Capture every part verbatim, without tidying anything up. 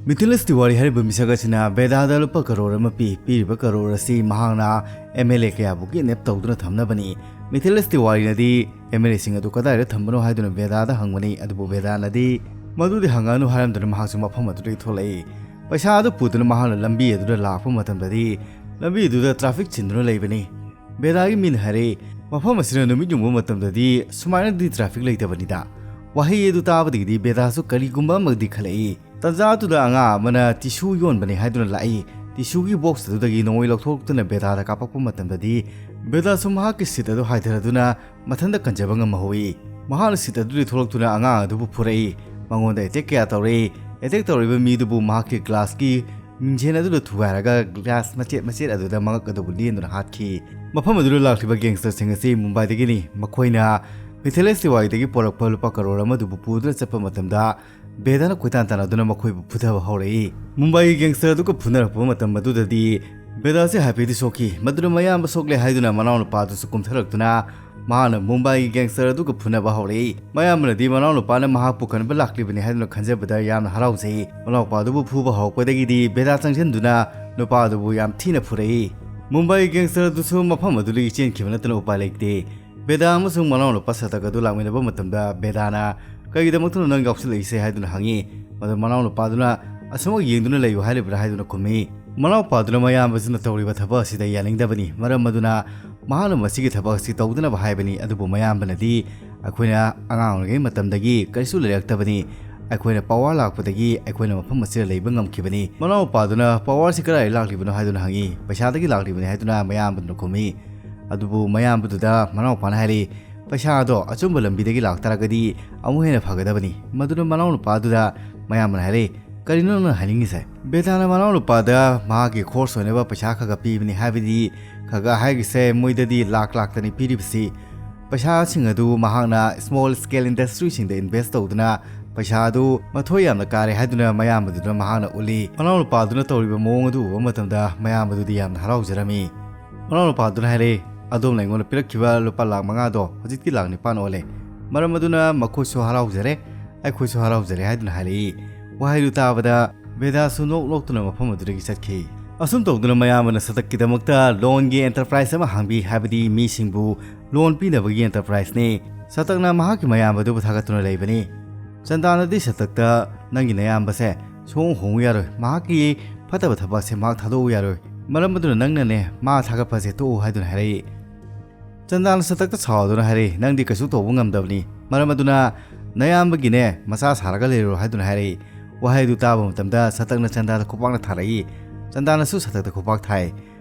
ꯃꯤꯊꯤꯂꯦꯁ ꯇꯤꯋꯥꯔꯤ ꯍꯥꯏꯔꯤꯕ ꯃꯤꯁꯛ ꯑꯁꯤꯅ ꯕꯦꯗꯥꯗ ꯂꯨꯄꯥ ꯀꯔꯣꯔ ꯑꯃ ꯄꯤ꯫ ꯄꯤꯔꯤꯕ ꯀꯔꯣꯔ ꯑꯁꯤ ꯃꯍꯥꯛꯅ ꯑꯦꯝ ꯑꯦꯜ ꯑꯦ ꯀꯌꯥꯕꯨ ꯀꯤꯗꯅꯦꯞ ꯇꯧꯗꯨꯅ ꯊꯝꯅꯕꯅꯤ꯫ ꯃꯤꯊꯤꯂꯦꯁ ꯇꯤꯋꯥꯔꯤꯅꯗꯤ ꯑꯦꯝ ꯑꯦꯜ ꯑꯦꯁꯤꯡ ꯑꯗꯨ ꯀꯗꯥꯏꯗ ꯊꯝꯕꯅꯣ ꯍꯥꯏꯗꯨꯅ ꯕꯦꯗꯥꯗ ꯍꯪꯕꯅꯤ꯫ ꯑꯗꯨꯕꯨ ꯕꯦꯗꯥꯅꯗꯤ ꯃꯗꯨꯗꯤ ꯍꯪꯉꯅꯨ ꯍꯥꯏꯔꯝꯗꯨꯅ ꯃꯍꯥꯛꯁꯨ ꯃꯐꯝ ꯑꯗꯨꯗꯒꯤ ꯊꯣꯛꯂꯛꯏ꯫ ꯄꯩꯁꯥ ꯑꯗꯨ ꯄꯨꯗꯨꯅ ꯃꯍꯥꯛꯅ ꯂꯝꯕꯤ ꯑꯗꯨꯗ ꯂꯥꯛꯄ ꯃꯇꯝꯗꯗꯤ ꯂꯝꯕꯤ ꯑꯗꯨꯗ ꯇ꯭ꯔꯥꯐꯤꯛ ꯆꯤꯟꯗꯨꯅ ꯂꯩꯕꯅꯤ꯫ ꯕꯦꯗꯥꯒꯤ ꯃꯤꯅ ꯍꯥꯏꯔꯛꯏ, "ꯃꯐꯝ ꯑꯁꯤꯅ ꯅꯨꯃꯤꯠ ꯌꯨꯡꯕ ꯃꯇꯝꯗꯗꯤ ꯁꯨꯃꯥꯏꯅꯗꯤ ꯇ꯭ꯔꯥꯐꯤꯛ ꯂꯩꯇꯕꯅꯤꯗ"꯫ ꯋꯥꯍꯩ ꯑꯗꯨ ꯇꯥꯕꯗꯒꯤꯗꯤ ꯕꯦꯗꯥꯁꯨ ꯀꯔꯤꯒꯨꯝꯕ ꯑꯃꯗꯤ ꯈꯜꯂꯛꯏ꯫ ꯇꯟꯖꯥ ꯑꯗꯨꯗ ꯑꯉꯥꯡ ꯑꯃꯅ ꯇꯤꯁꯨ ꯌꯣꯟꯕꯅꯤ ꯍꯥꯏꯗꯨꯅ ꯂꯥꯛꯏ꯫ ꯇꯤꯁꯨꯒꯤ ꯕꯣꯛꯁ ꯑꯗꯨꯗꯒꯤ ꯅꯣꯡꯃꯩ ꯂꯧꯊꯣꯛꯇꯨꯅ ꯕꯦꯗꯥꯗ ꯀꯥꯞꯄꯛꯄ ꯃꯇꯝꯗꯗꯤ ꯕꯦꯗꯥꯁꯨ ꯃꯍꯥꯛꯀꯤ ꯁꯤꯠ ꯑꯗꯨ ꯍꯥꯏꯊꯔꯗꯨꯅ ꯃꯊꯟꯇ ꯀꯟꯖꯕ ꯉꯝꯍꯧꯏ꯫ ꯃꯍꯥꯛꯅ ꯁꯤꯠ ꯑꯗꯨꯗꯒꯤ ꯊꯣꯛꯂꯛꯇꯨꯅ ꯑꯉꯥꯡ ꯑꯗꯨꯕꯨ ꯐꯨꯔꯛꯏ꯫ ꯃꯉꯣꯟꯗ ꯑꯦꯇꯦꯛ ꯀꯌꯥ ꯇꯧꯔꯛꯏ꯫ ꯑꯦꯇꯦꯛ ꯇꯧꯔꯤꯕ ꯃꯤꯗꯨꯕꯨ ꯃꯍꯥꯛꯀꯤ ꯒ꯭ꯂꯥꯁꯀꯤ ꯃꯤꯡꯖꯦꯜ ꯑꯗꯨꯗ ꯊꯨꯒꯥꯏꯔꯒ ꯒ꯭ꯂꯥꯁ ꯃꯆꯦꯠ ꯃꯆꯦꯠ ꯑꯗꯨꯗ ꯃꯉꯛ ꯑꯗꯨꯕꯨ ꯂꯦꯟꯗꯨꯅ ꯍꯥꯠꯈꯤ꯫ ꯃꯐꯝ ꯑꯗꯨꯗ ꯂꯥꯛꯂꯤꯕ ꯒꯦꯡꯁꯇꯔꯁꯤꯡ ꯑꯁꯤ ꯃꯨꯝꯕꯥꯏꯗꯒꯤꯅꯤ꯫ ꯃꯈꯣꯏꯅ ꯃꯤꯊꯤꯂꯦꯁ ꯇꯤꯋꯥꯔꯤꯗꯒꯤ ꯄꯣꯔꯛꯄ ꯂꯨꯄꯥ ꯀꯔꯣꯔ ꯑꯃꯗꯨꯕꯨ ꯄꯨꯗꯨꯅ ꯆꯠꯄ ꯃꯇꯝꯗ ꯕꯦꯗꯥꯅ ꯀꯣꯏꯇꯥꯟ ꯇꯥꯟꯅꯗꯨꯅ ꯃꯈꯣꯏꯕꯨ ꯐꯨꯊꯕ ꯍꯧꯔꯛꯏ꯫ ꯃꯨꯝꯕꯥꯏꯒꯤ ꯒꯦꯡꯁꯇꯔ ꯑꯗꯨꯒ ꯐꯨꯅꯔꯛꯄ ꯃꯇꯝ ꯑꯗꯨꯗꯗꯤ ꯕꯦꯗꯥꯁꯦ ꯍꯥꯏꯐꯦꯠꯇꯤ ꯁꯣꯛꯈꯤ꯫ ꯃꯗꯨꯅ ꯃꯌꯥꯝꯕ ꯁꯣꯛꯂꯦ ꯍꯥꯏꯗꯨꯅ ꯃꯅꯥꯎꯅꯨꯄꯥꯗꯨꯁꯨ ꯀꯨꯝꯊꯔꯛꯇꯨꯅ ꯃꯍꯥꯛꯅ ꯃꯨꯝꯕꯥꯏꯒꯤ ꯒꯦꯡꯁꯇꯔ ꯑꯗꯨꯒ ꯐꯨꯅꯕ ꯍꯧꯔꯛꯏ꯫ ꯃꯌꯥꯝꯕꯅꯗꯤ ꯃꯅꯥꯎꯅꯨꯄꯥꯅ ꯃꯍꯥꯛꯄꯨ ꯀꯟꯕ ꯂꯥꯛꯂꯤꯕꯅꯤ ꯍꯥꯏꯗꯨꯅ ꯈꯟꯖꯕꯗ ꯌꯥꯝꯅ ꯍꯔꯥꯎꯖꯩ꯫ ꯃꯅꯥꯎꯄꯥꯗꯨꯕꯨ ꯐꯨꯕ ꯍꯧꯔꯛꯄꯗꯒꯤꯗꯤ ꯕꯦꯗꯥ ꯆꯪꯁꯤꯟꯗꯨꯅ ꯅꯨꯄꯥ ꯑꯗꯨꯕꯨ ꯌꯥꯝ ꯊꯤꯅ ꯐꯨꯔꯛꯏ꯫ ꯃꯨꯝꯕꯥꯏꯒꯤ ꯒꯦꯡꯁꯇꯔ ꯑꯗꯨꯁꯨ ꯃꯐꯝ ꯑꯗꯨꯗꯒꯤ ꯆꯦꯟꯈꯤꯕ ꯅꯠꯇꯅ ꯎꯄꯥꯏ ꯂꯩꯇꯦ꯫ ꯕꯦꯗꯥ ꯑꯃꯁꯨꯡ ꯃꯅꯥꯎꯅꯨꯄꯥ ꯁꯇꯛ ꯑꯗꯨ ꯂꯥꯛꯃꯤꯟꯅꯕ ꯃꯇꯝꯗ ꯕꯦꯗꯥꯅ, "ꯀꯔꯤꯒꯤꯗꯃꯛꯇꯅꯣ ꯅꯪ ꯌꯥꯎꯁꯤꯜꯂꯛꯏꯁꯦ?" ꯍꯥꯏꯗꯨꯅ ꯍꯪꯉꯤ꯫ ꯃꯗꯨ ꯃꯅꯥꯎꯅꯨꯄꯥꯗꯨꯅ, "ꯑꯁꯨꯃꯛ ꯌꯦꯡꯗꯨꯅ ꯂꯩꯌꯨ ꯍꯥꯏꯔꯤꯕ꯭ꯔꯥ?" ꯍꯥꯏꯗꯨꯅ ꯈꯨꯝꯃꯤ꯫ ꯃꯅꯥꯎꯄꯥꯗꯨꯅ ꯃꯌꯥꯝꯕꯁꯤꯅ ꯇꯧꯔꯤꯕ ꯊꯕꯛ ꯑꯁꯤꯗ ꯌꯥꯅꯤꯡꯗꯕꯅꯤ꯫ ꯃꯔꯝ ꯑꯗꯨꯅ ꯃꯍꯥꯛꯅ ꯃꯁꯤꯒꯤ ꯊꯕꯛ ꯑꯁꯤ ꯇꯧꯗꯅꯕ ꯍꯥꯏꯕꯅꯤ꯫ ꯑꯗꯨꯕꯨ ꯃꯌꯥꯝꯕꯅꯗꯤ, "ꯑꯩꯈꯣꯏꯅ ꯑꯉꯥꯡ ꯑꯣꯏꯔꯤꯉꯩ ꯃꯇꯝꯗꯒꯤ ꯀꯔꯤꯁꯨ ꯂꯩꯔꯛꯇꯕꯅꯤ꯫ ꯑꯩꯈꯣꯏꯅ ꯄꯋꯥꯔ ꯂꯥꯛꯄꯗꯒꯤ ꯑꯩꯈꯣꯏꯅ ꯃꯐꯝ ꯑꯁꯤꯗ ꯂꯩꯕ ꯉꯝꯈꯤꯕꯅꯤ"꯫ ꯃꯅꯥꯎꯄꯥꯗꯨꯅ, "ꯄꯋꯥꯔꯁꯤ ꯀꯗꯥꯏꯗꯒꯤ ꯂꯥꯛꯂꯤꯕꯅꯣ?" ꯍꯥꯏꯗꯨꯅ ꯍꯪꯉꯤ꯫ "ꯄꯩꯁꯥꯗꯒꯤ ꯂꯥꯛꯂꯤꯕꯅꯤ" ꯍꯥꯏꯗꯨꯅ ꯃꯌꯥꯝꯕꯗꯨꯅ ꯈꯨꯝꯃꯤ꯫ ꯑꯗꯨꯕꯨ ꯃꯌꯥꯝꯕꯗꯨꯗ ꯃꯅꯥꯎꯄꯥꯅ ꯍꯥꯏꯔꯤ, "ꯄꯩꯁꯥ ꯑꯗꯣ ꯑꯆꯨꯝꯕ ꯂꯝꯕꯤꯗꯒꯤ ꯂꯥꯛꯇꯥꯔꯒꯗꯤ ꯑꯃꯨꯛ ꯍꯦꯟꯅ ꯐꯒꯗꯕꯅꯤ"꯫ ꯃꯗꯨꯅ ꯃꯅꯥꯎꯅꯨꯄꯥꯗꯨꯗ ꯃꯌꯥꯝꯕꯅ ꯍꯥꯏꯔꯛꯏ, "ꯀꯔꯤꯅꯣ ꯅꯪꯅ ꯍꯥꯏꯅꯤꯡꯉꯤꯁꯦ?" ꯕꯦꯗꯥꯅ ꯃꯅꯥꯎꯅꯨꯄꯥꯗ ꯃꯍꯥꯛꯀꯤ ꯈꯣꯔꯁ ꯑꯣꯏꯅꯕ ꯄꯩꯁꯥ ꯈꯔ ꯈꯔ ꯄꯤꯕꯅꯤ, ꯍꯥꯏꯕꯗꯤ ꯈꯔ ꯈꯔ ꯍꯥꯏꯔꯤꯁꯦ ꯃꯣꯏꯗꯗꯤ ꯂꯥꯛ ꯂꯥꯛꯇꯅꯤ ꯄꯤꯔꯤꯕꯁꯤ꯫ ꯄꯩꯁꯥꯁꯤꯡ ꯑꯗꯨ ꯃꯍꯥꯛꯅ ꯁ꯭ꯃꯣꯜ ꯁ꯭ꯀꯦꯜ ꯏꯟꯗꯁꯇ꯭ꯔꯤꯁꯤꯡꯗ ꯏꯟꯚꯦꯁ ꯇꯧꯗꯨꯅ ꯄꯩꯁꯥ ꯑꯗꯨ ꯃꯊꯣꯏ ꯌꯥꯝꯅ ꯀꯥꯔꯦ ꯍꯥꯏꯗꯨꯅ ꯃꯌꯥꯝꯕꯗꯨꯗ ꯃꯍꯥꯛꯅ ꯎꯠꯂꯤ꯫ ꯃꯅꯥꯎꯅꯨꯄꯥꯗꯨꯅ ꯇꯧꯔꯤꯕ ꯃꯑꯣꯡ ꯑꯗꯨ ꯎꯕ ꯃꯇꯝꯗ ꯃꯌꯥꯝꯕꯗꯨꯗꯤ ꯌꯥꯝꯅ ꯍꯔꯥꯎꯖꯔꯝꯃꯤ꯫ ꯃꯅꯥꯎꯅꯨꯄꯥꯗꯨꯅ ꯍꯥꯏꯔꯛꯏ, "ꯑꯗꯣꯝꯅ ꯑꯩꯉꯣꯟꯗ ꯄꯤꯔꯛꯈꯤꯕ ꯂꯨꯄꯥ ꯂꯥꯛ ꯃꯉꯥꯗꯣ ꯍꯧꯖꯤꯛꯇꯤ ꯂꯥꯛ ꯅꯤꯄꯥꯟ ꯑꯣꯜꯂꯦ꯫ ꯃꯔꯝ ꯑꯗꯨꯅ ꯃꯈꯣꯏꯁꯨ ꯍꯔꯥꯎꯖꯔꯦ, ꯑꯩꯈꯣꯏꯁꯨ ꯍꯔꯥꯎꯖꯔꯦ" ꯍꯥꯏꯗꯨꯅ ꯍꯥꯏꯔꯛꯏ꯫ ꯋꯥꯍꯩꯗꯨ ꯇꯥꯕꯗ ꯕꯦꯗꯥꯁꯨ ꯅꯣꯛ ꯅꯣꯛꯇꯨꯅ ꯃꯐꯝ ꯑꯗꯨꯗꯒꯤ ꯆꯠꯈꯤ꯫ ꯑꯁꯨꯝ ꯇꯧꯗꯨꯅ ꯃꯌꯥꯝꯕꯅ ꯁꯇꯛꯀꯤꯗꯃꯛꯇ ꯂꯣꯟꯒꯤ ꯑꯦꯟꯇꯔꯄ꯭ꯔꯥꯏꯁ ꯑꯃ ꯍꯥꯡꯕꯤ, ꯍꯥꯏꯕꯗꯤ ꯃꯤꯁꯤꯡꯕꯨ ꯂꯣꯟ ꯄꯤꯅꯕꯒꯤ ꯑꯦꯟꯇꯔꯄ꯭ꯔꯥꯏꯁꯅꯤ꯫ ꯁꯇꯛꯅ ꯃꯍꯥꯛꯀꯤ ꯃꯌꯥꯝꯕꯗꯨꯕꯨ ꯊꯥꯒꯠꯇꯨꯅ ꯂꯩꯕꯅꯤ꯫ ꯆꯟꯗꯥꯅꯗꯤ ꯁꯇꯛꯇ, "ꯅꯪꯒꯤ ꯅꯌꯥꯝꯕꯁꯦ ꯁꯨꯍꯣꯡ ꯍꯣꯡꯉꯨ ꯌꯥꯔꯣꯏ, ꯃꯍꯥꯛꯀꯤ ꯐꯠꯇꯕ ꯊꯕꯛꯁꯦ ꯃꯍꯥꯛ ꯊꯥꯗꯣꯛꯎ ꯌꯥꯔꯣꯏ, ꯃꯔꯝ ꯑꯗꯨꯅ ꯅꯪꯅꯅꯦ ꯃꯥ ꯊꯥꯒꯠꯄꯁꯦ ꯇꯣꯛꯎ" ꯍꯥꯏꯗꯨꯅ ꯍꯥꯏꯔꯛꯏ꯫ ꯆꯟꯗꯥꯅ ꯁꯇꯛꯇ ꯁꯥꯎꯗꯨꯅ ꯍꯥꯏꯔꯛꯏ, "ꯅꯪꯗꯤ ꯀꯩꯁꯨ ꯇꯧꯕ ꯉꯝꯗꯕꯅꯤ, ꯃꯔꯝ ꯑꯗꯨꯅ ꯅꯌꯥꯝꯕꯒꯤꯅꯦ ꯃꯆꯥ ꯁꯥꯔꯒ ꯂꯩꯔꯨꯔꯣ" ꯍꯥꯏꯗꯨꯅ ꯍꯥꯏꯔꯛꯏ꯫ ꯋꯥꯍꯩ ꯑꯗꯨ ꯇꯥꯕ ꯃꯇꯝꯗ ꯁꯇꯛꯅ ꯆꯟꯗꯥꯗ ꯈꯨꯄꯥꯛꯅ ꯊꯥꯔꯛꯏ꯫ ꯆꯟꯗꯥꯅꯁꯨ ꯁꯇꯛꯇ ꯈꯨꯄꯥꯛ ꯊꯥꯏ꯫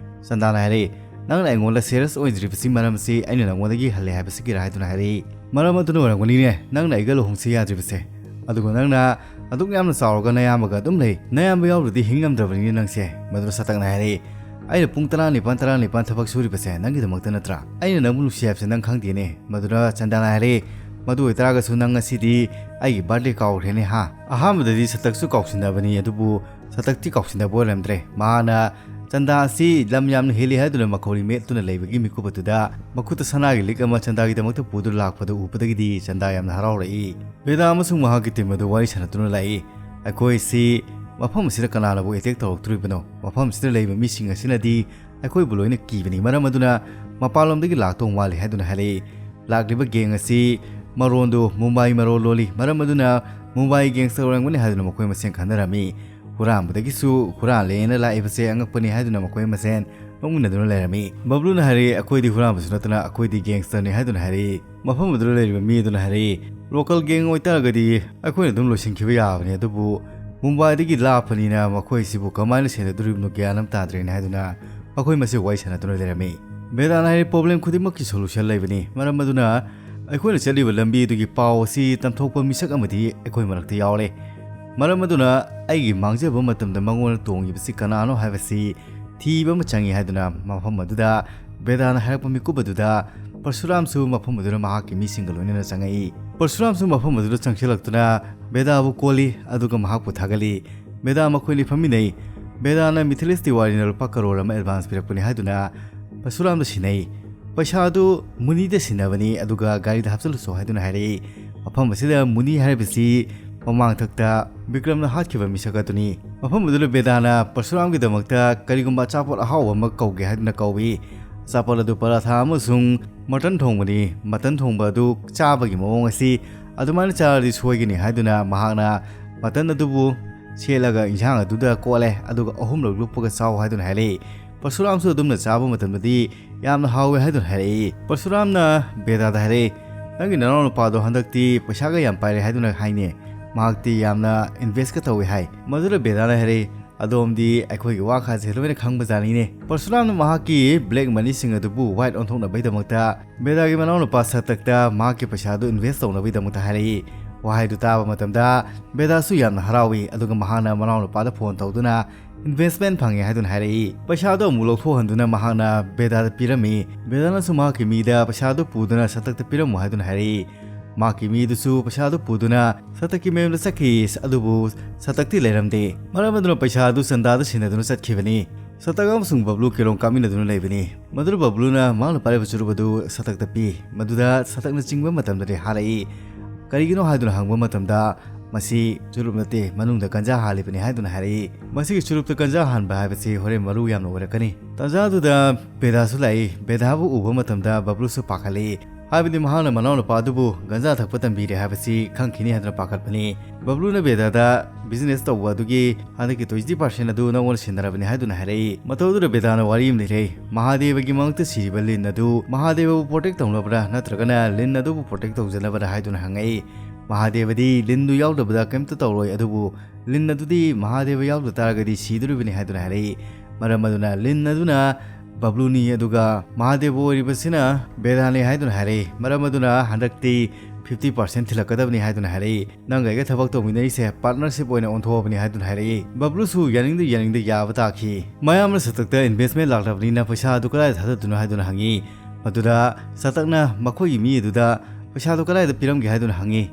ꯆꯟꯗꯥꯅ ꯍꯥꯏꯔꯛꯏ, "ꯅꯪꯅ ꯑꯩꯉꯣꯟꯗ ꯁꯤꯔꯤꯌꯁ ꯑꯣꯏꯗ꯭ꯔꯤꯕꯁꯤ ꯃꯔꯝꯁꯤ ꯑꯩꯅ ꯅꯪꯉꯣꯟꯗꯒꯤ ꯍꯜꯂꯦ ꯍꯥꯏꯕꯁꯤꯒꯤꯔꯥ?" ꯍꯥꯏꯗꯨꯅ ꯍꯥꯏꯔꯛꯏ꯫ "ꯃꯔꯝ ꯑꯗꯨꯅ ꯑꯣꯏꯔꯝꯒꯅꯤꯅꯦ ꯅꯪꯅ ꯑꯩꯒ ꯂꯨꯍꯣꯡꯁꯤ ꯌꯥꯗ꯭ꯔꯤꯕꯁꯦ꯫ ꯑꯗꯨꯒ ꯅꯪꯅ ꯑꯗꯨꯛ ꯌꯥꯝꯅ ꯆꯥꯎꯔꯒ ꯅꯌꯥꯝꯕꯒ ꯑꯗꯨꯝ ꯂꯩ, ꯅꯌꯥꯝꯕ ꯌꯥꯎꯗ꯭ꯔꯗꯤ ꯍꯤꯡ ꯉꯝꯗ꯭ꯔꯕꯅꯤꯅꯦ ꯅꯪꯁꯦ"꯫ ꯃꯗꯨꯅ ꯁꯇꯛꯅ ꯍꯥꯏꯔꯛꯏ, "ꯑꯩꯅ ꯄꯨꯡ ꯇꯔꯥꯅꯤꯄꯥꯟ, ꯇꯔꯥꯅꯤꯄꯥꯟ ꯊꯕꯛ ꯁꯨꯔꯤꯕꯁꯦ ꯅꯪꯒꯤꯗꯃꯛꯇ ꯅꯠꯇ꯭ꯔꯥ? ꯑꯩꯅ ꯅꯪꯕꯨ ꯅꯨꯡꯁꯤ ꯍꯥꯏꯕꯁꯦ ꯅꯪ ꯈꯪꯗꯦꯅꯦ"꯫ ꯃꯗꯨꯅ ꯆꯟꯗꯥꯅ ꯍꯥꯏꯔꯛꯏ, "ꯃꯗꯨ ꯑꯣꯏꯇꯥꯔꯒꯁꯨ ꯅꯪ ꯉꯁꯤꯗꯤ ꯑꯩꯒꯤ ꯕꯥꯔꯗꯦ ꯀꯥꯎꯈ꯭ꯔꯦꯅꯦ ꯍꯥ?" ꯑꯍꯥꯟꯕꯗꯗꯤ ꯁꯇꯛꯁꯨ ꯀꯥꯎꯁꯤꯟꯅꯕꯅꯤ, ꯑꯗꯨꯕꯨ ꯁꯇꯛꯇꯤ ꯀꯥꯎꯁꯤꯟꯅꯕ ꯑꯣꯏꯔꯝꯗ꯭ꯔꯦ꯫ ꯃꯍꯥꯛꯅ ꯆꯟꯗꯥ ꯑꯁꯤ ꯂꯝ ꯌꯥꯝꯅ ꯍꯦꯜꯂꯤ ꯍꯥꯏꯗꯨꯅ ꯃꯈꯧꯔꯤ ꯃꯦꯠꯇꯨꯅ ꯂꯩꯕꯒꯤ ꯃꯤꯀꯨꯞ ꯑꯗꯨꯗ ꯃꯈꯨꯠꯇ ꯁꯅꯥꯒꯤ ꯂꯤꯛ ꯑꯃ ꯆꯟꯗꯥꯒꯤꯗꯃꯛꯇ ꯄꯨꯗꯨꯅ ꯂꯥꯛꯄꯗꯨ ꯎꯕꯗꯒꯤꯗꯤ ꯆꯟꯗꯥ ꯌꯥꯝꯅ ꯍꯔꯥꯎꯔꯛꯏ꯫ ꯕꯦꯗꯥ ꯑꯃꯁꯨꯡ ꯃꯍꯥꯛꯀꯤ ꯇꯤꯝ ꯑꯗꯨ ꯋꯥꯔꯤ ꯁꯥꯟꯅꯗꯨꯅ ꯂꯥꯛꯏ꯫ "ꯑꯩꯈꯣꯏꯁꯤ ꯃꯐꯝ ꯑꯁꯤꯗ ꯀꯅꯥꯅꯕꯨ ꯑꯦꯇꯦꯛ ꯇꯧꯔꯛꯇꯣꯔꯤꯕꯅꯣ? ꯃꯐꯝ ꯑꯁꯤꯗ ꯂꯩꯕ ꯃꯤꯁꯤꯡ ꯑꯁꯤꯅꯗꯤ ꯑꯩꯈꯣꯏꯕꯨ ꯂꯣꯏꯅ ꯀꯤꯕꯅꯤ, ꯃꯔꯝ ꯑꯗꯨꯅ ꯃꯄꯥꯟꯂꯣꯝꯗꯒꯤ ꯂꯥꯛꯇꯧ ꯃꯥꯜꯂꯤ" ꯍꯥꯏꯗꯨꯅ ꯍꯥꯏꯔꯛꯏ꯫ ꯂꯥꯛꯂꯤꯕ ꯒꯦꯡ ꯑꯁꯤ ꯃꯔꯣꯟꯗꯨ ꯃꯨꯝꯕꯥꯏ ꯃꯔꯣꯟ ꯂꯣꯜꯂꯤ, ꯃꯔꯝ ꯑꯗꯨꯅ ꯃꯨꯝꯕꯥꯏ ꯒꯦꯡꯁꯇꯔ ꯑꯣꯏꯔꯝꯒꯅꯤ ꯍꯥꯏꯗꯨꯅ ꯃꯈꯣꯏ ꯃꯁꯦꯟ ꯈꯟꯅꯔꯝꯃꯤ꯫ ꯍꯨꯔꯥꯟꯕꯗꯒꯤꯁꯨ ꯍꯨꯔꯥꯜꯂꯦꯅ ꯂꯥꯛꯏꯕꯁꯦ ꯑꯉꯛꯄꯅꯤ ꯍꯥꯏꯗꯨꯅ ꯃꯈꯣꯏ ꯃꯁꯦꯟ ꯅꯣꯛꯃꯤꯟꯅꯗꯨꯅ ꯂꯩꯔꯝꯃꯤ꯫ ꯕꯕ꯭ꯂꯨꯅ ꯍꯥꯏꯔꯛꯏ, "ꯑꯩꯈꯣꯏꯗꯤ ꯍꯨꯔꯥꯟꯕꯁꯨ ꯅꯠꯇꯅ ꯑꯩꯈꯣꯏꯗꯤ ꯒꯦꯡꯁꯇꯔꯅꯤ" ꯍꯥꯏꯗꯨꯅ ꯍꯥꯏꯔꯛꯏ꯫ ꯃꯐꯝ ꯑꯗꯨꯗ ꯂꯩꯔꯤꯕ ꯃꯤ ꯑꯗꯨꯅ ꯍꯥꯏꯔꯛꯏ, "ꯂꯣꯀꯦꯜ ꯒꯦꯡ ꯑꯣꯏꯇꯥꯔꯒꯗꯤ ꯑꯩꯈꯣꯏꯅ ꯑꯗꯨꯝ ꯂꯣꯏꯁꯤꯟꯈꯤꯕ ꯌꯥꯕꯅꯤ, ꯑꯗꯨꯕꯨ ꯃꯨꯝꯕꯥꯏꯗꯒꯤ ꯂꯥꯞꯄꯅꯤꯅ ꯃꯈꯣꯏꯁꯤꯕꯨ ꯀꯃꯥꯏꯅ ꯁꯦꯟꯅꯗꯣꯔꯤꯕꯅꯣ ꯒ꯭ꯌꯥꯟ ꯑꯃ ꯇꯥꯗ꯭ꯔꯦꯅ" ꯍꯥꯏꯗꯨꯅ ꯃꯈꯣꯏ ꯃꯁꯦꯜ ꯋꯥꯔꯤ ꯁꯥꯟꯅꯗꯨꯅ ꯂꯩꯔꯝꯃꯤ꯫ ꯕꯦꯗꯥꯅ ꯍꯥꯏꯔꯛꯏ, "ꯄ꯭ꯔꯣꯕ꯭ꯂꯦꯝ ꯈꯨꯗꯤꯡꯃꯛꯀꯤ ꯁꯣꯂꯨꯁꯟ ꯂꯩꯕꯅꯤ, ꯃꯔꯝ ꯑꯗꯨꯅ ꯑꯩꯈꯣꯏꯅ ꯆꯠꯂꯤꯕ ꯂꯝꯕꯤ ꯑꯗꯨꯒꯤ ꯄꯥꯎ ꯑꯁꯤ ꯇꯝꯊꯣꯛꯄ ꯃꯤꯁꯛ ꯑꯃꯗꯤ ꯑꯩꯈꯣꯏ ꯃꯔꯛꯇ ꯌꯥꯎꯔꯦ, ꯃꯔꯝ ꯑꯗꯨꯅ ꯑꯩꯒꯤ ꯃꯥꯡꯖꯕ ꯃꯇꯝꯗ ꯃꯉꯣꯟꯗ ꯇꯣꯡꯉꯤꯕꯁꯤ ꯀꯅꯥꯅꯣ ꯍꯥꯏꯕꯁꯤ ꯊꯤꯕ ꯑꯃ ꯆꯪꯏ" ꯍꯥꯏꯗꯨꯅ ꯃꯐꯝ ꯑꯗꯨꯗ ꯕꯦꯗꯥꯅ ꯍꯥꯏꯔꯛꯄ ꯃꯤꯀꯨꯞ ꯑꯗꯨꯗ ꯄꯔꯁꯨꯔꯥꯝꯁꯨ ꯃꯐꯝ ꯑꯗꯨꯗ ꯃꯍꯥꯛꯀꯤ ꯃꯤꯁꯤꯡꯒ ꯂꯣꯏꯅꯅ ꯆꯪꯉꯛꯏ꯫ ꯄꯔꯁꯨꯔꯥꯝꯁꯨ ꯃꯐꯝ ꯑꯗꯨꯗ ꯆꯪꯁꯤꯜꯂꯛꯇꯨꯅ ꯕꯦꯗꯥꯕꯨ ꯀꯣꯜꯂꯤ, ꯑꯗꯨꯒ ꯃꯍꯥꯛꯄꯨ ꯊꯥꯒꯠꯂꯤ꯫ ꯕꯦꯗꯥ ꯃꯈꯣꯏ ꯑꯅꯤ ꯐꯝꯃꯤꯟꯅꯩ꯫ ꯕꯦꯗꯥꯅ ꯃꯤꯊꯤꯂꯤꯁ ꯇꯤꯋꯥꯔꯤꯅ ꯂꯨꯄꯥ ꯀꯔꯣꯔ ꯑꯃ ꯑꯦꯗꯚꯥꯟꯁ ꯄꯤꯔꯛꯄꯅꯤ ꯍꯥꯏꯗꯨꯅ ꯄꯔꯁꯨꯔꯥꯝꯗ ꯁꯤꯟꯅꯩ꯫ "ꯄꯩꯁꯥ ꯑꯗꯨ ꯃꯨꯅꯤꯗ ꯁꯤꯟꯅꯕꯅꯤ, ꯑꯗꯨꯒ ꯒꯥꯔꯤꯗ ꯍꯥꯞꯆꯤꯜꯂꯨꯁꯣ" ꯍꯥꯏꯗꯨꯅ ꯍꯥꯏꯔꯛꯏ꯫ ꯃꯐꯝ ꯑꯁꯤꯗ ꯃꯨꯅꯤ ꯍꯥꯏꯔꯤꯕꯁꯤ ꯃꯃꯥꯡꯊꯛꯇ ꯕꯤꯀ꯭ꯔꯝꯅ ꯍꯥꯠꯈꯤꯕ ꯃꯤꯁꯛ ꯑꯗꯨꯅꯤ꯫ ꯃꯐꯝ ꯑꯗꯨꯗ ꯕꯦꯗꯥꯅ ꯄꯔꯁꯨꯔꯥꯝꯒꯤꯗꯃꯛꯇ ꯀꯔꯤꯒꯨꯝꯕ ꯑꯆꯥꯄꯣꯠ ꯑꯍꯥꯎꯕ ꯑꯃ ꯀꯧꯒꯦ ꯍꯥꯏꯗꯨꯅ ꯀꯧꯏ꯫ ꯑꯆꯥꯄꯣꯠ ꯑꯗꯨ ꯄꯔꯥꯊꯥ ꯑꯃꯁꯨꯡ ꯃꯇꯟ ꯊꯣꯡꯕꯅꯤ꯫ ꯃꯇꯟ ꯊꯣꯡꯕ ꯑꯗꯨ ꯆꯥꯕꯒꯤ ꯃꯑꯣꯡ ꯑꯁꯤ ꯑꯗꯨꯃꯥꯏꯅ ꯆꯥꯔꯗꯤ ꯁꯣꯏꯒꯅꯤ ꯍꯥꯏꯗꯨꯅ ꯃꯍꯥꯛꯅ ꯃꯇꯟ ꯑꯗꯨꯕꯨ ꯁꯦꯠꯂꯒ ꯏꯟꯁꯥꯡ ꯑꯗꯨꯗ ꯀꯣꯠꯂꯦ, ꯑꯗꯨꯒ ꯑꯍꯨꯝꯂꯛ ꯂꯨꯞꯄꯒ ꯆꯥꯎ ꯍꯥꯏꯗꯨꯅ ꯍꯥꯏꯔꯛꯏ꯫ ꯄꯔꯁꯨꯔꯥꯝꯁꯨ ꯑꯗꯨꯝꯅ ꯆꯥꯕ ꯃꯇꯝꯗꯗꯤ ꯌꯥꯝꯅ ꯍꯥꯎꯋꯦ ꯍꯥꯏꯗꯨꯅ ꯍꯥꯏꯔꯛꯏ꯫ ꯄꯔꯁꯨꯔꯥꯝꯅ ꯕꯦꯗꯥꯗ ꯍꯥꯏꯔꯛꯏ, "ꯅꯪꯒꯤ ꯅꯅꯥꯎ ꯅꯨꯄꯥꯗꯣ ꯍꯟꯗꯛꯇꯤ ꯄꯩꯁꯥꯒ ꯌꯥꯝ ꯄꯥꯏꯔꯦ ꯍꯥꯏꯗꯨꯅ ꯍꯥꯏꯅꯦ꯫ ꯃꯍꯥꯛꯇꯤ ꯌꯥꯝꯅ ꯏꯟꯚꯦꯁꯀ ꯇꯧꯏ ꯍꯥꯏ꯫" ꯃꯗꯨꯗ ꯕꯦꯗꯥꯅ ꯍꯥꯏꯔꯛꯏ, "ꯑꯗꯣꯝꯗꯤ ꯑꯩꯈꯣꯏꯒꯤ ꯋꯥꯈꯜꯁꯦ ꯂꯣꯏꯅ ꯈꯪꯕꯖꯥꯠꯅꯤꯅꯦ꯫" ꯄꯔꯁꯨꯔꯥꯝꯅ ꯃꯍꯥꯛꯀꯤ ꯕ꯭ꯂꯦꯛ ꯃꯅꯤꯁꯤꯡ ꯑꯗꯨꯕꯨ ꯋꯥꯏꯠ ꯑꯣꯟꯊꯣꯛꯅꯕꯒꯤꯗꯃꯛꯇ ꯕꯦꯗꯥꯒꯤ ꯃꯅꯥꯎꯅꯨꯄꯥ ꯁꯇꯛꯇ ꯃꯍꯥꯛꯀꯤ ꯄꯩꯁꯥꯗꯨ ꯏꯟꯚꯦꯁ ꯇꯧꯅꯕꯒꯤꯗꯃꯛꯇ ꯍꯥꯏꯔꯛꯏ꯫ ꯋꯥꯍꯩꯗꯨ ꯇꯥꯕ ꯃꯇꯝꯗ ꯕꯦꯗꯥꯁꯨ ꯌꯥꯝꯅ ꯍꯔꯥꯎꯏ, ꯑꯗꯨꯒ ꯃꯍꯥꯛꯅ ꯃꯅꯥꯎꯅꯨꯄꯥꯗ ꯐꯣꯟ ꯇꯧꯗꯨꯅ ꯏꯟꯚꯦꯁꯃꯦꯟ ꯐꯪꯉꯦ ꯍꯥꯏꯗꯨꯅ ꯍꯥꯏꯔꯛꯏ꯫ ꯄꯩꯁꯥꯗꯨ ꯑꯃꯨꯛ ꯂꯧꯊꯣꯛꯍꯟꯗꯨꯅ ꯃꯍꯥꯛꯅ ꯕꯦꯗꯥꯗ ꯄꯤꯔꯝꯃꯤ꯫ ꯕꯦꯗꯥꯅꯁꯨ ꯃꯍꯥꯛꯀꯤ ꯃꯤꯗ ꯄꯩꯁꯥꯗꯨ ꯄꯨꯗꯨꯅ ꯁꯇꯛꯇ ꯄꯤꯔꯝꯃꯨ ꯍꯥꯏꯗꯨꯅ ꯍꯥꯏꯔꯛꯏ꯫ ꯃꯍꯥꯛꯀꯤ ꯃꯤꯗꯨꯁꯨ ꯄꯩꯁꯥꯗꯨ ꯄꯨꯗꯨꯅ ꯁꯇꯛꯀꯤ ꯃꯌꯨꯝꯗ ꯆꯠꯈꯤ꯫ ꯑꯗꯨꯕꯨ ꯁꯇꯛꯇꯤ ꯂꯩꯔꯝꯗꯦ꯫ ꯃꯔꯝ ꯑꯗꯨꯅ ꯄꯩꯁꯥ ꯑꯗꯨ ꯆꯟꯗꯥꯗ ꯁꯤꯟꯅꯗꯨꯅ ꯆꯠꯈꯤꯕꯅꯤ꯫ ꯁꯇꯛ ꯑꯃꯁꯨꯡ ꯕꯕ꯭ꯂꯨ ꯀꯦꯂꯣꯝ ꯀꯥꯞꯃꯤꯟꯅꯗꯨꯅ ꯂꯩꯕꯅꯤ꯫ ꯃꯗꯨꯗ ꯕꯕ꯭ꯂꯨꯅ ꯃꯍꯥꯛꯅ ꯄꯥꯏꯔꯤꯕ ꯆꯨꯔꯨꯞ ꯑꯗꯨ ꯁꯇꯛꯇ ꯄꯤ꯫ ꯃꯗꯨꯗ ꯁꯇꯛꯅ ꯆꯤꯡꯕ ꯃꯇꯝꯗꯗꯤ ꯍꯥꯜꯂꯛꯏ꯫ ꯀꯔꯤꯒꯤꯅꯣ ꯍꯥꯏꯗꯨꯅ ꯍꯪꯕ ꯃꯇꯝꯗ, "ꯃꯁꯤ ꯆꯨꯔꯨꯞ ꯅꯠꯇꯦ, ꯃꯅꯨꯡꯗ ꯒꯟꯖꯥ ꯍꯥꯜꯂꯤꯕꯅꯤ" ꯍꯥꯏꯗꯨꯅ ꯍꯥꯏꯔꯛꯏ꯫ ꯃꯁꯤꯒꯤ ꯆꯨꯔꯨꯞꯇ ꯒꯟꯖꯥ ꯍꯥꯟꯕ ꯍꯥꯏꯕꯁꯤ ꯍꯣꯔꯦꯟ ꯃꯔꯨ ꯌꯥꯝꯅ ꯑꯣꯏꯔꯛꯀꯅꯤ꯫ ꯇꯥꯟꯖꯥꯗꯨꯗ ꯕꯦꯗꯥꯁꯨ ꯂꯥꯛꯏ꯫ ꯕꯦꯗꯥꯕꯨ ꯎꯕ ꯃꯇꯝꯗ ꯕꯕ꯭ꯂꯨꯁꯨ ꯄꯥꯈꯠꯂꯛꯏ꯫ ꯍꯥꯏꯕꯗꯤ ꯃꯍꯥꯛꯅ ꯃꯅꯥꯎꯅꯨꯄꯥ ꯑꯗꯨꯕꯨ ꯒꯟꯖꯥ ꯊꯛꯄ ꯇꯝꯕꯤꯔꯦ ꯍꯥꯏꯕꯁꯤ ꯈꯪꯈꯤꯅꯤ ꯍꯥꯏꯗꯨꯅ ꯄꯥꯈꯠꯄꯅꯤ꯫ ꯕꯕ꯭ꯂꯨꯅ ꯕꯦꯗꯥꯗ, "ꯕꯤꯖꯤꯅꯦꯁ ꯇꯧꯕ ꯑꯗꯨꯒꯤ ꯍꯟꯗꯛꯀꯤ ꯇ꯭ꯋꯦꯟꯇꯤ ꯄꯥꯔꯁꯦꯟ ꯑꯗꯨ ꯅꯉꯣꯟꯗ ꯁꯤꯟꯅꯔꯕꯅꯤ" ꯍꯥꯏꯗꯨꯅ ꯍꯥꯏꯔꯛꯏ꯫ ꯃꯇꯧ ꯑꯗꯨꯗ ꯕꯦꯗꯥꯅ ꯋꯥꯔꯤ ꯑꯃ ꯂꯩꯔꯦ꯫ ꯃꯍꯥꯗꯦꯕꯒꯤ ꯃꯉꯛꯇ ꯁꯤꯔꯤꯕ ꯂꯤꯟ ꯑꯗꯨ ꯃꯍꯥꯗꯦꯕꯕꯨ ꯄ꯭ꯔꯣꯇꯦꯛ ꯇꯧꯅꯕ꯭ꯔꯥ ꯅꯠꯇ꯭ꯔꯒꯅ ꯂꯤꯟ ꯑꯗꯨꯕꯨ ꯄ꯭ꯔꯣꯇꯦꯛ ꯇꯧꯖꯅꯕ꯭ꯔꯥ ꯍꯥꯏꯗꯨꯅ ꯍꯪꯉꯛꯏ꯫ ꯃꯍꯥꯗꯦꯕꯗꯤ ꯂꯤꯟꯗꯨ ꯌꯥꯎꯗꯕꯗ ꯀꯩꯝꯇ ꯇꯧꯔꯣꯏ, ꯑꯗꯨꯕꯨ ꯂꯤꯟ ꯑꯗꯨꯗꯤ ꯃꯍꯥꯗꯦꯕ ꯌꯥꯎꯗ ꯇꯥꯔꯒꯗꯤ ꯁꯤꯗꯣꯔꯤꯕꯅꯤ ꯍꯥꯏꯗꯨꯅ ꯍꯥꯏꯔꯛꯏ꯫ ꯃꯔꯝ ꯑꯗꯨꯅ ꯂꯤꯟ ꯑꯗꯨꯅ ꯕꯕ꯭ꯂꯨꯅꯤ, ꯑꯗꯨꯒ ꯃꯍꯥꯗꯦꯕ ꯑꯣꯏꯔꯤꯕꯁꯤꯅ ꯕꯦꯗꯥꯅꯤ ꯍꯥꯏꯗꯨꯅ ꯍꯥꯏꯔꯛꯏ꯫ ꯃꯔꯝ ꯑꯗꯨꯅ ꯍꯟꯗꯛꯇꯤ ꯐꯤꯐꯇꯤ ꯄꯥꯔꯁꯦꯟ ꯊꯤꯜꯂꯛꯀꯗꯕꯅꯤ ꯍꯥꯏꯗꯨꯅ ꯍꯥꯏꯔꯛꯏ꯫ "ꯅꯪꯒ ꯑꯩꯒ ꯊꯕꯛ ꯇꯧꯃꯤꯟꯅꯔꯤꯁꯦ ꯄꯥꯔꯠꯅꯔꯁꯤꯞ ꯑꯣꯏꯅ ꯑꯣꯟꯊꯣꯛꯑꯕꯅꯤ" ꯍꯥꯏꯗꯨꯅ ꯍꯥꯏꯔꯛꯏ꯫ ꯕꯕ꯭ꯂꯨꯁꯨ ꯌꯥꯅꯤꯡꯗ ꯌꯥꯅꯤꯡꯗ ꯌꯥꯕ ꯇꯥꯈꯤ꯫ ꯃꯌꯥꯝꯅ ꯁꯇꯛꯇ ꯏꯟꯚꯦꯁꯃꯦꯟ ꯂꯥꯛꯂꯕꯅꯤꯅ ꯄꯩꯁꯥ ꯑꯗꯨ ꯀꯗꯥꯏꯗ ꯊꯥꯗꯗꯣꯏꯅꯣ ꯍꯥꯏꯗꯨꯅ ꯍꯪꯉꯤ꯫ ꯃꯗꯨꯗ ꯁꯇꯛꯅ ꯃꯈꯣꯏꯒꯤ ꯃꯤ ꯑꯗꯨꯗ ꯄꯩꯁꯥꯗꯨ ꯀꯗꯥꯏꯗ ꯄꯤꯔꯝꯒꯦ ꯍꯥꯏꯗꯨꯅ ꯍꯪꯉꯤ꯫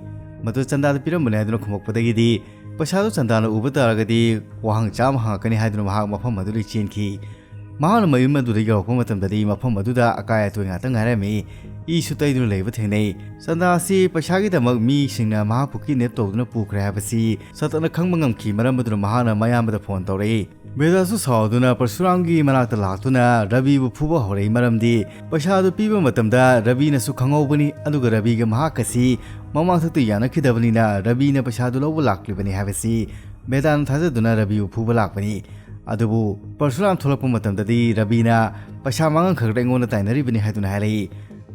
ꯃꯗꯨ ꯆꯟꯗꯥꯗ ꯄꯤꯔꯝꯕꯅꯤ ꯍꯥꯏꯗꯨꯅ ꯈꯨꯝꯃꯛꯄꯗꯒꯤꯗꯤ, ꯄꯩꯁꯥꯗꯨ ꯆꯟꯗꯥꯅ ꯎꯕ ꯇꯥꯔꯒꯗꯤ ꯋꯥꯍꯪ ꯆꯥꯝꯃ ꯍꯪꯉꯛꯀꯅꯤ ꯍꯥꯏꯗꯨꯅ ꯃꯍꯥꯛ ꯃꯐꯝ ꯑꯗꯨꯗꯒꯤ ꯆꯦꯟꯈꯤ꯫ ꯃꯍꯥꯛꯅ ꯃꯌꯨꯝ ꯑꯗꯨꯗ ꯌꯧꯔꯛꯄ ꯃꯇꯝꯗꯗꯤ ꯃꯐꯝ ꯑꯗꯨꯗ ꯑꯀꯥꯏ ꯑꯇꯣꯏ ꯉꯥꯛꯇ ꯉꯥꯏꯔꯝꯃꯤ꯫ ꯏꯁꯨ ꯇꯩꯗꯨꯅ ꯂꯩꯕ ꯊꯦꯡꯅꯩ꯫ ꯆꯟꯗꯥ ꯑꯁꯤ ꯄꯩꯁꯥꯒꯤꯗꯃꯛ ꯃꯤꯁꯤꯡꯅ ꯃꯍꯥꯛꯄꯨ ꯀꯤꯗꯅꯦꯞ ꯇꯧꯗꯨꯅ ꯄꯨꯈ꯭ꯔꯦ ꯍꯥꯏꯕꯁꯤ ꯁꯇꯛꯅ ꯈꯪꯕ ꯉꯝꯈꯤ꯫ ꯃꯔꯝ ꯑꯗꯨꯅ ꯃꯍꯥꯛꯅ ꯃꯌꯥꯝꯕꯗ ꯐꯣꯟ ꯇꯧꯔꯛꯏ꯫ ꯕꯦꯗꯥꯁꯨ ꯁꯥꯎꯗꯨꯅ ꯄꯔꯁꯨꯔꯥꯝꯒꯤ ꯃꯅꯥꯛꯇ ꯂꯥꯛꯇꯨꯅ ꯔꯕꯤꯕꯨ ꯐꯨꯕ ꯍꯧꯔꯛꯏ꯫ ꯃꯔꯝꯗꯤ ꯄꯩꯁꯥ ꯑꯗꯨ ꯄꯤꯕ ꯃꯇꯝꯗ ꯔꯕꯤꯅꯁꯨ ꯈꯪꯍꯧꯕꯅꯤ, ꯑꯗꯨꯒ ꯔꯕꯤꯒ ꯃꯍꯥꯛꯀꯁꯤ ꯃꯃꯥꯡꯊꯛꯇ ꯌꯥꯅꯈꯤꯗꯕꯅꯤꯅ ꯔꯕꯤꯅ ꯄꯩꯁꯥꯗꯨ ꯂꯧꯕ ꯂꯥꯛꯂꯤꯕꯅꯤ ꯍꯥꯏꯕꯁꯤ ꯕꯦꯗꯥꯅ ꯊꯥꯖꯗꯨꯅ ꯔꯕꯤꯕꯨ ꯐꯨꯕ ꯂꯥꯛꯄꯅꯤ꯫ ꯑꯗꯨꯕꯨ ꯄꯔꯁꯨꯔꯥꯝ ꯊꯣꯛꯂꯛꯄ ꯃꯇꯝꯗꯗꯤ ꯔꯕꯤꯅ ꯄꯩꯁꯥ ꯃꯥꯡꯍꯟꯈꯛꯇ ꯑꯩꯉꯣꯟꯗ ꯇꯥꯏꯅꯔꯤꯕꯅꯤ ꯍꯥꯏꯗꯨꯅ ꯍꯥꯏꯔꯛꯏ꯫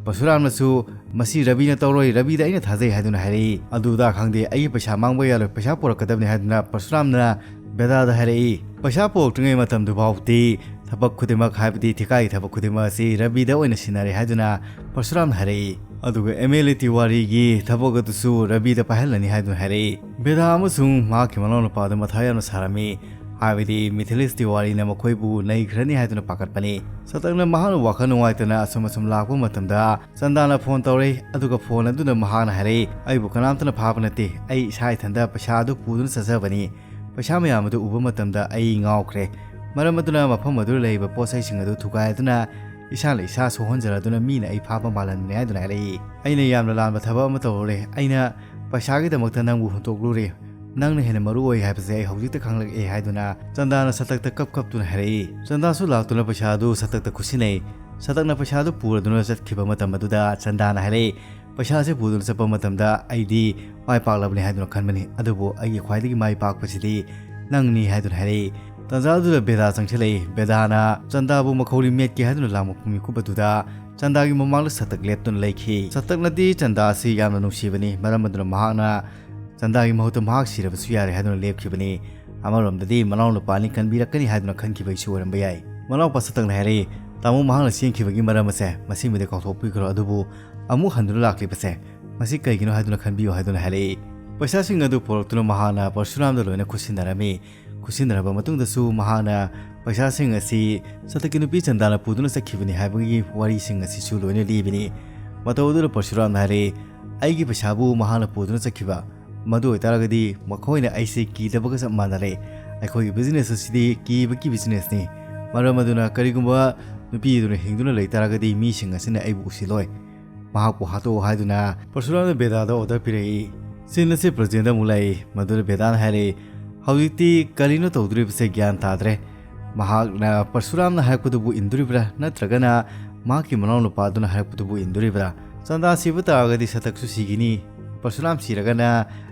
ꯄꯔꯁꯨꯔꯥꯝꯅꯁꯨ "ꯃꯁꯤ ꯔꯕꯤꯅ ꯇꯧꯔꯣꯏ, ꯔꯕꯤꯗ ꯑꯩꯅ ꯊꯥꯖꯩ" ꯍꯥꯏꯗꯨꯅ ꯍꯥꯏꯔꯛꯏ꯫ "ꯑꯗꯨꯗ ꯈꯪꯗꯦ, ꯑꯩꯒꯤ ꯄꯩꯁꯥ ꯃꯥꯡꯕ ꯌꯥꯔꯣꯏ, ꯄꯩꯁꯥ ꯄꯨꯔꯛꯀꯗꯕꯅꯤ" ꯍꯥꯏꯗꯨꯅ ꯄꯔꯁꯨꯔꯥꯝꯅ ꯕꯦꯗꯥꯗ ꯍꯥꯏꯔꯛꯏ꯫ ꯄꯩꯁꯥ ꯄꯨꯔꯛꯇ꯭ꯔꯤꯉꯩ ꯃꯇꯝꯗꯨ ꯐꯥꯎꯗꯤ ꯊꯕꯛ ꯈꯨꯗꯤꯡꯃꯛ, ꯍꯥꯏꯕꯗꯤ ꯊꯤꯀꯥꯒꯤ ꯊꯕꯛ ꯈꯨꯗꯤꯡꯃꯛ ꯑꯁꯤ ꯔꯕꯤꯗ ꯑꯣꯏꯅ ꯁꯤꯟꯅꯔꯦ ꯍꯥꯏꯗꯨꯅ ꯄꯔꯁꯨꯔꯥꯝꯅ ꯍꯥꯏꯔꯛꯏ꯫ ꯑꯗꯨꯒ ꯑꯦꯝ ꯑꯦꯜ ꯑꯦ ꯇꯤꯋꯥꯔꯤꯒꯤ ꯊꯕꯛ ꯑꯗꯨꯁꯨ ꯔꯕꯤꯗ ꯄꯥꯏꯍꯜꯂꯅꯤ ꯍꯥꯏꯗꯨꯅ ꯍꯥꯏꯔꯛꯏ꯫ ꯕꯦꯗꯥ ꯑꯃꯁꯨꯡ ꯃꯍꯥꯛꯀꯤ ꯃꯅꯥꯎꯅꯨꯄꯥꯗ ꯃꯊꯥ ꯌꯥꯝꯅ ꯁꯥꯔꯝꯃꯤ, ꯍꯥꯏꯕꯗꯤ ꯃꯤꯊꯤꯂꯤꯁ ꯇꯤꯋꯥꯔꯤꯅ ꯃꯈꯣꯏꯕꯨ ꯅꯩꯈ꯭ꯔꯅꯤ ꯍꯥꯏꯗꯨꯅ ꯄꯥꯈꯠꯄꯅꯤ꯫ ꯁꯇꯛꯅ ꯃꯍꯥꯛꯅ ꯋꯥꯈꯜ ꯅꯨꯡꯉꯥꯏꯇꯅ ꯑꯁꯨꯝ ꯑꯁꯨꯝ ꯂꯥꯛꯄ ꯃꯇꯝꯗ ꯆꯟꯗꯥꯅ ꯐꯣꯟ ꯇꯧꯔꯛꯏ꯫ ꯑꯗꯨꯒ ꯐꯣꯟ ꯑꯗꯨꯗ ꯃꯍꯥꯛꯅ ꯍꯥꯏꯔꯛꯏ, "ꯑꯩꯕꯨ ꯀꯅꯥꯝꯇꯅ ꯐꯥꯕ ꯅꯠꯇꯦ, ꯑꯩ ꯏꯁꯥ ꯏꯊꯟꯗ ꯄꯩꯁꯥ ꯑꯗꯨ ꯄꯨꯗꯨꯅ ꯆꯠꯆꯕꯅꯤ꯫ ꯄꯩꯁꯥ ꯃꯌꯥꯝ ꯑꯗꯨ ꯎꯕ ꯃꯇꯝꯗ ꯑꯩ ꯉꯥꯎꯈ꯭ꯔꯦ꯫ ꯃꯔꯝ ꯑꯗꯨꯅ ꯃꯐꯝ ꯑꯗꯨꯗ ꯂꯩꯔꯤꯕ ꯄꯣꯠ ꯆꯩꯁꯤꯡ ꯑꯗꯨ ꯊꯨꯒꯥꯏꯗꯨꯅ ꯏꯁꯥꯅ ꯏꯁꯥ ꯁꯣꯛꯍꯟꯖꯔꯗꯨꯅ ꯃꯤꯅ ꯑꯩ ꯐꯥꯕ ꯃꯥꯜꯍꯟꯕꯅꯤ" ꯍꯥꯏꯗꯨꯅ ꯍꯥꯏꯔꯛꯏ꯫ "ꯑꯩꯅ ꯌꯥꯝꯅ ꯂꯥꯟꯕ ꯊꯕꯛ ꯑꯃ ꯇꯧꯔꯨꯔꯦ꯫ ꯑꯩꯅ ꯄꯩꯁꯥꯒꯤꯗꯃꯛꯇ ꯅꯪꯕꯨ ꯍꯨꯟꯗꯣꯛꯂꯨꯔꯦ꯫ ꯅꯪꯅ ꯍꯦꯟꯅ ꯃꯔꯨ ꯑꯣꯏ ꯍꯥꯏꯕꯁꯦ ꯑꯩ ꯍꯧꯖꯤꯛꯇ ꯈꯪꯂꯛꯑꯦ" ꯍꯥꯏꯗꯨꯅ ꯆꯟꯗꯥꯅ ꯁꯇꯛꯇ ꯀꯞ ꯀꯞꯇꯨꯅ ꯍꯥꯏꯔꯛꯏ꯫ ꯆꯟꯗꯥꯁꯨ ꯂꯥꯛꯇꯨꯅ ꯄꯩꯁꯥ ꯑꯗꯨ ꯁꯇꯛꯇ ꯈꯨꯠꯁꯤꯟꯅꯩ꯫ ꯁꯇꯛꯅ ꯄꯩꯁꯥꯗꯨ ꯄꯨꯔꯗꯨꯅ ꯆꯠꯈꯤꯕ ꯃꯇꯝ ꯑꯗꯨꯗ ꯆꯟꯗꯥꯅ ꯍꯥꯏꯔꯛꯏ, "ꯄꯩꯁꯥꯁꯦ ꯄꯨꯗꯨꯅ ꯆꯠꯄ ꯃꯇꯝꯗ ꯑꯩꯗꯤ ꯃꯥꯏ ꯄꯥꯛꯂꯕꯅꯤ ꯍꯥꯏꯗꯨꯅ ꯈꯟꯕꯅꯤ, ꯑꯗꯨꯕꯨ ꯑꯩꯒꯤ ꯈ꯭ꯋꯥꯏꯗꯒꯤ ꯃꯥꯏ ꯄꯥꯛꯄꯁꯤꯗꯤ ꯅꯪꯅꯤ" ꯍꯥꯏꯗꯨꯅ ꯍꯥꯏꯔꯛꯏ꯫ ꯇꯟꯖꯥ ꯑꯗꯨꯗ ꯕꯦꯗꯥ ꯆꯪꯁꯤꯜꯂꯛꯏ꯫ ꯕꯦꯗꯥꯅ ꯆꯟꯗꯥꯕꯨ ꯃꯈꯧꯔꯤ ꯃꯦꯠꯀꯦ ꯍꯥꯏꯗꯨꯅ ꯂꯥꯝꯃꯛꯄ ꯃꯤꯀꯨꯞ ꯑꯗꯨꯗ ꯆꯟꯗꯥꯒꯤ ꯃꯃꯥꯡꯗ ꯁꯇꯛ ꯂꯦꯞꯇꯨꯅ ꯂꯩꯈꯤ꯫ ꯁꯇꯛꯅꯗꯤ ꯆꯟꯗꯥ ꯑꯁꯤ ꯌꯥꯝꯅ ꯅꯨꯡꯁꯤꯕꯅꯤ, ꯃꯔꯝ ꯑꯗꯨꯅ ꯃꯍꯥꯛꯅ ꯆꯟꯗꯥꯒꯤ ꯃꯍꯨꯠꯇ ꯃꯍꯥꯛ ꯁꯤꯔꯕꯁꯨ ꯌꯥꯔꯦ ꯍꯥꯏꯗꯨꯅ ꯂꯦꯞꯈꯤꯕꯅꯤ꯫ ꯑꯃꯔꯣꯝꯗꯗꯤ ꯃꯅꯥꯎ ꯅꯨꯄꯥꯅꯤ ꯀꯟꯕꯤꯔꯛꯀꯅꯤ ꯍꯥꯏꯗꯨꯅ ꯈꯟꯈꯤꯕꯒꯤꯁꯨ ꯑꯣꯏꯔꯝꯕ ꯌꯥꯏ꯫ ꯃꯅꯥꯎꯄꯥ ꯁꯇꯛꯅ ꯍꯥꯏꯔꯛꯏ, "ꯇꯥꯃꯣ ꯃꯍꯥꯛꯅ ꯆꯦꯟꯈꯤꯕꯒꯤ ꯃꯔꯝ ꯑꯁꯦ ꯃꯁꯤꯃꯗꯤ ꯀꯥꯎꯊꯣꯛꯄꯤꯈ꯭ꯔꯣ, ꯑꯗꯨꯕꯨ ꯑꯃꯨꯛ ꯍꯟꯗꯨꯅ ꯂꯥꯛꯂꯤꯕꯁꯦ ꯃꯁꯤ ꯀꯩꯒꯤꯅꯣ ꯍꯥꯏꯗꯨꯅ ꯈꯟꯕꯤꯌꯨ" ꯍꯥꯏꯗꯨꯅ ꯍꯥꯏꯔꯛꯏ꯫ ꯄꯩꯁꯥꯁꯤꯡ ꯑꯗꯨ ꯄꯨꯔꯛꯇꯨꯅ ꯃꯍꯥꯛꯅ ꯄꯔꯁꯨꯔꯥꯝꯗ ꯂꯣꯏꯅ ꯈꯨꯠꯁꯤꯟꯅꯔꯝꯃꯤ꯫ ꯈꯨꯠꯁꯤꯟꯅꯔꯕ ꯃꯇꯨꯡꯗꯁꯨ ꯃꯍꯥꯛꯅ ꯄꯩꯁꯥꯁꯤꯡ ꯑꯁꯤ ꯁꯇꯛꯀꯤ ꯅꯨꯄꯤ ꯆꯟꯗꯥꯅ ꯄꯨꯗꯨꯅ ꯆꯠꯈꯤꯕꯅꯤ ꯍꯥꯏꯕꯒꯤ ꯋꯥꯔꯤꯁꯤꯡ ꯑꯁꯤꯁꯨ ꯂꯣꯏꯅ ꯂꯤꯕꯅꯤ꯫ ꯃꯇꯧ ꯑꯗꯨꯗ ꯄꯔꯁꯨꯔꯥꯝꯅ ꯍꯥꯏꯔꯛꯏ, "ꯑꯩꯒꯤ ꯄꯩꯁꯥꯕꯨ ꯃꯍꯥꯛꯅ ꯄꯨꯗꯨꯅ ꯆꯠꯈꯤꯕ, ꯃꯗꯨ ꯑꯣꯏꯇꯥꯔꯒꯗꯤ ꯃꯈꯣꯏꯅ ꯑꯩꯁꯦ ꯀꯤꯗꯕꯒ ꯆꯞ ꯃꯥꯟꯅꯔꯦ꯫ ꯑꯩꯈꯣꯏꯒꯤ ꯕꯤꯖꯤꯅꯦꯁ ꯑꯁꯤꯗꯤ ꯀꯤꯕꯒꯤ ꯕꯤꯖꯤꯅꯦꯁꯅꯤ꯫ ꯃꯔꯝ ꯑꯗꯨꯅ ꯀꯔꯤꯒꯨꯝꯕ ꯅꯨꯄꯤ ꯑꯗꯨꯅ ꯍꯤꯡꯗꯨꯅ ꯂꯩꯇꯥꯔꯒꯗꯤ ꯃꯤꯁꯤꯡ ꯑꯁꯤꯅ ꯑꯩꯕꯨ ꯎꯁꯤꯜꯂꯣꯏ꯫ ꯃꯍꯥꯛꯄꯨ ꯍꯥꯠꯇꯣꯛꯎ ꯍꯥꯏꯗꯨꯅ ꯄꯔꯁꯨꯔꯥꯝꯅ ꯕꯦꯗꯥꯗ ꯑꯣꯔꯗꯔ ꯄꯤꯔꯛꯏ꯫ ꯁꯤꯟ ꯑꯁꯤ ꯄ꯭ꯔꯖꯦꯟꯗ ꯑꯃꯨꯛ ꯂꯥꯛꯏ꯫ ꯃꯗꯨꯗ ꯕꯦꯗꯥꯅ ꯍꯥꯏꯔꯛꯏ, "ꯍꯧꯖꯤꯛꯇꯤ ꯀꯔꯤꯅꯣ ꯇꯧꯗꯣꯔꯤꯕꯁꯦ ꯒ꯭ꯌꯥꯟ ꯇꯥꯗ꯭ꯔꯦ꯫ ꯃꯍꯥꯛꯅ ꯄꯔꯁꯨꯔꯥꯝꯅ ꯍꯥꯏꯔꯛꯄꯗꯨꯕꯨ ꯏꯟꯗꯣꯔꯤꯕ꯭ꯔꯥ, ꯅꯠꯇ꯭ꯔꯒꯅ ꯃꯍꯥꯛꯀꯤ ꯃꯅꯥꯎꯅꯨꯄꯥꯗꯨꯅ ꯍꯥꯏꯔꯛꯄꯗꯨꯕꯨ ꯏꯟꯗꯣꯔꯤꯕ꯭ꯔꯥ? ꯆꯟꯗꯥ ꯁꯤꯕ ꯇꯥꯔꯒꯗꯤ ꯁꯇꯛꯁꯨ ꯁꯤꯒꯅꯤ꯫ ꯄꯔꯁꯨꯔꯥꯝ ꯁꯤꯔꯒꯅ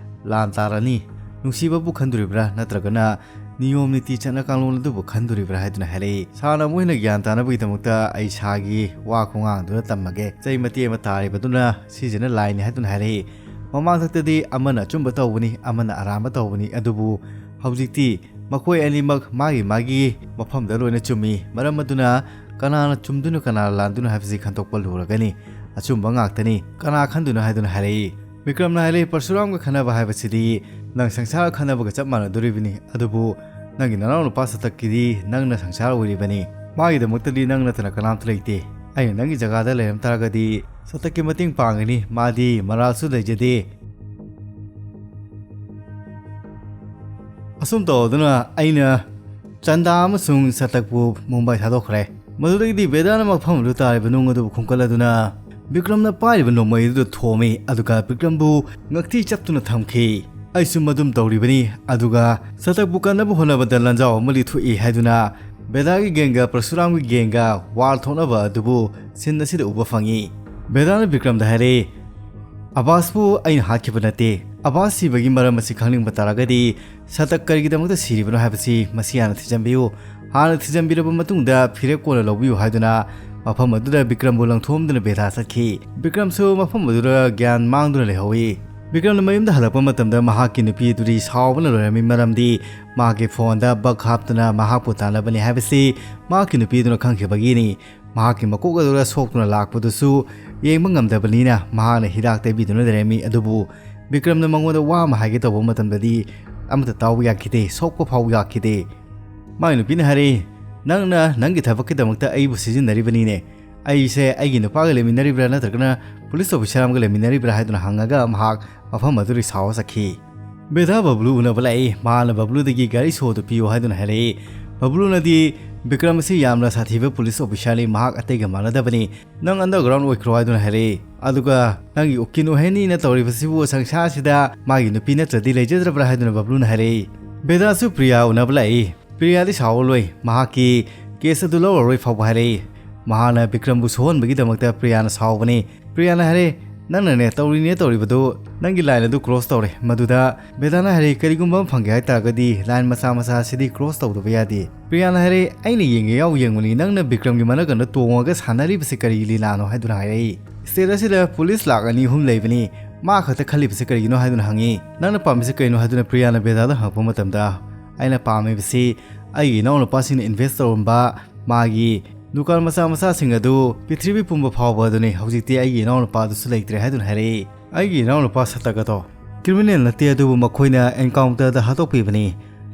ꯂꯥꯟ ꯇꯥꯔꯅꯤ꯫ ꯅꯨꯡꯁꯤꯕꯕꯨ ꯈꯟꯗꯣꯔꯤꯕ꯭ꯔꯥ, ꯅꯠꯇ꯭ꯔꯒꯅ ꯅꯤꯌꯣꯝ ꯅꯤꯇꯤ ꯆꯠꯅ ꯀꯥꯡꯂꯣꯟ ꯑꯗꯨꯕꯨ ꯈꯟꯗꯣꯔꯤꯕ꯭ꯔꯥ?" ꯍꯥꯏꯗꯨꯅ ꯍꯥꯏꯔꯛꯏ꯫ ꯁꯥꯔꯅ ꯃꯣꯏꯅ ꯒ꯭ꯌꯥꯟ ꯇꯥꯅꯕꯒꯤꯗꯃꯛꯇ ꯑꯩ ꯁꯥꯒꯤ ꯋꯥ ꯈꯣꯡꯉꯥꯡꯗꯨꯅ ꯇꯝꯃꯒꯦ꯫ ꯆꯩ ꯃꯇꯦꯛ ꯑꯃ ꯇꯥꯔꯤꯕꯗꯨꯅ ꯁꯤꯁꯤꯅ ꯂꯥꯏꯅꯤ ꯍꯥꯏꯗꯨꯅ ꯍꯥꯏꯔꯛꯏ꯫ ꯃꯃꯥꯡꯊꯛꯇꯗꯤ ꯑꯃꯅ ꯑꯆꯨꯝꯕ ꯇꯧꯕꯅꯤ, ꯑꯃꯅ ꯑꯔꯥꯟꯕ ꯇꯧꯕꯅꯤ, ꯑꯗꯨꯕꯨ ꯍꯧꯖꯤꯛꯇꯤ ꯃꯈꯣꯏ ꯑꯅꯤꯃꯛ ꯃꯥꯒꯤ ꯃꯥꯒꯤ ꯃꯐꯝꯗ ꯂꯣꯏꯅ ꯆꯨꯝꯃꯤ꯫ ꯃꯔꯝ ꯑꯗꯨꯅ ꯀꯅꯥꯅ ꯆꯨꯝꯗꯨꯅ ꯀꯅꯥꯅ ꯂꯥꯟꯗꯨꯅ ꯍꯥꯏꯕꯁꯤ ꯈꯟꯗꯣꯛꯄ ꯂꯨꯔꯒꯅꯤ꯫ ꯑꯆꯨꯝꯕ ꯉꯥꯛꯇꯅꯤ꯫ ꯀꯅꯥ ꯈꯟꯗꯨꯅ ꯍꯥꯏꯗꯨꯅ ꯍꯥꯏꯔꯛꯏ꯫ ꯕꯤꯀ꯭ꯔꯝꯅ ꯍꯥꯏꯔꯛꯏ, "ꯄꯔꯁꯨꯔꯥꯝꯒ ꯈꯟꯅꯕ ꯍꯥꯏꯕꯁꯤꯗꯤ ꯅꯪ ꯁꯪꯁꯥꯔ ꯈꯟꯅꯕꯒ ꯆꯞ ꯃꯥꯟꯅꯗꯣꯔꯤꯕꯅꯤ꯫ ꯑꯗꯨꯕꯨ ꯅꯪꯒꯤ ꯅꯅꯥꯎꯅꯨꯄꯥ ꯁꯇꯛꯀꯤꯗꯤ ꯅꯪꯅ ꯁꯪꯁꯥꯔ ꯑꯣꯏꯔꯤꯕꯅꯤ꯫ ꯃꯥꯒꯤꯗꯃꯛꯇꯗꯤ ꯅꯪ ꯅꯠꯇꯅ ꯀꯅꯥꯝꯇ ꯂꯩꯇꯦ꯫ ꯑꯩꯅ ꯅꯪꯒꯤ ꯖꯒꯥꯗ ꯂꯩꯔꯝ ꯇꯥꯔꯒꯗꯤ ꯁꯇꯛꯀꯤ ꯃꯇꯦꯡ ꯄꯥꯡꯒꯅꯤ꯫ ꯃꯥꯗꯤ ꯃꯔꯥꯜꯁꯨ ꯂꯩꯖꯗꯦ꯫ ꯑꯁꯨꯝ ꯇꯧꯗꯨꯅ ꯑꯩꯅ ꯆꯟꯗꯥ ꯑꯃꯁꯨꯡ ꯁꯇꯛꯄꯨ ꯃꯨꯝꯕꯥꯏ ꯊꯥꯗꯣꯛꯈ꯭ꯔꯦ꯫" ꯃꯗꯨꯗꯒꯤꯗꯤ ꯕꯦꯗꯥꯅ ꯃꯐꯝ ꯑꯗꯨ ꯇꯥꯔꯤꯕ ꯅꯨꯡ ꯑꯗꯨꯕꯨ ꯈꯨꯝꯀꯠꯂꯗꯨꯅ ꯕꯤꯀ꯭ꯔꯝꯅ ꯄꯥꯏꯔꯤꯕ ꯅꯣꯡꯃꯩ ꯑꯗꯨꯗ ꯊꯣꯝꯃꯤ, ꯑꯗꯨꯒ ꯕꯤꯀ꯭ꯔꯝꯕꯨ ꯉꯛꯊꯤ ꯆꯞꯇꯨꯅ ꯊꯝꯈꯤ꯫ "ꯑꯩꯁꯨ ꯃꯗꯨꯝ ꯇꯧꯔꯤꯕꯅꯤ꯫" ꯑꯗꯨꯒ ꯁꯇꯛꯄꯨ ꯀꯟꯅꯕ ꯍꯣꯠꯅꯕꯗ ꯂꯟꯖꯥꯎ ꯑꯃꯗꯤ ꯊꯣꯛꯏ ꯍꯥꯏꯗꯨꯅ ꯕꯦꯗꯥꯒꯤ ꯒꯦꯡꯒ ꯄꯔꯁꯨꯔꯥꯝꯒꯤ ꯒꯦꯡꯒ ꯋꯥꯔ ꯊꯣꯛꯅꯕ ꯑꯗꯨꯕꯨ ꯁꯤꯟ ꯑꯁꯤꯗ ꯎꯕ ꯐꯪꯉꯤ꯫ ꯕꯦꯗꯥꯅ ꯕꯤꯀ꯭ꯔꯝꯗ ꯍꯥꯏꯔꯛꯏ, "ꯑꯕꯥꯁꯄꯨ ꯑꯩꯅ ꯍꯥꯠꯈꯤꯕ ꯅꯠꯇꯦ꯫ ꯑꯕꯥꯁ ꯁꯤꯕꯒꯤ ꯃꯔꯝ ꯑꯁꯤ ꯈꯪꯅꯤꯡꯕ ꯇꯥꯔꯒꯗꯤ ꯁꯇꯛ ꯀꯔꯤꯒꯤꯗꯃꯛꯇ ꯁꯤꯔꯤꯕꯅꯣ ꯍꯥꯏꯕꯁꯤ ꯃꯁꯤ ꯍꯥꯟꯅ ꯊꯤꯖꯤꯟꯕꯤꯌꯨ꯫ ꯍꯥꯟꯅ ꯊꯤꯖꯤꯟꯕꯤꯔꯕ ꯃꯇꯨꯡꯗ ꯐꯤꯔꯦꯞ ꯀꯣꯟꯅ ꯂꯧꯕꯤꯌꯨ" ꯍꯥꯏꯗꯨꯅ ꯃꯐꯝ ꯑꯗꯨꯗ ꯕꯤꯀ꯭ꯔꯝꯕꯨ ꯂꯪꯊꯣꯛꯑꯝꯗꯨꯅ ꯕꯦꯗꯥ ꯆꯠꯈꯤ꯫ ꯕꯤꯀ꯭ꯔꯝꯁꯨ ꯃꯐꯝ ꯑꯗꯨꯗ ꯒ꯭ꯌꯥꯟ ꯃꯥꯡꯗꯨꯅ ꯂꯩꯍꯧꯏ꯫ ꯕꯤꯀ꯭ꯔꯝꯅ ꯃꯌꯨꯝꯗ ꯍꯜꯂꯛꯄ ꯃꯇꯝꯗ ꯃꯍꯥꯛꯀꯤ ꯅꯨꯄꯤ ꯑꯗꯨꯗꯤ ꯁꯥꯎꯕꯅ ꯂꯣꯏꯔꯝꯃꯤ, ꯃꯔꯝꯗꯤ ꯃꯍꯥꯛꯀꯤ ꯐꯣꯟꯗ ꯕꯒ ꯍꯥꯞꯇꯨꯅ ꯃꯍꯥꯛꯄꯨ ꯇꯥꯟꯅꯕꯅꯤ ꯍꯥꯏꯕꯁꯤ ꯃꯍꯥꯛꯀꯤ ꯅꯨꯄꯤ ꯑꯗꯨꯅ ꯈꯪꯈꯤꯕꯒꯤꯅꯤ꯫ ꯃꯍꯥꯛꯀꯤ ꯃꯀꯣꯛ ꯑꯗꯨꯗ ꯁꯣꯛꯇꯨꯅ ꯂꯥꯛꯄꯗꯨꯁꯨ ꯌꯦꯡꯕ ꯉꯝꯗꯕꯅꯤꯅ ꯃꯍꯥꯛꯅ ꯍꯤꯗꯥꯛ ꯇꯩꯕꯤꯗꯨꯅ ꯂꯩꯔꯝꯃꯤ꯫ ꯑꯗꯨꯕꯨ ꯕꯤꯀ꯭ꯔꯝꯅ ꯃꯉꯣꯟꯗ ꯋꯥ ꯑꯃ ꯍꯥꯏꯒꯦ ꯇꯧꯕ ꯃꯇꯝꯗꯗꯤ ꯑꯃꯠꯇ ꯇꯥꯎꯕ ꯌꯥꯈꯤꯗꯦ, ꯁꯣꯛꯄ ꯐꯥꯎꯕ ꯌꯥꯈꯤꯗꯦ꯫ ꯃꯥꯒꯤ ꯅꯨꯄꯤꯅ ꯍꯥꯏꯔꯛꯏ, "ꯅꯪꯅ ꯅꯪꯒꯤ ꯊꯕꯛꯀꯤꯗꯃꯛꯇ ꯑꯩꯕꯨ ꯁꯤꯖꯤꯟꯅꯔꯤꯕꯅꯤꯅꯦ꯫ ꯑꯩꯁꯦ ꯑꯩꯒꯤ ꯅꯨꯄꯥꯒ ꯂꯩꯃꯤꯟꯅꯔꯤꯕ꯭ꯔꯥ, ꯅꯠꯇ꯭ꯔꯒꯅ ꯄꯨꯂꯤꯁ ꯑꯣꯐꯤꯁꯥꯔ ꯑꯃꯒ ꯂꯩꯃꯤꯟꯅꯔꯤꯕ꯭ꯔꯥ?" ꯍꯥꯏꯗꯨꯅ ꯍꯪꯉꯒ ꯃꯍꯥꯛ ꯃꯐꯝ ꯑꯗꯨꯗꯒꯤ ꯁꯥꯎꯔ ꯆꯠꯈꯤ꯫ ꯕꯦꯗꯥ ꯕꯕ꯭ꯂꯨ ꯎꯅꯕ ꯂꯥꯛꯏ꯫ ꯃꯥꯅ ꯕꯕ꯭ꯂꯨꯗꯒꯤ ꯒꯥꯔꯤ ꯁꯣꯗꯨ ꯄꯤꯌꯨ ꯍꯥꯏꯗꯨꯅ ꯍꯥꯏꯔꯛꯏ꯫ ꯕꯕ꯭ꯂꯨꯅꯗꯤ ꯕꯤꯀ꯭ꯔꯝ ꯑꯁꯤ ꯌꯥꯝꯅ ꯁꯥꯊꯤꯕ ꯄꯨꯂꯤꯁ ꯑꯣꯐꯤꯁꯥꯔꯅꯤ, ꯃꯍꯥꯛ ꯑꯇꯩꯒ ꯃꯥꯟꯅꯗꯕꯅꯤ꯫ "ꯅꯪ ꯑꯟꯗꯔꯒ꯭ꯔꯥꯎꯟ ꯑꯣꯏꯈ꯭ꯔꯣ" ꯍꯥꯏꯗꯨꯅ ꯍꯥꯏꯔꯛꯏ꯫ ꯑꯗꯨꯒ "ꯅꯪꯒꯤ ꯎꯀꯤꯜ ꯑꯣꯏꯍꯟꯅꯤꯅ ꯇꯧꯔꯤꯕꯁꯤꯕꯨ ꯁꯪꯁꯥꯔꯁꯤꯗ ꯃꯥꯒꯤ ꯅꯨꯄꯤ ꯅꯠꯇ꯭ꯔꯗꯤ ꯂꯩꯖꯗ꯭ꯔꯕ꯭ꯔꯥ?" ꯍꯥꯏꯗꯨꯅ ꯕꯕ꯭ꯂꯨꯅ ꯍꯥꯏꯔꯛꯏ꯫ ꯕꯦꯗꯥꯁꯨ ꯄ꯭ꯔꯤꯌꯥ ꯎꯅꯕ ꯂꯥꯛꯏ꯫ ꯄ꯭ꯔꯤꯌꯥꯗꯤ ꯁꯥꯎꯔ ꯂꯣꯏ, ꯃꯍꯥꯛꯀꯤ ꯀꯦꯁ ꯑꯗꯨ ꯂꯧꯔꯔꯣꯏ ꯐꯥꯎꯕ ꯍꯥꯏꯔꯛꯏ꯫ ꯃꯍꯥꯛꯅ ꯕꯤꯀ꯭ꯔꯝꯕꯨ ꯁꯣꯛꯍꯟꯕꯒꯤꯗꯃꯛꯇ ꯄ꯭ꯔꯤꯌꯥꯅ ꯁꯥꯎꯕꯅꯤ꯫ ꯄ꯭ꯔꯤꯌꯥꯅ ꯍꯥꯏꯔꯦ, "ꯅꯪꯅꯅꯦ ꯇꯧꯔꯤꯅꯦ ꯇꯧꯔꯤꯕꯗꯣ ꯅꯪꯒꯤ ꯂꯥꯏꯟ ꯑꯗꯨ ꯀ꯭ꯔꯣꯁ ꯇꯧꯔꯦ꯫" ꯃꯗꯨꯗ ꯕꯦꯗꯥꯅ ꯍꯥꯏꯔꯦ, "ꯀꯔꯤꯒꯨꯝꯕ ꯑꯃ ꯐꯪꯒꯦ ꯍꯥꯏ ꯇꯥꯔꯒꯗꯤ ꯂꯥꯏꯟ ꯃꯆꯥ ꯃꯆꯥ ꯑꯁꯤꯗꯤ ꯀ꯭ꯔꯣꯁ ꯇꯧꯗꯕ ꯌꯥꯗꯦ꯫" ꯄ꯭ꯔꯤꯌꯥꯅ ꯍꯥꯏꯔꯦ, "ꯑꯩꯅ ꯌꯦꯡꯒꯦ ꯌꯥꯎ ꯌꯦꯡꯕꯅꯤ, ꯅꯪꯅ ꯕꯤꯀ꯭ꯔꯝꯒꯤ ꯃꯅꯥꯀꯟꯗ ꯇꯣꯡꯉꯒ ꯁꯥꯟꯅꯔꯤꯕꯁꯤ ꯀꯔꯤ ꯂꯤꯂꯥꯅꯣ?" ꯍꯥꯏꯗꯨꯅ ꯍꯥꯏꯔꯛꯏ꯫ ꯁ꯭ꯇꯦꯠ ꯑꯁꯤꯗ ꯄꯨꯂꯤꯁ ꯂꯥꯛ ꯑꯅꯤ ꯑꯍꯨꯝ ꯂꯩꯕꯅꯤ, ꯃꯥ ꯈꯛꯇ ꯈꯜꯂꯤꯕꯁꯤ ꯀꯔꯤꯒꯤꯅꯣ ꯍꯥꯏꯗꯨꯅ ꯍꯪꯉꯤ꯫ "ꯅꯪꯅ ꯄꯥꯝꯃꯤꯁꯤ ꯀꯩꯅꯣ?" ꯍꯥꯏꯗꯨꯅ ꯄ꯭ꯔꯤꯌꯥꯅ ꯕꯦꯗꯥꯗ ꯍꯪꯉꯛꯄ ꯃꯇꯝꯗ, "ꯑꯩꯅ ꯄꯥꯝꯃꯤꯕꯁꯤ ꯑꯩꯒꯤ ꯏꯅꯥꯎꯅꯨꯄꯥꯁꯤꯡꯅ ꯏꯟꯚꯦꯁ ꯇꯧꯔꯝꯕ ꯃꯥꯒꯤ ꯗꯨꯀꯥꯟ ꯃꯆꯥ ꯃꯆꯥꯁꯤꯡ ꯑꯗꯨ ꯄ꯭ꯔꯤꯊꯤꯕꯤ ꯄꯨꯝꯕ ꯐꯥꯎꯕ ꯑꯗꯨꯅꯤ꯫ ꯍꯧꯖꯤꯛꯇꯤ ꯑꯩꯒꯤ ꯏꯅꯥꯎꯅꯨꯄꯥ ꯑꯗꯨꯁꯨ ꯂꯩꯇ꯭ꯔꯦ" ꯍꯥꯏꯗꯨꯅ ꯍꯥꯏꯔꯛꯏ꯫ "ꯑꯩꯒꯤ ꯏꯅꯥꯎꯅꯨꯄꯥ ꯁꯇꯛ ꯑꯗꯣ ꯀ꯭ꯔꯤꯃꯤꯅꯦꯜ ꯅꯠꯇꯦ, ꯑꯗꯨꯕꯨ ꯃꯈꯣꯏꯅ ꯑꯦꯟꯀꯥꯎꯟꯇꯔꯗ ꯍꯥꯠꯇꯣꯛꯄꯤꯕꯅꯤ꯫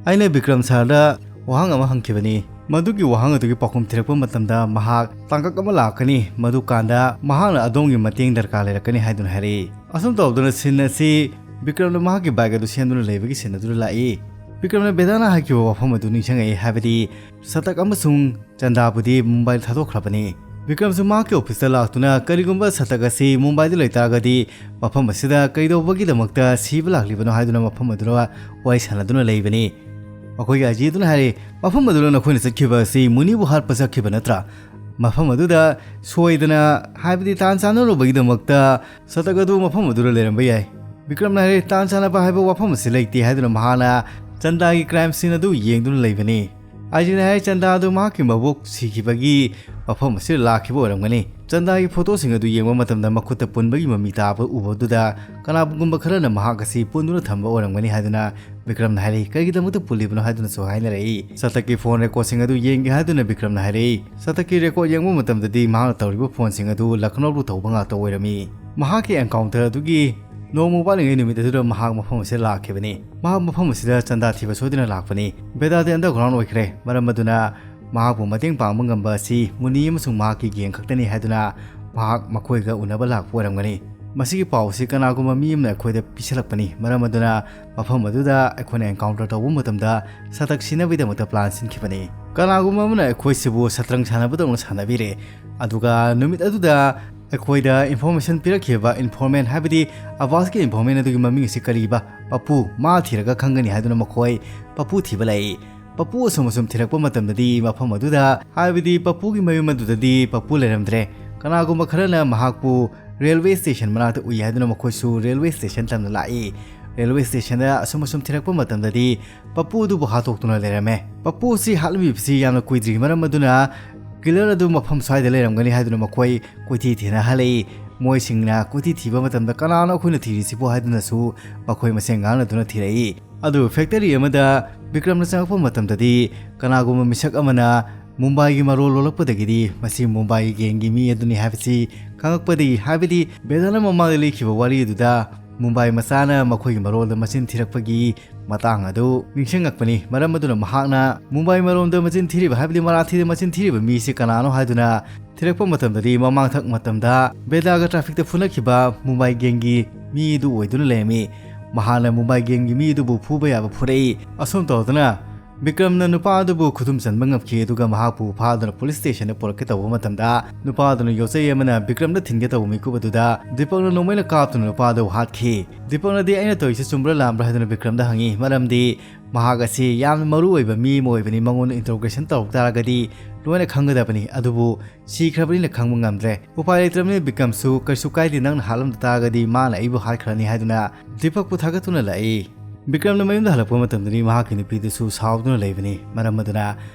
ꯑꯩꯅ ꯕꯤꯀ꯭ꯔꯝ ꯁꯥꯔꯗ ꯋꯥꯍꯪ ꯑꯃ ꯍꯪꯈꯤꯕꯅꯤ꯫ ꯃꯗꯨꯒꯤ ꯋꯥꯍꯪ ꯑꯗꯨꯒꯤ ꯄꯥꯎꯈꯨꯝ ꯊꯤꯔꯛꯄ ꯃꯇꯝꯗ ꯃꯍꯥꯛ ꯇꯥꯡꯀꯛ ꯑꯃ ꯂꯥꯛꯀꯅꯤ, ꯃꯗꯨꯀꯥꯟꯗ ꯃꯍꯥꯛꯅ ꯑꯗꯣꯝꯒꯤ ꯃꯇꯦꯡ ꯗꯔꯀꯥꯔ ꯂꯩꯔꯛꯀꯅꯤ" ꯍꯥꯏꯗꯨꯅ ꯍꯥꯏꯔꯛꯏ꯫ ꯑꯁꯨꯝ ꯇꯧꯗꯨꯅ ꯁꯤꯟ ꯑꯁꯤ ꯕꯤꯀ꯭ꯔꯝꯅ ꯃꯍꯥꯛꯀꯤ ꯕꯥꯏꯛ ꯑꯗꯨ ꯁꯦꯝꯗꯨꯅ ꯂꯩꯕꯒꯤ ꯁꯤꯟ ꯑꯗꯨꯗ ꯂꯥꯛꯏ꯫ ꯕꯤꯀ꯭ꯔꯝꯅ ꯕꯦꯗꯥꯅ ꯍꯥꯏꯈꯤꯕ ꯋꯥꯐꯝ ꯑꯗꯨ ꯅꯤꯡꯁꯤꯡꯉꯛꯏ, ꯍꯥꯏꯕꯗꯤ ꯁꯇꯛ ꯑꯃꯁꯨꯡ ꯆꯟꯗꯥꯕꯨꯗꯤ ꯃꯨꯝꯕꯥꯏꯗ ꯊꯥꯗꯣꯛꯈ꯭ꯔꯕꯅꯤ꯫ ꯕꯤꯀ꯭ꯔꯝꯁꯨ ꯃꯍꯥꯛꯀꯤ ꯑꯣꯐꯤꯁꯇ ꯂꯥꯛꯇꯨꯅ ꯀꯔꯤꯒꯨꯝꯕ ꯁꯇꯛ ꯑꯁꯤ ꯃꯨꯝꯕꯥꯏꯗ ꯂꯩꯇꯥꯔꯒꯗꯤ ꯃꯐꯝ ꯑꯁꯤꯗ ꯀꯩꯗꯧꯕꯒꯤꯗꯃꯛꯇ ꯁꯤꯕ ꯂꯥꯛꯂꯤꯕꯅꯣ ꯍꯥꯏꯗꯨꯅ ꯃꯐꯝ ꯑꯗꯨꯗ ꯋꯥꯔꯤ ꯁꯥꯟꯅꯗꯨꯅ ꯂꯩꯕꯅꯤ꯫ ꯃꯈꯣꯏꯒꯤ ꯑꯥꯏ ꯖꯤ ꯑꯗꯨꯅ ꯍꯥꯏꯔꯤ, "ꯃꯐꯝ ꯑꯗꯨꯗ ꯅꯈꯣꯏꯅ ꯆꯠꯈꯤꯕ ꯑꯁꯤ ꯃꯨꯅꯤꯕꯨ ꯍꯥꯠꯄ ꯆꯠꯈꯤꯕ ꯅꯠꯇ꯭ꯔꯥ? ꯃꯐꯝ ꯑꯗꯨꯗ ꯁꯣꯏꯗꯅ, ꯍꯥꯏꯕꯗꯤ ꯇꯥꯟ ꯆꯥꯟꯅꯔꯨꯕꯒꯤꯗꯃꯛꯇ ꯁꯇꯛ ꯑꯗꯨ ꯃꯐꯝ ꯑꯗꯨꯗ ꯂꯩꯔꯝꯕ ꯌꯥꯏ꯫" ꯕꯤꯀ꯭ꯔꯝꯅ ꯍꯥꯏꯔꯤ, "ꯇꯥꯟ ꯆꯥꯟꯅꯕ ꯍꯥꯏꯕ ꯋꯥꯐꯝ ꯑꯁꯤ ꯂꯩꯇꯦ" ꯍꯥꯏꯗꯨꯅ ꯃꯍꯥꯛꯅ ꯆꯟꯗꯥꯒꯤ ꯀ꯭ꯔꯥꯏꯝ ꯁꯤꯟ ꯑꯗꯨ ꯌꯦꯡꯗꯨꯅ ꯂꯩꯕꯅꯤ꯫ ꯑꯥꯏ ꯖꯤꯅ ꯍꯥꯏ, ꯆꯟꯗꯥ ꯑꯗꯨ ꯃꯍꯥꯛꯀꯤ ꯃꯕꯣꯛ ꯁꯤꯈꯤꯕꯒꯤ ꯃꯐꯝ ꯑꯁꯤꯗ ꯂꯥꯛꯈꯤꯕ ꯑꯣꯏꯔꯝꯒꯅꯤ꯫ ꯆꯟꯗꯥꯒꯤ ꯐꯣꯇꯣꯁꯤꯡ ꯑꯗꯨ ꯌꯦꯡꯕ ꯃꯇꯝꯗ ꯃꯈꯨꯠꯇ ꯄꯨꯟꯕꯒꯤ ꯃꯃꯤ ꯇꯥꯕ ꯎꯕꯗꯨꯗ ꯀꯅꯥꯒꯨꯝꯕ ꯈꯔꯅ ꯃꯍꯥꯛ ꯑꯁꯤ ꯄꯨꯟꯗꯨꯅ ꯊꯝꯕ ꯑꯣꯏꯔꯝꯒꯅꯤ ꯍꯥꯏꯗꯨꯅ ꯕꯤꯀ꯭ꯔꯝꯅ ꯍꯥꯏꯔꯛꯏ꯫ "ꯀꯔꯤꯒꯤꯗꯃꯛꯇ ꯄꯨꯜꯂꯤꯕꯅꯣ?" ꯍꯥꯏꯗꯨꯅꯁꯨ ꯍꯥꯏꯅꯔꯛꯏ꯫ ꯁꯇꯛꯀꯤ ꯐꯣꯟ ꯔꯦꯀꯣꯔꯗꯁꯤꯡ ꯑꯗꯨ ꯌꯦꯡꯒꯦ ꯍꯥꯏꯗꯨꯅ ꯕꯤꯀ꯭ꯔꯝꯅ ꯍꯥꯏꯔꯛꯏ꯫ ꯁꯇꯛꯀꯤ ꯔꯦꯀꯣꯔꯗ ꯌꯦꯡꯕ ꯃꯇꯝꯗꯗꯤ ꯃꯍꯥꯛꯅ ꯇꯧꯔꯤꯕ ꯐꯣꯟꯁꯤꯡ ꯑꯗꯨ ꯂꯈꯅꯧꯗ ꯇꯧꯕ ꯉꯥꯛꯇ ꯑꯣꯏꯔꯝꯃꯤ꯫ ꯃꯍꯥꯛꯀꯤ ꯑꯦꯟꯀꯥꯎꯟꯇꯔ ꯑꯗꯨꯒꯤ ꯅꯣꯡꯃ ꯋꯥꯠꯂꯤꯉꯩ ꯅꯨꯃꯤꯠ ꯑꯗꯨꯗ ꯃꯍꯥꯛ ꯃꯐꯝ ꯑꯁꯤꯗ ꯂꯥꯛꯈꯤꯕꯅꯤ꯫ ꯃꯍꯥꯛ ꯃꯐꯝ ꯑꯁꯤꯗ ꯆꯟꯗꯥ ꯊꯤꯕ ꯁꯣꯏꯗꯅ ꯂꯥꯛꯄꯅꯤ꯫ ꯕꯦꯗꯥꯗꯤ ꯑꯟꯗꯔꯒ꯭ꯔꯥꯎꯟ ꯑꯣꯏꯈ꯭ꯔꯦ꯫ ꯃꯔꯝ ꯑꯗꯨꯅ ꯃꯍꯥꯛꯄꯨ ꯃꯇꯦꯡ ꯄꯥꯡꯕ ꯉꯝꯕ ꯑꯁꯤ ꯃꯨꯅꯤ ꯑꯃꯁꯨꯡ ꯃꯍꯥꯛꯀꯤ ꯒꯦꯡ ꯈꯛꯇꯅꯤ ꯍꯥꯏꯗꯨꯅ ꯃꯍꯥꯛ ꯃꯈꯣꯏꯒ ꯎꯅꯕ ꯂꯥꯛꯄ ꯑꯣꯏꯔꯝꯒꯅꯤ꯫ ꯃꯁꯤꯒꯤ ꯄꯥꯎ ꯑꯁꯤ ꯀꯅꯥꯒꯨꯝꯕ ꯃꯤ ꯑꯃꯅ ꯑꯩꯈꯣꯏꯗ ꯄꯤꯁꯜꯂꯛꯄꯅꯤ꯫ ꯃꯔꯝ ꯑꯗꯨꯅ ꯃꯐꯝ ꯑꯗꯨꯗ ꯑꯩꯈꯣꯏꯅ ꯑꯦꯟꯀꯥꯎꯟꯇꯔ ꯇꯧꯕ ꯃꯇꯝꯗ ꯁꯇꯛ ꯁꯤꯅꯕꯒꯤꯗꯃꯛꯇ ꯄ꯭ꯂꯥꯟ ꯁꯤꯟꯈꯤꯕꯅꯤ꯫ ꯀꯅꯥꯒꯨꯝꯕ ꯑꯃꯅ ꯑꯩꯈꯣꯏꯁꯤꯕꯨ ꯁꯇ꯭ꯔꯪ ꯁꯥꯟꯅꯕꯗꯧꯅ ꯁꯥꯟꯅꯕꯤꯔꯦ꯫ ꯑꯗꯨꯒ ꯅꯨꯃꯤꯠ ꯑꯗꯨꯗ ꯑꯩꯈꯣꯏꯗ ꯏꯟꯐꯣꯔꯃꯦꯁꯟ ꯄꯤꯔꯛꯈꯤꯕ ꯏꯟꯐꯣꯔꯃꯦꯟ, ꯍꯥꯏꯕꯗꯤ ꯑꯕꯥꯁꯀꯤ ꯏꯟꯐꯣꯔꯃꯦꯟ ꯑꯗꯨꯒꯤ ꯃꯃꯤꯡ ꯑꯁꯤ ꯀꯔꯤꯕ? ꯄꯄꯨ꯫ ꯃꯥ ꯊꯤꯔꯒ ꯈꯪꯒꯅꯤ ꯍꯥꯏꯗꯨꯅ ꯃꯈꯣꯏ ꯄꯄꯨ ꯊꯤꯕ ꯂꯥꯛꯏ꯫ ꯄꯄꯨ ꯑꯁꯨꯝ ꯑꯁꯨꯝ ꯊꯤꯔꯛꯄ ꯃꯇꯝꯗꯗꯤ ꯃꯐꯝ ꯑꯗꯨꯗ, ꯍꯥꯏꯕꯗꯤ ꯄꯄꯨꯒꯤ ꯃꯌꯨꯝ ꯑꯗꯨꯗꯗꯤ ꯄꯄꯨ ꯂꯩꯔꯝꯗ꯭ꯔꯦ꯫ ꯀꯅꯥꯒꯨꯝꯕ ꯈꯔꯅ ꯃꯍꯥꯛꯄꯨ ꯔꯦꯜꯋꯦ ꯁ꯭ꯇꯦꯁꯟ ꯃꯅꯥꯛꯇ ꯎꯏ ꯍꯥꯏꯗꯨꯅ ꯃꯈꯣꯏꯁꯨ ꯔꯦꯜꯋꯦ ꯁ꯭ꯇꯦꯁꯟ ꯇꯝꯅ ꯂꯥꯛꯏ꯫ ꯔꯦꯜꯋꯦ ꯁ꯭ꯇꯦꯁꯟꯗ ꯑꯁꯨꯝ ꯑꯁꯨꯝ ꯊꯤꯔꯛꯄ ꯃꯇꯝꯗꯗꯤ ꯄꯄꯨ ꯑꯗꯨꯕꯨ ꯍꯥꯠꯇꯣꯛꯇꯨꯅ ꯂꯩꯔꯝꯃꯦ꯫ ꯄꯄꯨ ꯑꯁꯤ ꯍꯥꯠꯂꯝꯃꯤꯕꯁꯤ ꯌꯥꯝꯅ ꯀꯨꯏꯗ꯭ꯔꯤ, ꯃꯔꯝ ꯑꯗꯨꯅ ꯀꯤꯂꯔ ꯑꯗꯨ ꯃꯐꯝ ꯁ꯭ꯋꯥꯏꯗ ꯂꯩꯔꯝꯒꯅꯤ ꯍꯥꯏꯗꯨꯅ ꯃꯈꯣꯏ ꯀꯣꯏꯊꯤ ꯊꯤꯅꯍꯜꯂꯛꯏ꯫ ꯃꯣꯏꯁꯤꯡꯅ ꯀꯣꯏꯊꯤ ꯊꯤꯕ ꯃꯇꯝꯗ ꯀꯅꯥꯅꯣ ꯑꯩꯈꯣꯏꯅ ꯊꯤꯔꯤꯁꯤꯕꯣ ꯍꯥꯏꯗꯨꯅꯁꯨ ꯃꯈꯣꯏ ꯃꯁꯦꯟ ꯉꯥꯡꯅꯗꯨꯅ ꯊꯤꯔꯛꯏ꯫ ꯑꯗꯨ ꯐꯦꯛꯇꯔꯤ ꯑꯃꯗ ꯕꯤꯀ꯭ꯔꯝꯅ ꯆꯪꯉꯛꯄ ꯃꯇꯝꯗꯗꯤ ꯀꯅꯥꯒꯨꯝꯕ ꯃꯤꯁꯛ ꯑꯃꯅ ꯃꯨꯝꯕꯥꯏꯒꯤ ꯃꯔꯣꯜ ꯂꯣꯜꯂꯛꯄꯗꯒꯤꯗꯤ ꯃꯁꯤ ꯃꯨꯝꯕꯥꯏꯒꯤ ꯒꯦꯡꯒꯤ ꯃꯤ ꯑꯗꯨꯅꯤ ꯍꯥꯏꯕꯁꯤ ꯈꯪꯉꯛꯄꯗꯒꯤ, ꯍꯥꯏꯕꯗꯤ ꯕꯦꯗꯥꯅ ꯃꯃꯥꯡꯗ ꯂꯤꯈꯤꯕ ꯋꯥꯔꯤ ꯑꯗꯨꯗ ꯃꯨꯝꯕꯥꯏ ꯃꯆꯥꯅ ꯃꯈꯣꯏꯒꯤ ꯃꯔꯣꯜꯗ ꯃꯆꯤꯟ ꯊꯤꯔꯛꯄꯒꯤ ꯃꯇꯥꯡ ꯑꯗꯨ ꯅꯤꯡꯁꯤꯡꯉꯛꯄꯅꯤ꯫ ꯃꯔꯝ ꯑꯗꯨꯅ ꯃꯍꯥꯛꯅ ꯃꯨꯝꯕꯥꯏ ꯃꯔꯣꯝꯗ ꯃꯆꯤꯟ ꯊꯤꯔꯤꯕ, ꯍꯥꯏꯕꯗꯤ ꯃꯔꯥꯊꯤꯗ ꯃꯆꯤꯟ ꯊꯤꯔꯤꯕ ꯃꯤꯁꯤ ꯀꯅꯥꯅꯣ ꯍꯥꯏꯗꯨꯅ ꯊꯤꯔꯛꯄ ꯃꯇꯝꯗꯗꯤ ꯃꯃꯥꯡꯊꯛ ꯃꯇꯝꯗ ꯕꯦꯗꯥꯒ ꯇ꯭ꯔꯥꯐꯤꯛꯇ ꯐꯨꯅꯈꯤꯕ ꯃꯨꯝꯕꯥꯏ ꯒꯦꯡꯒꯤ ꯃꯤ ꯑꯗꯨ ꯑꯣꯏꯗꯨꯅ ꯂꯩꯔꯝꯃꯤ꯫ ꯃꯍꯥꯛꯅ ꯃꯨꯝꯕꯥꯏ ꯒꯦꯡꯒꯤ ꯃꯤ ꯑꯗꯨꯕꯨ ꯐꯨꯕ ꯌꯥꯕ ꯐꯨꯔꯛꯏ꯫ ꯑꯁꯨꯝ ꯇꯧꯗꯨꯅ ꯕꯤꯀ꯭ꯔꯝꯅ ꯅꯨꯄꯥ ꯑꯗꯨꯕꯨ ꯈꯨꯗꯨꯝ ꯆꯟꯕ ꯉꯝꯈꯤ, ꯑꯗꯨꯒ ꯃꯍꯥꯛꯄꯨ ꯐꯥꯗꯨꯅ ꯄꯨꯂꯤꯁ ꯁ꯭ꯇꯦꯁꯟꯗ ꯄꯨꯔꯛꯀꯦ ꯇꯧꯕ ꯃꯇꯝꯗ ꯅꯨꯄꯥ ꯑꯗꯨꯅ ꯌꯣꯠꯆꯩ ꯑꯃꯅ ꯕꯤꯀ꯭ꯔꯝꯗ ꯊꯤꯟꯒꯦ ꯇꯧꯕ ꯃꯤꯀꯨꯞ ꯑꯗꯨꯗ ꯗꯤꯄꯛꯅ ꯅꯣꯡꯃꯩꯅ ꯀꯥꯞꯇꯨꯅ ꯅꯨꯄꯥ ꯑꯗꯨꯕꯨ ꯍꯥꯠꯈꯤ꯫ ꯗꯤꯄꯛꯅꯗꯤ ꯑꯩꯅ ꯇꯧꯔꯤꯁꯤ ꯆꯨꯝꯕ꯭ꯔꯥ ꯂꯥꯟꯕ꯭ꯔꯥ ꯍꯥꯏꯗꯨꯅ ꯕꯤꯀ꯭ꯔꯝꯗ ꯍꯪꯉꯤ, ꯃꯔꯝꯗꯤ ꯃꯍꯥꯛ ꯑꯁꯤ ꯌꯥꯝꯅ ꯃꯔꯨ ꯑꯣꯏꯕ ꯃꯤ ꯑꯃ ꯑꯣꯏꯕꯅꯤ, ꯃꯉꯣꯟꯗ ꯏꯟꯇ꯭ꯔꯣꯒꯦꯁꯟ ꯇꯧꯔꯛ ꯇꯥꯔꯒꯗꯤ ꯂꯣꯏꯅ ꯈꯪꯒꯗꯕꯅꯤ, ꯑꯗꯨꯕꯨ ꯁꯤꯈ꯭ꯔꯕꯅꯤꯅ ꯈꯪꯕ ꯉꯝꯗ꯭ꯔꯦ꯫ ꯎꯄꯥꯏ ꯂꯩꯇ꯭ꯔꯕꯅꯤꯅ ꯕꯤꯀ꯭ꯔꯝꯁꯨ ꯀꯩꯁꯨ ꯀꯥꯏꯗꯦ, ꯅꯪꯅ ꯍꯥꯠꯂꯝꯗ ꯇꯥꯔꯒꯗꯤ ꯃꯥꯅ ꯑꯩꯕꯨ ꯍꯥꯠꯈ꯭ꯔꯅꯤ ꯍꯥꯏꯗꯨꯅ ꯗꯤꯄꯛꯄꯨ ꯊꯥꯒꯠꯇꯨꯅ ꯂꯥꯛꯏ꯫ ꯕꯤꯀ꯭ꯔꯝꯅ ꯃꯌꯨꯝꯗ ꯍꯜꯂꯛꯄ ꯃꯇꯝꯗꯗꯤ ꯃꯍꯥꯛꯀꯤ ꯅꯨꯄꯤꯗꯨꯁꯨ ꯁꯥꯎꯗꯨꯅ ꯂꯩꯕꯅꯤ꯫ ꯃꯔꯝ ꯑꯗꯨꯅ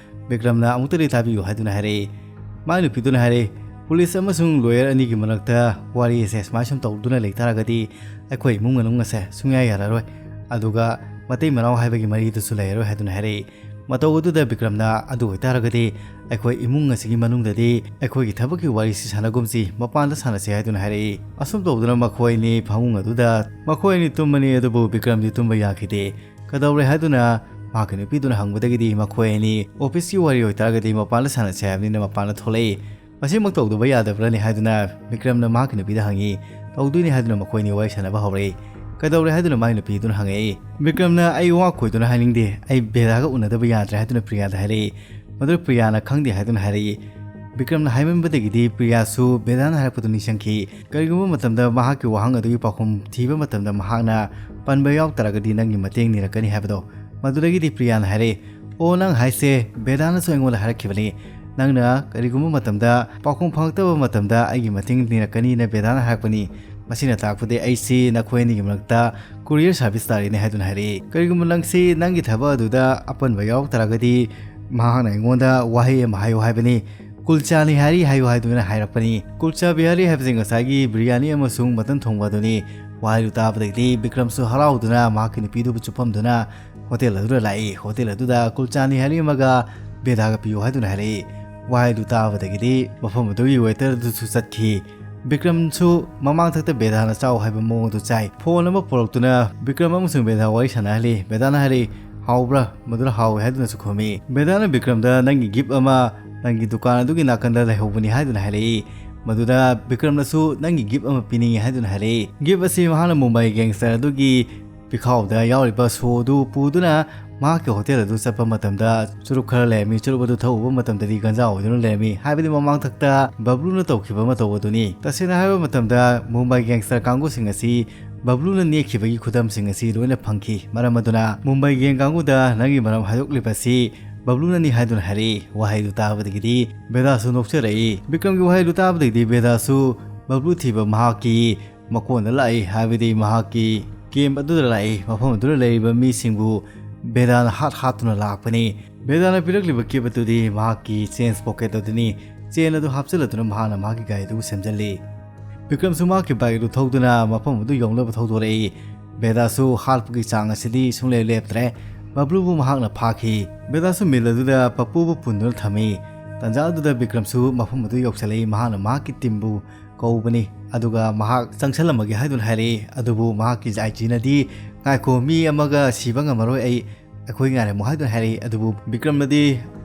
ꯕꯤꯀ꯭ꯔꯝꯅ ꯑꯃꯨꯛꯇꯗꯤ ꯇꯥꯕꯤꯌꯨ ꯍꯥꯏꯗꯨꯅ ꯍꯥꯏꯔꯛꯏ꯫ ꯃꯥꯏ ꯅꯨꯄꯤꯗꯨꯅ ꯍꯥꯏꯔꯛꯏ, "ꯄꯨꯂꯤꯁ ꯑꯃꯁꯨꯡ ꯂꯣꯌꯔ ꯑꯅꯤꯒꯤ ꯃꯔꯛꯇ ꯋꯥꯔꯤ ꯑꯁꯦ ꯁꯨꯃꯥꯏ ꯁꯨꯝ ꯇꯧꯗꯨꯅ ꯂꯩ ꯇꯥꯔꯒꯗꯤ ꯑꯩꯈꯣꯏ ꯏꯃꯨꯡ ꯃꯅꯨꯡ ꯑꯁꯦ ꯁꯨꯡꯌꯥ ꯌꯥꯔꯔꯣꯏ꯫ ꯑꯗꯨꯒ ꯃꯇꯩ ꯃꯅꯥꯎ ꯍꯥꯏꯕꯒꯤ ꯃꯔꯤꯗꯨꯁꯨ ꯂꯩꯔꯔꯣꯏ" ꯍꯥꯏꯗꯨꯅ ꯍꯥꯏꯔꯛꯏ꯫ ꯃꯇꯧ ꯑꯗꯨꯗ ꯕꯤꯀ꯭ꯔꯝꯅ "ꯑꯗꯨ ꯑꯣꯏꯇꯥꯔꯒꯗꯤ ꯑꯩꯈꯣꯏ ꯏꯃꯨꯡ ꯑꯁꯤꯒꯤ ꯃꯅꯨꯡꯗꯗꯤ ꯑꯩꯈꯣꯏꯒꯤ ꯊꯕꯛꯀꯤ ꯋꯥꯔꯤꯁꯤ ꯁꯥꯟꯅꯒꯨꯝꯁꯤ, ꯃꯄꯥꯟꯗ ꯁꯥꯟꯅꯁꯤ" ꯍꯥꯏꯗꯨꯅ ꯍꯥꯏꯔꯛꯏ꯫ ꯑꯁꯨꯝ ꯇꯧꯗꯨꯅ ꯃꯈꯣꯏ ꯑꯅꯤ ꯐꯃꯨꯡ ꯑꯗꯨꯗ ꯃꯈꯣꯏ ꯑꯅꯤ ꯇꯨꯝꯕꯅꯤ, ꯑꯗꯨꯕꯨ ꯕꯤꯀ꯭ꯔꯝꯗꯤ ꯇꯨꯝꯕ ꯌꯥꯈꯤꯗꯦ꯫ ꯀꯩꯗꯧꯔꯦ ꯍꯥꯏꯗꯨꯅ ꯃꯍꯥꯛꯀꯤ ꯅꯨꯄꯤꯗꯨꯅ ꯍꯪꯕꯗꯒꯤꯗꯤ ꯃꯈꯣꯏ ꯑꯅꯤ ꯑꯣꯐꯤꯁꯀꯤ ꯋꯥꯔꯤ ꯑꯣꯏꯇꯥꯔꯒꯗꯤ ꯃꯄꯥꯟꯗ ꯁꯥꯟꯅꯁꯤ ꯍꯥꯏꯕꯅꯤꯅ ꯃꯄꯥꯟꯗ ꯊꯣꯛꯂꯛꯏ꯫ ꯃꯁꯤꯃꯛ ꯇꯧꯗꯕ ꯌꯥꯗꯕ꯭ꯔꯅꯤ ꯍꯥꯏꯗꯨꯅ ꯕꯤꯀ꯭ꯔꯝꯅ ꯃꯍꯥꯛꯀꯤ ꯅꯨꯄꯤꯗ ꯍꯪꯉꯤ꯫ "ꯇꯧꯗꯣꯏꯅꯤ" ꯍꯥꯏꯗꯨꯅ ꯃꯈꯣꯏꯅꯤ ꯋꯥꯔꯤ ꯁꯥꯟꯅꯕ ꯍꯧꯔꯛꯏ꯫ "ꯀꯩꯗꯧꯔꯦ?" ꯍꯥꯏꯗꯨꯅ ꯃꯥꯒꯤ ꯅꯨꯄꯤꯗꯨꯅ ꯍꯪꯉꯛꯏ꯫ ꯕꯤꯀ꯭ꯔꯝꯅ "ꯑꯩ ꯋꯥ ꯈꯣꯏꯗꯨꯅ ꯍꯥꯏꯅꯤꯡꯗꯦ, ꯑꯩ ꯕꯦꯗꯥꯒ ꯎꯅꯗꯕ ꯌꯥꯗ꯭ꯔꯦ" ꯍꯥꯏꯗꯨꯅ ꯄ꯭ꯔꯤꯌꯥꯗ ꯍꯥꯏꯔꯛꯏ꯫ ꯃꯗꯨ ꯄ꯭ꯔꯤꯌꯥꯅ ꯈꯪꯗꯦ ꯍꯥꯏꯗꯨꯅ ꯍꯥꯏꯔꯛꯏ꯫ ꯕꯤꯀ꯭ꯔꯝꯅ ꯍꯥꯏꯃꯟꯕꯗꯒꯤꯗꯤ ꯄ꯭ꯔꯤꯌꯥꯁꯨ ꯕꯦꯗꯥꯅ ꯍꯥꯏꯔꯛꯄꯗꯨ ꯅꯤꯡꯁꯤꯡꯈꯤ꯫ ꯀꯔꯤꯒꯨꯝꯕ ꯃꯇꯝꯗ ꯃꯍꯥꯛꯀꯤ ꯋꯥꯍꯪ ꯑꯗꯨꯒꯤ ꯄꯥꯎꯈꯨꯝ ꯊꯤꯕ ꯃꯇꯝꯗ ꯃꯍꯥꯛꯅ ꯄꯟꯕ ꯌꯥꯎ ꯇꯥꯔꯒꯗꯤ ꯅꯪꯒꯤ ꯃꯇꯦꯡ ꯅꯤꯔꯛꯀꯅꯤ ꯍꯥꯏꯕꯗꯣ꯫ ꯃꯗꯨꯗꯒꯤꯗꯤ ꯄ꯭ꯔꯤꯌꯥꯅ ꯍꯥꯏꯔꯛꯏ, "ꯑꯣ, ꯅꯪ ꯍꯥꯏꯁꯦ ꯕꯦꯗꯥꯅꯁꯨ ꯑꯩꯉꯣꯟꯗ ꯍꯥꯏꯔꯛꯈꯤꯕꯅꯤ, ꯅꯪꯅ ꯀꯔꯤꯒꯨꯝꯕ ꯃꯇꯝꯗ ꯄꯥꯎꯈꯨꯝ ꯐꯪꯉꯛꯇꯕ ꯃꯇꯝꯗ ꯑꯩꯒꯤ ꯃꯇꯦꯡ ꯅꯤꯔꯛꯀꯅꯤꯅ ꯕꯦꯗꯥꯅ ꯍꯥꯏꯔꯛꯄꯅꯤ꯫ ꯃꯁꯤꯅ ꯇꯥꯛꯄꯗꯤ ꯑꯩꯁꯤ ꯅꯈꯣꯏ ꯑꯅꯤꯒꯤ ꯃꯔꯛꯇ courier service ꯇꯥꯔꯦꯅꯦ" ꯍꯥꯏꯗꯨꯅ ꯍꯥꯏꯔꯛꯏ꯫ "ꯀꯔꯤꯒꯨꯝꯕ ꯅꯪꯁꯤ ꯅꯪꯒꯤ ꯊꯕꯛ ꯑꯗꯨꯗ ꯑꯄꯟꯕ ꯌꯥꯎꯔꯛ ꯇꯥꯔꯒꯗꯤ ꯃꯍꯥꯛꯅ ꯑꯩꯉꯣꯟꯗ ꯋꯥꯍꯩ ꯑꯃ ꯍꯥꯏꯌꯨ ꯍꯥꯏꯕꯅꯤ, ꯀꯨꯜꯆꯥ ꯅꯤꯍꯥꯔꯤ ꯍꯥꯏꯌꯨ ꯍꯥꯏꯗꯨꯅ ꯍꯥꯏꯔꯛꯄꯅꯤ"꯫ ꯀꯨꯜꯆꯥ ꯕꯤꯍꯥꯔꯤ ꯍꯥꯏꯕꯁꯤ ꯉꯁꯥꯏꯒꯤ ꯕꯤꯔꯌꯥꯅꯤ ꯑꯃꯁꯨꯡ ꯃꯇꯟ ꯊꯣꯡꯕ ꯑꯗꯨꯅꯤ꯫ ꯋꯥꯍꯩꯗꯨ ꯇꯥꯕꯗꯒꯤꯗꯤ ꯕꯤꯀ꯭ꯔꯝꯁꯨ ꯍꯔꯥꯎꯗꯨꯅ ꯃꯍꯥꯛꯀꯤ ꯅꯨꯄꯤꯗꯨꯕꯨ ꯆꯨꯞꯐꯝꯗꯨꯅ ꯍꯣꯇꯦꯜ ꯑꯗꯨꯗ ꯂꯥꯛꯏ꯫ ꯍꯣꯇꯦꯜ ꯑꯗꯨꯗ ꯀꯨꯜꯆꯥ ꯅꯤꯍꯥꯔꯤ ꯑꯃꯒ ꯕꯦꯗꯥꯒ ꯄꯤꯌꯨ ꯍꯥꯏꯗꯨꯅ ꯍꯥꯏꯔꯛꯏ꯫ ꯋꯥꯍꯩꯗꯨ ꯇꯥꯕꯗꯒꯤꯗꯤ ꯃꯐꯝ ꯑꯗꯨꯒꯤ waiter ꯑꯗꯨꯁꯨ ꯆꯠꯈꯤ꯫ ꯕꯤꯀ꯭ꯔꯝꯁꯨ ꯃꯃꯥꯡꯊꯛꯇ ꯕꯦꯗꯥꯅ ꯆꯥꯎ ꯍꯥꯏꯕ ꯃꯑꯣꯡ ꯑꯗꯨ ꯆꯥꯏ꯫ ꯐꯣꯟ ꯑꯃ ꯄꯨꯔꯛꯇꯨꯅ ꯕꯤꯀ꯭ꯔꯝ ꯑꯃꯁꯨꯡ ꯕꯦꯗꯥ ꯋꯥꯔꯤ ꯁꯥꯟꯅꯍꯜꯂꯤ꯫ ꯕꯦꯗꯥꯅ ꯍꯥꯏꯔꯛꯏ, "ꯍꯥꯎꯕ꯭ꯔꯥ?" ꯃꯗꯨꯅ "ꯍꯥꯎꯋꯦ" ꯍꯥꯏꯗꯨꯅꯁꯨ ꯈꯨꯝꯃꯤ꯫ ꯕꯦꯗꯥꯅ ꯕꯤꯀ꯭ꯔꯝꯗ, "ꯅꯪꯒꯤ gift ꯑꯃ ꯅꯪꯒꯤ ꯗꯨꯀꯥꯟ ꯑꯗꯨꯒꯤ ꯅꯥꯀꯟꯗ ꯂꯩꯍꯧꯕꯅꯤ" ꯍꯥꯏꯗꯨꯅ ꯍꯥꯏꯔꯛꯏ꯫ ꯃꯗꯨꯗ ꯕꯤꯀ꯭ꯔꯝꯅꯁꯨ "ꯅꯪꯒꯤ gift ꯑꯃ ꯄꯤꯅꯤꯡꯏ" ꯍꯥꯏꯗꯨꯅ ꯍꯥꯏꯔꯛꯏ꯫ Gift ꯑꯁꯤ ꯃꯍꯥꯛꯅ ꯃꯨꯝꯕꯥꯏ gangster ꯑꯗꯨꯒꯤ ꯄꯤꯈꯥꯎꯗ ꯌꯥꯎꯔꯤꯕ ꯁꯣ ꯑꯗꯨ ꯄꯨꯗꯨꯅ ꯃꯍꯥꯛꯀꯤ ꯍꯣꯇꯦꯜ ꯑꯗꯨ ꯆꯠꯄ ꯃꯇꯝꯗ ꯆꯨꯔꯨꯞ ꯈꯔ ꯂꯩꯔꯝꯃꯤ꯫ ꯆꯨꯔꯨꯞ ꯑꯗꯨ ꯊꯛꯎꯕ ꯃꯇꯝꯗꯗꯤ ꯒꯟꯖꯥ ꯑꯣꯏꯗꯨꯅ ꯂꯩꯔꯝꯃꯤ꯫ ꯍꯥꯏꯕꯗꯤ ꯃꯃꯥꯡꯊꯛꯇ ꯕꯕ꯭ꯂꯨꯅ ꯇꯧꯈꯤꯕ ꯃꯇꯧ ꯑꯗꯨꯅꯤ꯫ ꯇꯁꯦꯡꯅ ꯍꯥꯏꯕ ꯃꯇꯝꯗ ꯃꯨꯝꯕꯥꯏ gangster ꯀꯥꯡꯕꯨꯁꯤꯡ ꯑꯁꯤ ꯕꯕ꯭ꯂꯨꯅ ꯅꯦꯛꯈꯤꯕꯒꯤ ꯈꯨꯗꯝꯁꯤꯡ ꯑꯁꯤ ꯂꯣꯏꯅ ꯐꯪꯈꯤ꯫ ꯃꯔꯝ ꯑꯗꯨꯅ ꯃꯨꯝꯕꯥꯏ gang ꯀꯥꯡꯕꯨꯗ ꯅꯪꯒꯤ ꯃꯔꯝ ꯍꯥꯏꯗꯣꯛꯂꯤꯕ ꯑꯁꯤ ꯕꯕ꯭ꯂꯨꯅꯅꯤ ꯍꯥꯏꯗꯨꯅ ꯍꯥꯏꯔꯛꯏ꯫ ꯋꯥꯍꯩꯗꯨ ꯇꯥꯕꯗꯒꯤꯗꯤ ꯕꯦꯗꯥꯁꯨ ꯅꯣꯛꯆꯔꯛꯏ꯫ ꯕꯤꯀ꯭ꯔꯝꯒꯤ ꯋꯥꯍꯩꯗꯨ ꯇꯥꯕꯗꯒꯤꯗꯤ ꯕꯦꯗꯥꯁꯨ ꯕꯕ꯭ꯂꯨ ꯊꯤꯕ ꯃꯍꯥꯛꯀꯤ ꯃꯀꯣꯟꯗ ꯂꯥꯛꯏ, ꯍꯥꯏꯕꯗꯤ ꯃꯍꯥꯛꯀꯤ camp ꯑꯗꯨꯗ ꯂꯥꯛꯏ꯫ ꯃꯐꯝ ꯑꯗꯨꯗ ꯂꯩꯔꯤꯕ ꯃꯤꯁꯤꯡꯕꯨ ꯕꯦꯗꯥꯅ ꯍꯥꯠ ꯍꯥꯠꯇꯨꯅ ꯂꯥꯛꯄꯅꯤ꯫ ꯕꯦꯗꯥꯅ ꯄꯤꯔꯛꯂꯤꯕ gift ꯑꯗꯨꯗꯤ ꯃꯍꯥꯛꯀꯤ change pocket ꯑꯗꯨꯅꯤ꯫ Chain ꯑꯗꯨ ꯍꯥꯞꯆꯤꯜꯂꯗꯨꯅ ꯃꯍꯥꯛꯅ ꯃꯍꯥꯛꯀꯤ ꯒꯥꯔꯤ ꯑꯗꯨꯕꯨ ꯁꯦꯝꯖꯤꯜꯂꯤ꯫ ꯕꯤꯀ꯭ꯔꯝꯁꯨ ꯃꯍꯥꯛꯀꯤ bike ꯑꯗꯨ ꯊꯧꯗꯨꯅ ꯃꯐꯝ ꯑꯗꯨ ꯌꯧꯅꯕ ꯊꯧꯗꯣꯔꯛꯏ꯫ ꯕꯦꯗꯥꯁꯨ ꯍꯥꯠꯄꯒꯤ ꯆꯥꯡ ꯑꯁꯤꯗꯤ ꯁꯨꯡꯂꯦꯞ ꯂꯦꯞꯇ꯭ꯔꯦ꯫ ꯕꯕ꯭ꯂꯨꯕꯨ ꯃꯍꯥꯛꯅ ꯐꯥꯈꯤ꯫ ꯕꯦꯗꯥꯁꯨ mill ꯑꯗꯨꯗ ꯄꯞꯄꯨꯕꯨ ꯄꯨꯟꯗꯨꯅ ꯊꯝꯃꯤ꯫ ꯇꯥꯟꯖꯥ ꯑꯗꯨꯗ ꯕꯤꯀ꯭ꯔꯝꯁꯨ ꯃꯐꯝ ꯑꯗꯨ ꯌꯧꯁꯤꯜꯂꯛꯏ꯫ ꯃꯍꯥꯛꯅ ꯃꯍꯥꯛꯀꯤ teamꯕꯨ ꯀꯧꯕꯅꯤ, ꯑꯗꯨꯒ ꯃꯍꯥꯛ ꯆꯪꯁꯜꯂꯝꯃꯒꯦ ꯍꯥꯏꯗꯨꯅ ꯍꯥꯏꯔꯛꯏ꯫ ꯑꯗꯨꯕꯨ ꯃꯍꯥꯛꯀꯤ IG ꯅꯗꯤ, "ꯉꯥꯏꯈꯣ, ꯃꯤ ꯑꯃꯒ ꯁꯤꯕ ꯉꯝꯃꯔꯣꯏ ꯑꯩ, ꯑꯩꯈꯣꯏ ꯉꯥꯏꯔꯝꯃꯨ" ꯍꯥꯏꯗꯨꯅ ꯍꯥꯏꯔꯛꯏ꯫ ꯑꯗꯨꯕꯨ ꯕꯤꯀ꯭ꯔꯝꯅꯗꯤ,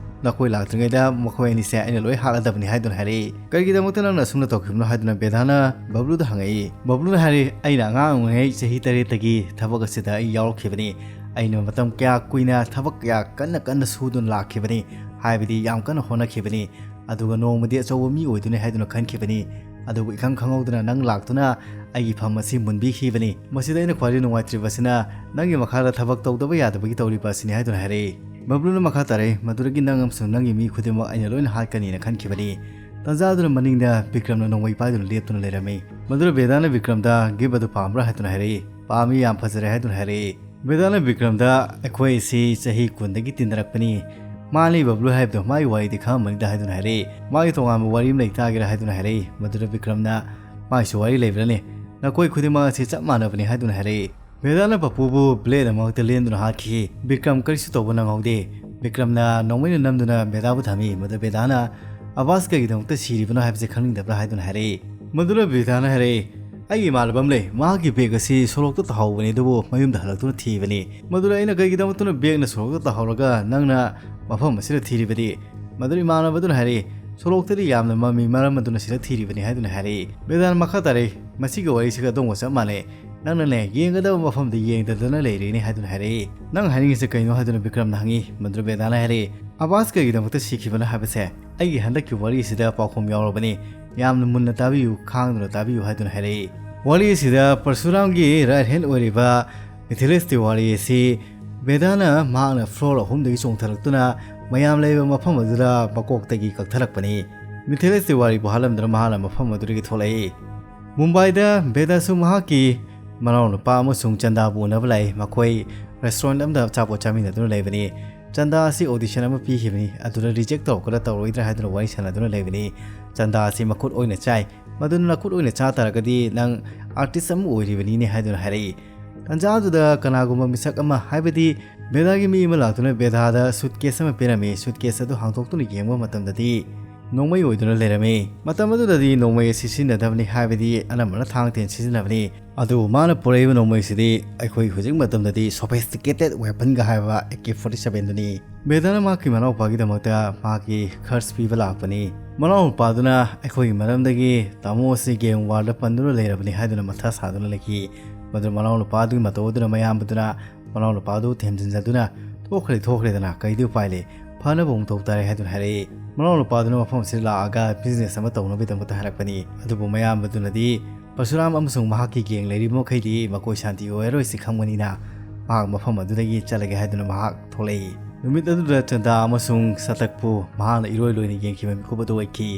"ꯅꯈꯣꯏ ꯂꯥꯛꯇ꯭ꯔꯤꯉꯩꯗ ꯃꯈꯣꯏ ꯑꯅꯤꯁꯦ ꯑꯩꯅ ꯂꯣꯏ ꯍꯥꯠꯂꯗꯕꯅꯤ" ꯍꯥꯏꯗꯨꯅ ꯍꯥꯏꯔꯛꯏ꯫ "ꯀꯔꯤꯒꯤꯗꯃꯛꯇ ꯅꯪꯅ ꯑꯁꯨꯝꯅ ꯇꯧꯈꯤꯕꯅꯣ?" ꯍꯥꯏꯗꯨꯅ ꯕꯦꯗꯥꯅ ꯕꯕ꯭ꯂꯨꯗ ꯍꯪꯉꯛꯏ꯫ ꯕꯕ꯭ꯂꯨꯅ ꯍꯥꯏꯔꯤ, "ꯑꯩꯅ ꯑꯉꯥꯡ ꯑꯣꯏꯔꯤꯉꯩ ꯆꯍꯤ ꯇꯔꯦꯠꯇꯒꯤ ꯊꯕꯛ ꯑꯁꯤꯗ ꯑꯩ ꯌꯥꯎꯔꯛꯈꯤꯕꯅꯤ꯫ ꯑꯩꯅ ꯃꯇꯝ ꯀꯌꯥ ꯀꯨꯏꯅ ꯊꯕꯛ ꯀꯌꯥ ꯀꯟꯅ ꯀꯟꯅ ꯁꯨꯗꯨꯅ ꯂꯥꯛꯈꯤꯕꯅꯤ꯫ ꯍꯥꯏꯕꯗꯤ ꯌꯥꯝ ꯀꯟꯅ ꯍꯣꯠꯅꯈꯤꯕꯅꯤ꯫ ꯑꯗꯨꯒ ꯅꯣꯡꯃꯗꯤ ꯑꯆꯧꯕ ꯃꯤ ꯑꯣꯏꯗꯣꯏꯅꯤ ꯍꯥꯏꯗꯨꯅ ꯈꯟꯈꯤꯕꯅꯤ꯫ ꯑꯗꯨꯕꯨ ꯏꯈꯪ ꯈꯪꯍꯧꯗꯅ ꯅꯪ ꯂꯥꯛꯇꯨꯅ ꯑꯩꯒꯤ ꯐꯝ ꯑꯁꯤ ꯃꯨꯟꯕꯤꯈꯤꯕꯅꯤ꯫ ꯃꯁꯤꯗ ꯑꯩꯅ ꯈ꯭ꯋꯥꯏꯗꯒꯤ ꯅꯨꯡꯉꯥꯏꯇ꯭ꯔꯤꯕꯁꯤꯅ ꯅꯪꯒꯤ ꯃꯈꯥꯗ ꯊꯕꯛ ꯇꯧꯗꯕ ꯌꯥꯗꯕꯒꯤ ꯇꯧꯔꯤꯕ ꯑꯁꯤꯅꯤ ꯍꯥꯏꯗꯨꯅ ꯍꯥꯏꯔꯛꯏ꯫ ꯕꯕ꯭ꯂꯨꯅ ꯃꯈꯥ ꯇꯥꯔꯛꯏ, "ꯃꯗꯨꯗꯒꯤ ꯅꯪ ꯑꯃꯁꯨꯡ ꯅꯪꯒꯤ ꯃꯤ ꯈꯨꯗꯤꯡꯃꯛ ꯑꯩꯅ ꯂꯣꯏꯅ ꯍꯥꯠꯀꯅꯤꯅ ꯈꯟꯈꯤꯕꯅꯤ"꯫ ꯇꯟꯖꯥꯗꯨꯅ ꯃꯅꯤꯡꯗ ꯕꯤꯀ꯭ꯔꯝꯅ ꯅꯣꯡꯃꯩ ꯄꯥꯏꯗꯨꯅ ꯂꯦꯞꯇꯨꯅ ꯂꯩꯔꯝꯃꯤ꯫ ꯃꯗꯨꯗ ꯕꯦꯗꯥꯅ ꯕꯤꯀ꯭ꯔꯝꯗ ꯒꯤꯐ ꯑꯗꯨ ꯄꯥꯝꯕ꯭ꯔꯥ ꯍꯥꯏꯗꯨꯅ ꯍꯥꯏꯔꯛꯏ꯫ "ꯄꯥꯝꯃꯤ, ꯌꯥꯝ ꯐꯖꯔꯦ" ꯍꯥꯏꯗꯨꯅ ꯍꯥꯏꯔꯛꯏ꯫ ꯕꯦꯗꯥꯅ ꯕꯤꯀ꯭ꯔꯝꯗ, "ꯑꯩꯈꯣꯏ ꯑꯁꯤ ꯆꯍꯤ ꯀꯨꯟꯗꯒꯤ ꯇꯤꯟꯅꯔꯛꯄꯅꯤ꯫ ꯃꯥꯅꯤ ꯕꯕ꯭ꯂꯨ ꯍꯥꯏꯕꯗꯣ, ꯃꯥꯒꯤ ꯋꯥꯔꯤꯗꯤ ꯈꯪꯉꯝꯃꯅꯤꯗ" ꯍꯥꯏꯗꯨꯅ ꯍꯥꯏꯔꯛꯏ꯫ "ꯃꯥꯒꯤ ꯇꯣꯉꯥꯟꯕ ꯋꯥꯔꯤ ꯑꯃ ꯂꯩ, ꯇꯥꯒꯦꯔꯥ" ꯍꯥꯏꯗꯨꯅ ꯍꯥꯏꯔꯛꯏ꯫ ꯃꯗꯨꯗ ꯕꯤꯀ꯭ꯔꯝꯅ, "ꯃꯥꯒꯤꯁꯨ ꯋꯥꯔꯤ ꯂꯩꯕ꯭ꯔꯅꯦ? ꯅꯈꯣꯏ ꯈꯨꯗꯤꯡꯃꯛ ꯑꯁꯤ ꯆꯞ ꯃꯥꯟꯅꯕꯅꯤ" ꯍꯥꯏꯗꯨꯅ ꯍꯥꯏꯔꯛꯏ꯫ ꯕꯦꯗꯥꯅ ꯄꯞꯄꯨꯕꯨ ꯕ꯭ꯂꯦꯗ ꯑꯃꯈꯛꯇ ꯂꯦꯟꯗꯨꯅ ꯍꯥꯠꯈꯤ꯫ ꯕꯤꯀ꯭ꯔꯝ ꯀꯔꯤꯁꯨ ꯇꯧꯕ ꯅꯪꯍꯧꯗꯦ꯫ ꯕꯤꯀ꯭ꯔꯝꯅ ꯅꯣꯡꯃꯩꯅ ꯅꯝꯗꯨꯅ ꯕꯦꯗꯥꯕꯨ ꯊꯝꯃꯤ꯫ ꯃꯗꯨ ꯕꯦꯗꯥꯅ, "ꯑꯕꯥꯁ ꯀꯩꯒꯤꯗꯃꯛꯇ ꯁꯤꯔꯤꯕꯅꯣ ꯍꯥꯏꯕꯁꯦ ꯈꯪꯅꯤꯡꯗꯕ꯭ꯔꯥ?" ꯍꯥꯏꯗꯨꯅ ꯍꯥꯏꯔꯛꯏ꯫ ꯃꯗꯨꯗ ꯕꯦꯗꯥꯅ ꯍꯥꯏꯔꯛꯏ, "ꯑꯩꯒꯤ ꯏꯃꯥꯟꯅꯕ ꯑꯃ ꯂꯩ꯫ ꯃꯍꯥꯛꯀꯤ ꯕꯦꯒ ꯑꯁꯤ ꯁꯣꯔꯣꯛꯇ ꯇꯥꯍꯧꯕꯅꯤ, ꯑꯗꯨꯕꯨ ꯃꯌꯨꯝꯗ ꯍꯜꯂꯛꯇꯨꯅ ꯊꯤꯕꯅꯤ꯫ ꯃꯗꯨꯗ ꯑꯩꯅ ꯀꯩꯒꯤꯗꯃꯛꯇꯅ ꯕꯦꯒꯅ ꯁꯣꯔꯣꯛꯇ ꯇꯥꯍꯧꯔꯒ ꯅꯪꯅ ꯃꯐꯝ ꯑꯁꯤꯗ ꯊꯤꯔꯤꯕꯗꯤ?" ꯃꯗꯨꯗ ꯏꯃꯥꯟꯅꯕꯗꯨꯅ ꯍꯥꯏꯔꯛꯏ, "ꯁꯣꯔꯣꯛꯇꯗꯤ ꯌꯥꯝꯅ ꯃꯝꯃꯤ, ꯃꯔꯝ ꯑꯗꯨꯅ ꯁꯤꯗ ꯊꯤꯔꯤꯕꯅꯤ" ꯍꯥꯏꯗꯨꯅ ꯍꯥꯏꯔꯛꯏ꯫ ꯕꯦꯗꯥꯅ ꯃꯈꯥ ꯇꯥꯔꯛꯏ, "ꯃꯁꯤꯒꯤ ꯋꯥꯔꯤꯁꯤꯒ ꯑꯗꯣꯝꯒ ꯆꯞ ꯃꯥꯟꯅꯩ꯫ ꯅꯪꯅꯅꯦ, ꯌꯦꯡꯒꯗꯕ ꯃꯐꯝꯗ ꯌꯦꯡꯗꯗꯅ ꯂꯩꯔꯤꯅꯤ" ꯍꯥꯏꯗꯨꯅ ꯍꯥꯏꯔꯛꯏ꯫ "ꯅꯪ ꯍꯥꯏꯅꯤꯡꯉꯤꯁꯦ ꯀꯩꯅꯣ?" ꯍꯥꯏꯗꯨꯅ ꯕꯤꯀ꯭ꯔꯝꯅ ꯍꯪꯉꯤ꯫ ꯃꯗꯨꯗ ꯕꯦꯗꯥꯅ ꯍꯥꯏꯔꯛꯏ, "ꯑꯕꯥꯁ ꯀꯩꯒꯤꯗꯃꯛꯇ ꯁꯤꯈꯤꯕꯅꯣ ꯍꯥꯏꯕꯁꯦ ꯑꯩꯒꯤ ꯍꯟꯗꯛꯀꯤ ꯋꯥꯔꯤꯁꯤꯗ ꯄꯥꯎꯈꯨꯝ ꯌꯥꯎꯔꯕꯅꯤ꯫ ꯌꯥꯝꯅ ꯃꯨꯟꯅ ꯇꯥꯕꯤꯌꯨ, ꯈꯥꯡꯗꯨꯅ ꯇꯥꯕꯤꯌꯨ" ꯍꯥꯏꯗꯨꯅ ꯍꯥꯏꯔꯛꯏ꯫ ꯋꯥꯔꯤ ꯑꯁꯤꯗ ꯄꯔꯁꯨꯔꯥꯝꯒꯤ ꯔꯥꯏꯠ ꯍꯦꯟ ꯑꯣꯏꯔꯤꯕ ꯃꯤꯊꯤꯂꯦꯁ ꯇꯤꯋꯥꯔꯤ ꯑꯁꯤ ꯕꯦꯗꯥꯅ ꯃꯍꯥꯛꯅ ꯐ꯭ꯂꯣꯔ ꯑꯍꯨꯝꯗꯒꯤ ꯆꯣꯡꯊꯔꯛꯇꯨꯅ ꯃꯌꯥꯝ ꯂꯩꯕ ꯃꯐꯝ ꯑꯗꯨꯗ ꯃꯀꯣꯛꯇꯒꯤ ꯀꯛꯊꯔꯛꯄꯅꯤ꯫ ꯃꯤꯊꯤꯂꯦꯁ ꯇꯤꯋꯥꯔꯤꯕꯨ ꯍꯥꯠꯂꯝꯗꯨꯅ ꯃꯍꯥꯛꯅ ꯃꯐꯝ ꯑꯗꯨꯗꯒꯤ ꯊꯣꯛꯂꯛꯏ꯫ ꯃꯨꯝꯕꯥꯏꯗ ꯕꯦꯗꯥꯁꯨ ꯃꯍꯥꯛꯀꯤ ꯃꯅꯥꯎꯅꯨꯄꯥ ꯑꯃꯁꯨꯡ ꯆꯟꯗꯥꯕꯨ ꯎꯅꯕ ꯂꯥꯛꯏ꯫ ꯃꯈꯣꯏ ꯔꯦꯁꯇꯨꯔꯦꯟꯠ ꯑꯃꯗ ꯑꯆꯥꯄꯣꯠ ꯆꯥꯃꯤꯟꯅꯗꯨꯅ ꯂꯩꯕꯅꯤ꯫ ꯆꯟꯗꯥ ꯑꯁꯤ ꯑꯣꯗꯤꯁꯟ ꯑꯃ ꯄꯤꯈꯤꯕꯅꯤ, ꯑꯗꯨꯗ ꯔꯤꯖꯦꯛ ꯇꯧꯔꯛꯀꯗ꯭ꯔꯥ ꯇꯧꯔꯣꯏꯗ꯭ꯔꯥ ꯍꯥꯏꯗꯨꯅ ꯋꯥꯔꯤ ꯁꯥꯟꯅꯗꯨꯅ ꯂꯩꯕꯅꯤ꯫ ꯆꯟꯗꯥ ꯑꯁꯤ ꯃꯈꯨꯠ ꯑꯣꯏꯅ ꯆꯥꯏ꯫ ꯃꯗꯨꯅ ꯅꯈꯨꯠ ꯑꯣꯏꯅ ꯆꯥ ꯇꯥꯔꯒꯗꯤ ꯅꯪ ꯑꯥꯔꯇꯤꯁ ꯑꯃ ꯑꯣꯏꯔꯤꯕꯅꯤꯅꯦ ꯍꯥꯏꯗꯨꯅ ꯍꯥꯏꯔꯛꯏ꯫ ꯇꯟꯖꯥ ꯑꯗꯨꯗ ꯀꯅꯥꯒꯨꯝꯕ ꯃꯤꯁꯛ ꯑꯃ, ꯍꯥꯏꯕꯗꯤ ꯕꯦꯗꯥꯒꯤ ꯃꯤ ꯑꯃ ꯂꯥꯛꯇꯨꯅ ꯕꯦꯗꯥꯗ ꯁꯨꯠꯀꯦꯁ ꯑꯃ ꯄꯤꯔꯝꯃꯤ꯫ ꯁꯨꯠꯀꯦꯁ ꯑꯗꯨ ꯍꯥꯡꯗꯣꯛꯇꯨꯅ ꯌꯦꯡꯕ ꯃꯇꯝꯗꯗꯤ ꯅꯣꯡꯃꯩ ꯑꯣꯏꯗꯨꯅ ꯂꯩꯔꯝꯃꯤ꯫ ꯃꯇꯝ ꯑꯗꯨꯗꯗꯤ ꯅꯣꯡꯃꯩ ꯑꯁꯤ ꯁꯤꯖꯤꯟꯅꯗꯕꯅꯤ, ꯍꯥꯏꯕꯗꯤ ꯑꯅꯝꯕꯅ ꯊꯥꯡ ꯇꯦꯟ ꯁꯤꯖꯤꯟꯅꯕꯅꯤ꯫ ꯑꯗꯨꯕꯨ ꯃꯥꯅ ꯄꯨꯔꯛꯏꯕ ꯅꯣꯡꯃꯩꯁꯤꯗꯤ ꯑꯩꯈꯣꯏ ꯍꯧꯖꯤꯛ ꯃꯇꯝꯗꯗꯤ ꯁꯣꯐꯤꯁꯇꯤꯀꯦꯇꯦꯠ ꯋꯦꯄꯟꯒ ꯍꯥꯏꯕ ꯑꯦ ꯀꯦ ꯐꯣꯔꯇꯤ ꯁꯚꯦꯟꯗꯨꯅꯤ꯫ ꯕꯦꯗꯥꯅ ꯃꯍꯥꯛꯀꯤ ꯃꯅꯥꯎꯄꯥꯒꯤꯗꯃꯛꯇ ꯃꯍꯥꯛꯀꯤ ꯈꯔꯆ ꯄꯤꯕ ꯂꯥꯛꯄꯅꯤ꯫ ꯃꯅꯥꯎꯅꯨꯄꯥꯗꯨꯅ ꯑꯩꯈꯣꯏꯒꯤ ꯃꯔꯝꯗꯒꯤ ꯇꯥꯃꯣ ꯑꯁꯤ ꯒꯦꯡ ꯋꯥꯔꯗ ꯄꯟꯗꯨꯅ ꯂꯩꯔꯕꯅꯤ ꯍꯥꯏꯗꯨꯅ ꯃꯊꯥ ꯁꯥꯗꯨꯅ ꯂꯩꯈꯤ꯫ ꯃꯗꯨ ꯃꯅꯥꯎꯅꯨꯄꯥꯗꯨꯒꯤ ꯃꯇꯧ ꯑꯗꯨꯅ ꯃꯌꯥꯝꯕꯗꯨꯅ ꯃꯅꯥꯎꯅꯨꯄꯥꯗꯨ ꯊꯦꯝꯖꯤꯟꯖꯗꯨꯅ, "ꯊꯣꯛꯈ꯭ꯔꯦ, ꯊꯣꯛꯈ꯭ꯔꯦꯗꯅ, ꯀꯩꯗꯤ ꯎꯄꯥꯏ ꯂꯩ? ꯐꯅꯕ ꯑꯃꯨꯛ ꯇꯧ ꯇꯥꯔꯦ ꯍꯥꯏꯗꯨꯅ ꯍꯥꯏꯔꯛꯏ꯫ ꯃꯅꯥꯎ ꯅꯨꯄꯥꯗꯨꯅ ꯃꯐꯝ ꯑꯁꯤꯗ ꯂꯥꯛꯑꯒ ꯕꯤꯖꯤꯅꯦꯁ ꯑꯃ ꯇꯧꯅꯕꯒꯤꯗꯃꯛꯇ ꯍꯥꯏꯔꯛꯄꯅꯤ꯫ ꯑꯗꯨꯕꯨ ꯃꯌꯥꯝꯕꯗꯨꯅꯗꯤ ꯄꯔꯁꯨꯔꯥꯝ ꯑꯃꯁꯨꯡ ꯃꯍꯥꯛꯀꯤ ꯒꯦꯡ ꯂꯩꯔꯤꯕ ꯃꯈꯩꯗꯤ ꯃꯈꯣꯏ ꯁꯥꯟꯇꯤ ꯑꯣꯏꯔꯔꯣꯏꯁꯤ ꯈꯪꯕꯅꯤꯅ ꯃꯍꯥꯛ ꯃꯐꯝ ꯑꯗꯨꯗꯒꯤ ꯆꯠꯂꯒꯦ ꯍꯥꯏꯗꯨꯅ ꯃꯍꯥꯛ ꯊꯣꯛꯂꯛꯏ꯫ ꯅꯨꯃꯤꯠ ꯑꯗꯨꯗ ꯆꯟꯗꯥ ꯑꯃꯁꯨꯡ ꯁꯇꯛꯄꯨ ꯃꯍꯥꯛꯅ ꯏꯔꯣꯏ ꯂꯣꯏꯅ ꯌꯦꯡꯈꯤꯕ ꯃꯤꯀꯨꯞ ꯑꯗꯨ ꯑꯣꯏꯈꯤ꯫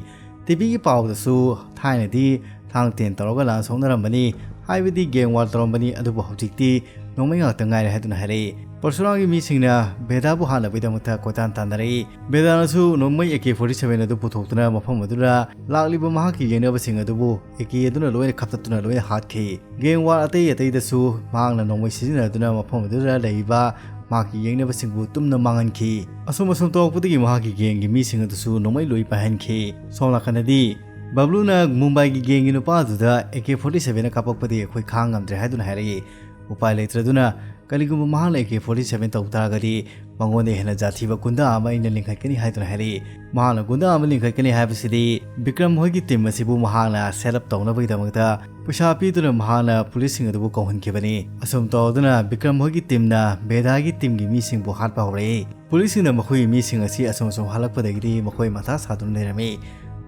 ꯇꯤꯚꯤꯒꯤ ꯄꯥꯎꯗꯁꯨ ꯊꯥꯏꯅꯗꯤ ꯊꯥꯡ ꯇꯦꯟ ꯇꯧꯔꯒ ꯂꯥꯟ ꯁꯣꯛꯅꯔꯝꯕꯅꯤ, ꯍꯥꯏꯕꯗꯤ ꯒꯦꯡ ꯋꯥꯔ ꯇꯧꯔꯝꯕꯅꯤ, ꯑꯗꯨꯕꯨ ꯍꯧꯖꯤꯛꯇꯤ ꯅꯣꯡꯃꯩ ꯉꯥꯛꯇ ꯉꯥꯏꯔꯦ ꯍꯥꯏꯗꯨꯅ ꯍꯥꯏꯔꯛꯏ꯫ ꯄꯔꯁꯨꯔꯥꯝꯒꯤ ꯃꯤꯁꯤꯡꯅ ꯕꯦꯗꯥꯕꯨ ꯍꯥꯠꯅꯕꯒꯤꯗꯃꯛꯇ ꯀꯣꯏꯇꯥꯟ ꯇꯥꯟꯅꯔꯛꯏ꯫ ꯕꯦꯗꯥꯅꯁꯨ ꯅꯣꯡꯃꯩ ꯑꯦ ꯀꯦ ꯐꯣꯔꯇꯤ ꯁꯚꯦꯟ ꯑꯗꯨ ꯄꯨꯊꯣꯛꯇꯨꯅ ꯃꯐꯝ ꯑꯗꯨꯗ ꯂꯥꯛꯂꯤꯕ ꯃꯍꯥꯛꯀꯤ ꯌꯦꯡꯅꯕꯁꯤꯡ ꯑꯗꯨꯕꯨ ꯑꯦ ꯀꯦ ꯑꯗꯨꯅ ꯂꯣꯏꯅ ꯈꯞꯇꯠꯇꯨꯅ ꯂꯣꯏꯅ ꯍꯥꯠꯈꯤ꯫ ꯒꯦꯡ ꯋꯥꯔ ꯑꯇꯩ ꯑꯇꯩꯗꯁꯨ ꯃꯍꯥꯛꯅ ꯅꯣꯡꯃꯩ ꯁꯤꯖꯤꯟꯅꯗꯨꯅ ꯃꯐꯝ ꯑꯗꯨꯗ ꯂꯩꯔꯤꯕ ꯃꯍꯥꯛꯀꯤ ꯌꯦꯡꯅꯕꯁꯤꯡꯕꯨ ꯇꯨꯝꯅ ꯃꯥꯡꯍꯟꯈꯤ꯫ ꯑꯁꯨꯝ ꯑꯁꯨꯝ ꯇꯧꯔꯛꯄꯗꯒꯤ ꯃꯍꯥꯛꯀꯤ ꯒꯦꯡꯒꯤ ꯃꯤꯁꯤꯡ ꯑꯗꯨꯁꯨ ꯅꯣꯡꯃꯩ ꯂꯣꯏ ꯄꯥꯏꯍꯟꯈꯤ꯫ ꯁꯣꯝ ꯅꯥꯀꯟꯗꯗꯤ ꯕꯕ꯭ꯂꯨꯅ ꯃꯨꯝꯕꯥꯏꯒꯤ ꯒꯦꯡꯒꯤ ꯅꯨꯄꯥ ꯑꯗꯨꯗ ꯑꯦ ꯀꯦ ꯐꯣꯔꯇꯤ ꯁꯚꯦꯟꯅ ꯀꯥꯞꯄꯛꯄꯗꯒꯤ ꯑꯩꯈꯣꯏ ꯈꯥꯡ ꯉꯝꯗ꯭ꯔꯦ ꯍꯥꯏꯗꯨꯅ ꯍꯥꯏꯔꯛꯏ꯫ ꯎꯄꯥꯏ ꯂꯩꯇ꯭ꯔꯗꯨꯅ ꯀꯔꯤꯒꯨꯝꯕ ꯃꯍꯥꯛꯅ ꯑꯦ ꯀꯦ ꯐꯣꯔꯇꯤ ꯁꯚꯦꯟ ꯇꯧ ꯇꯥꯔꯒꯗꯤ ꯃꯉꯣꯟꯗ ꯍꯦꯟꯅ ꯖꯥꯊꯤꯕ ꯒꯨꯟꯗꯥ ꯑꯃ ꯑꯩꯅ ꯂꯤꯡꯈꯠꯀꯅꯤ ꯍꯥꯏꯗꯨꯅ ꯍꯥꯏꯔꯛꯏ꯫ ꯃꯍꯥꯛꯅ ꯒꯨꯟꯗꯥ ꯑꯃ ꯂꯤꯡꯈꯠꯀꯅꯤ ꯍꯥꯏꯕꯁꯤꯗꯤ ꯕꯤꯀ꯭ꯔꯝ ꯍꯣꯏꯒꯤ ꯇꯤꯝ ꯑꯁꯤꯕꯨ ꯃꯍꯥꯛꯅ ꯁꯦꯠ ꯑꯞ ꯇꯧꯅꯕꯒꯤꯗꯃꯛꯇ ꯄꯩꯁꯥ ꯄꯤꯗꯨꯅ ꯃꯍꯥꯛꯅ ꯄꯨꯂꯤꯁꯁꯤꯡ ꯑꯗꯨꯕꯨ ꯀꯧꯍꯟꯈꯤꯕꯅꯤ꯫ ꯑꯁꯨꯝ ꯇꯧꯗꯨꯅ ꯕꯤꯀ꯭ꯔꯝ ꯍꯣꯏꯒꯤ ꯇꯤꯝꯅ ꯕꯦꯗꯥꯒꯤ ꯇꯤꯝꯒꯤ ꯃꯤꯁꯤꯡꯕꯨ ꯍꯥꯠꯄ ꯍꯧꯔꯛꯏ꯫ ꯄꯨꯂꯤꯁꯁꯤꯡꯅ ꯃꯈꯣꯏꯒꯤ ꯃꯤꯁꯤꯡ ꯑꯁꯤ ꯑꯁꯨꯝ ꯑꯁꯨꯝ ꯍꯜꯂꯛꯄꯗꯒꯤꯗꯤ ꯃꯈꯣꯏ ꯃꯊꯥ ꯁꯥꯗꯨꯅ ꯂꯩꯔꯝꯃꯤ꯫